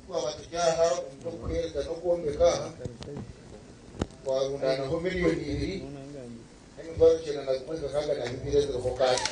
twaba turi aha n'okuheereza n'okwombeka aha twarundaanaho 2 million n'emitwaro 92 eziriho cash.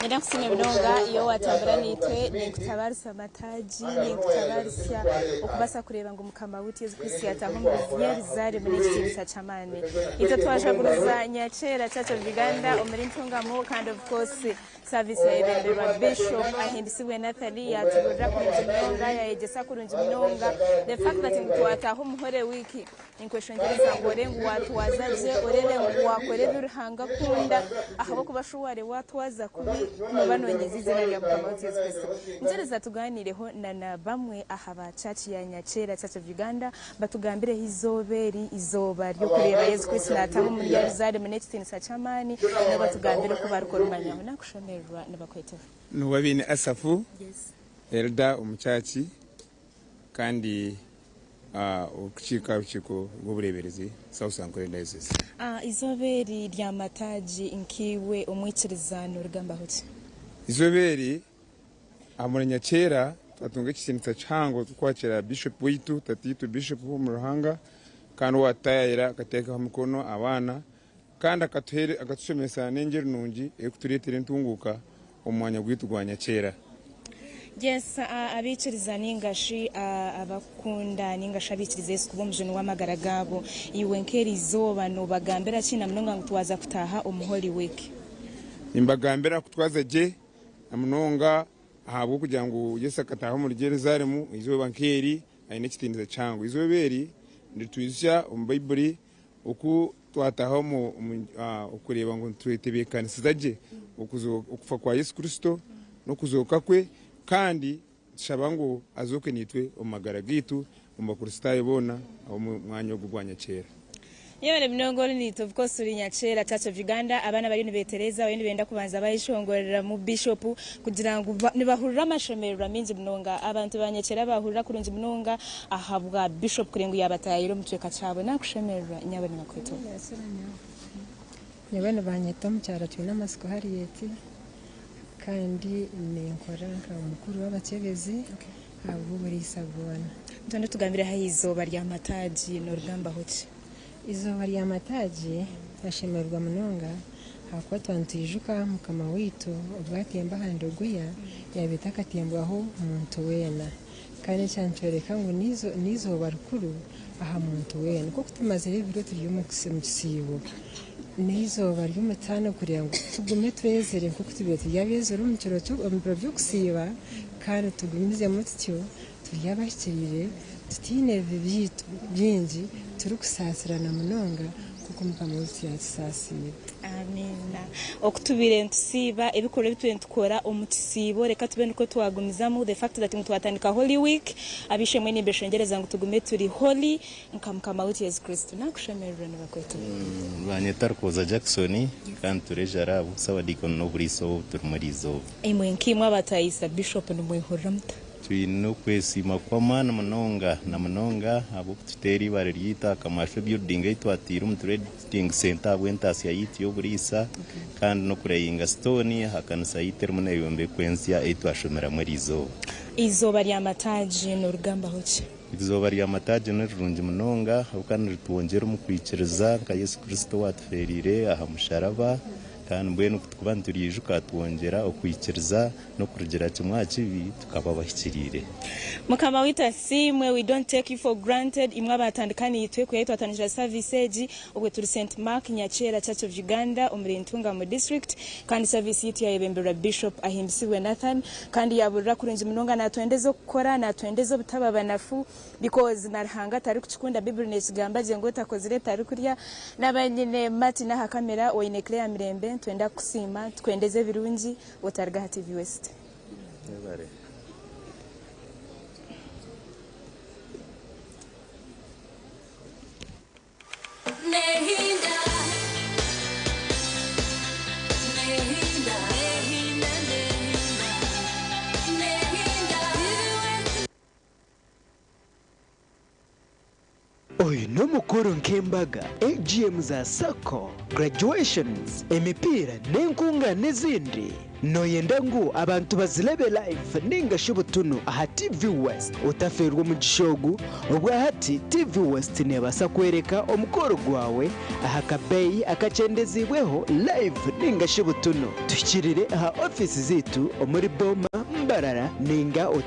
Nenda kusiima munonga iyo watambura naitwe. Ninkutabarisa amataagi, ninkutabarisa okubasa kureeba ngu Mukama witu Yesu Kristo yataha omu Yerusaalemu n'ekitiinisa ky'amaani. Itwe twashaguruza Nyakyera Church of Uganda omuri Ntungamo, kandi of course service yayebemberwa Bishop Ahimbisibwe Nathan. Yatuburira kurungi munonga, yayegyesa kurungi munonga. The fact that ngu twataha omu Holy Week, ninkweshongereza ngu orebe ngu watwaza gye, orebe ngu wakora ebi Ruhanga akunda, ahabw'okuba shu ware watwaza kubi noba nonyiza izina rya Mukama waitu Yesu Kristo. Ngyereza tuganireho na bamwe aha ba church ya Nyakyera Church of Uganda, batugambireho izooba eri, izooba ry'okureeba Yesu Kristo nataha omuri Yerusaalemu n'ekitiinisa ky'amaani, nabo batugambire oku barikurumanyaho. Nakushemererwa, nibakwetaho? Nuwabine Asafu, elder omu church kandi okukiika orukiiko rw'obureeberezi South Ankole Diocese. Izooba eri rya mataagi, nkiiwe omwikiriza norigambaho ki? Izooba eri aha muri Nyakyera twatunga ekitiinisa kihango tukwakira Bishop waitu, tatiitu Bishop w'omu Ruhanga, kandi owatutayayira akateekaho emikono abaana kandi akatushomesa n'engyeri nungi erikutureetera entunguuka omu mwanya gwaitu gwa Nyakyera. Yes, abikiriza ningashi abakunda ningashi abikiriza Yesu kuba omujuni w'amagara gaabo, iwe nk'eri izooba nobagambira ki, na munonga ngu twaza kutaha omu Holy Week? Nimbagambira kutwaza gye na munonga ahabw'okugira ngu Yesu akataaha omuri Yerusaalemu izooba nk'eri aine ekitiinisa kihango. Izooba eri niritwijutsya omu Baibuli oku twataha omu okureeba ngu nitwetebeekanisiza gye okufa kwa Yesu Kristo n'okuzooka kwe, kandi tushaba ngu azooke naitwe omu magara gaitu omu Bakristaayo boona ab'omu mwanya ogu gwa Nyakyera. Yebare munonga ori naitwe. Of course turi Nyakyera Church of Uganda. Abaana bariyo nibetereza, bariyo nibenda kubanza bayeshongoreramu Bishop kugira ngu nibahurira amashemererwa mingi munonga. Abantu ba Nyakyera bahurira kurungi munonga ahabwa Bishop kureba ngu yabatayayira omu kicweka kyabo. Nakushemererwa, nyabo, nibakweta? Nyowe nibanyeta omukyara Twine Amasiko Harriet, kandi ninkora nka mukuru w'abakyebezi ahabw'oburiisa bwona. Nitwenda otugambire aha izooba rya mataagi, norigambaho ki? Izooba rya mataagi twashemererwa munonga ahakuba twaba nitwijuka Mukama waitu obwatemba aha ndogoya yaaba etakatembwaho muntu weena. Kandi ekyo nikyoreka ngu n'eizooba rikuru aha muntu weena. Nk'oku tumazire ebiro turi omu kisiibo, n'eizooba ry'omutaano kureeba ngu tugume twezire nk'oku tubaire turi abeezire omu biro by'okusiiba, kandi tugumizemu tutyo turi abahikiriire, tutaine bibi byaitu bingi, turikusaasirana munonga nk'oku Mukama waitu yaatusaasiire. Amiina. Oku tubaire nitusiiba, ebikorwa ebi tubaire nitukora omu kisiibo, reka tube nikwo twagumizamu. The fact that ngu twatandika Holy Week, ab'eishe-emwe nimbeshengyereza ngu tugume turi holy nka Mukama waitu Yesu Kristo. Nakushemererwa, nibakweta? Banyeta Rukooza Jackson, kandi turi ejarabu Sabadiikoni n'oburiisa obu turimu eriizooba. Imwe nkaimwe abatayisa Bishop nimwehurira muta? Twine okwesiima kw'amaani munonga na munonga ahabw'okututeera eibare ryaitu aha Kamasho building ei twataire omu trading centre ahabw'entaasya yaitu y'oburiisa kandi n'okureyinga stone aha kanisa yaitu erimu neeyombekwa ensya ei twashomeramu eriizooba. Eizooba rya mataagi norigambaho ki? Eizooba rya mataagi ni rirungi munonga ahabw'okuba niritwongyera omu kwikiriza nka Yesu Kristo owaatufeereire aha musharaba. Kandi mbwenu ku turikuba nituriijuka, twongyera okwikiriza n'okurugira kimwe aha kibi, tukaba abahikiriire. Mukama waitu asiimwe, we don't take you for granted imwe abatandika naitwe kuyahi twatandikira service egi. Obwe turi St Mark Nyakyera Church of Uganda omuri Ntungamo district, kandi service yaitu yayebemberwa Bishop Ahimbisibwe Nathan, kandi yaburira kurungi munonga, natwendeza okukora, natwendeza obutaba banafu, because na Ruhanga tarikukikunda. Bibuli nekigamba gye ngu otakozire tarikurya. Naba nyine Martin aha kamera, oine Claire Mirembe. Nitwenda kukusiima, tukwendeze ebirungi otariga aha TV West. Webare. Nehinda, nehinda, nehinda, nehinda, nehinda. Oyu n'omukoro nk'embaga, AGM za sacco, graduations, emipiira n'enkungaana ezindi. Nooyenda ngu abantu bazirebe live ninga shi butunu aha TV West? Otafeerwa omugisha ogu, obwahati TV West neebaasa kworeka omukoro gwawe aha kabeeyi akakyendeziibweho live ninga shi butunu. Tuhikirire aha ofiisi zaitu omuri Boma, Mbarara ninga.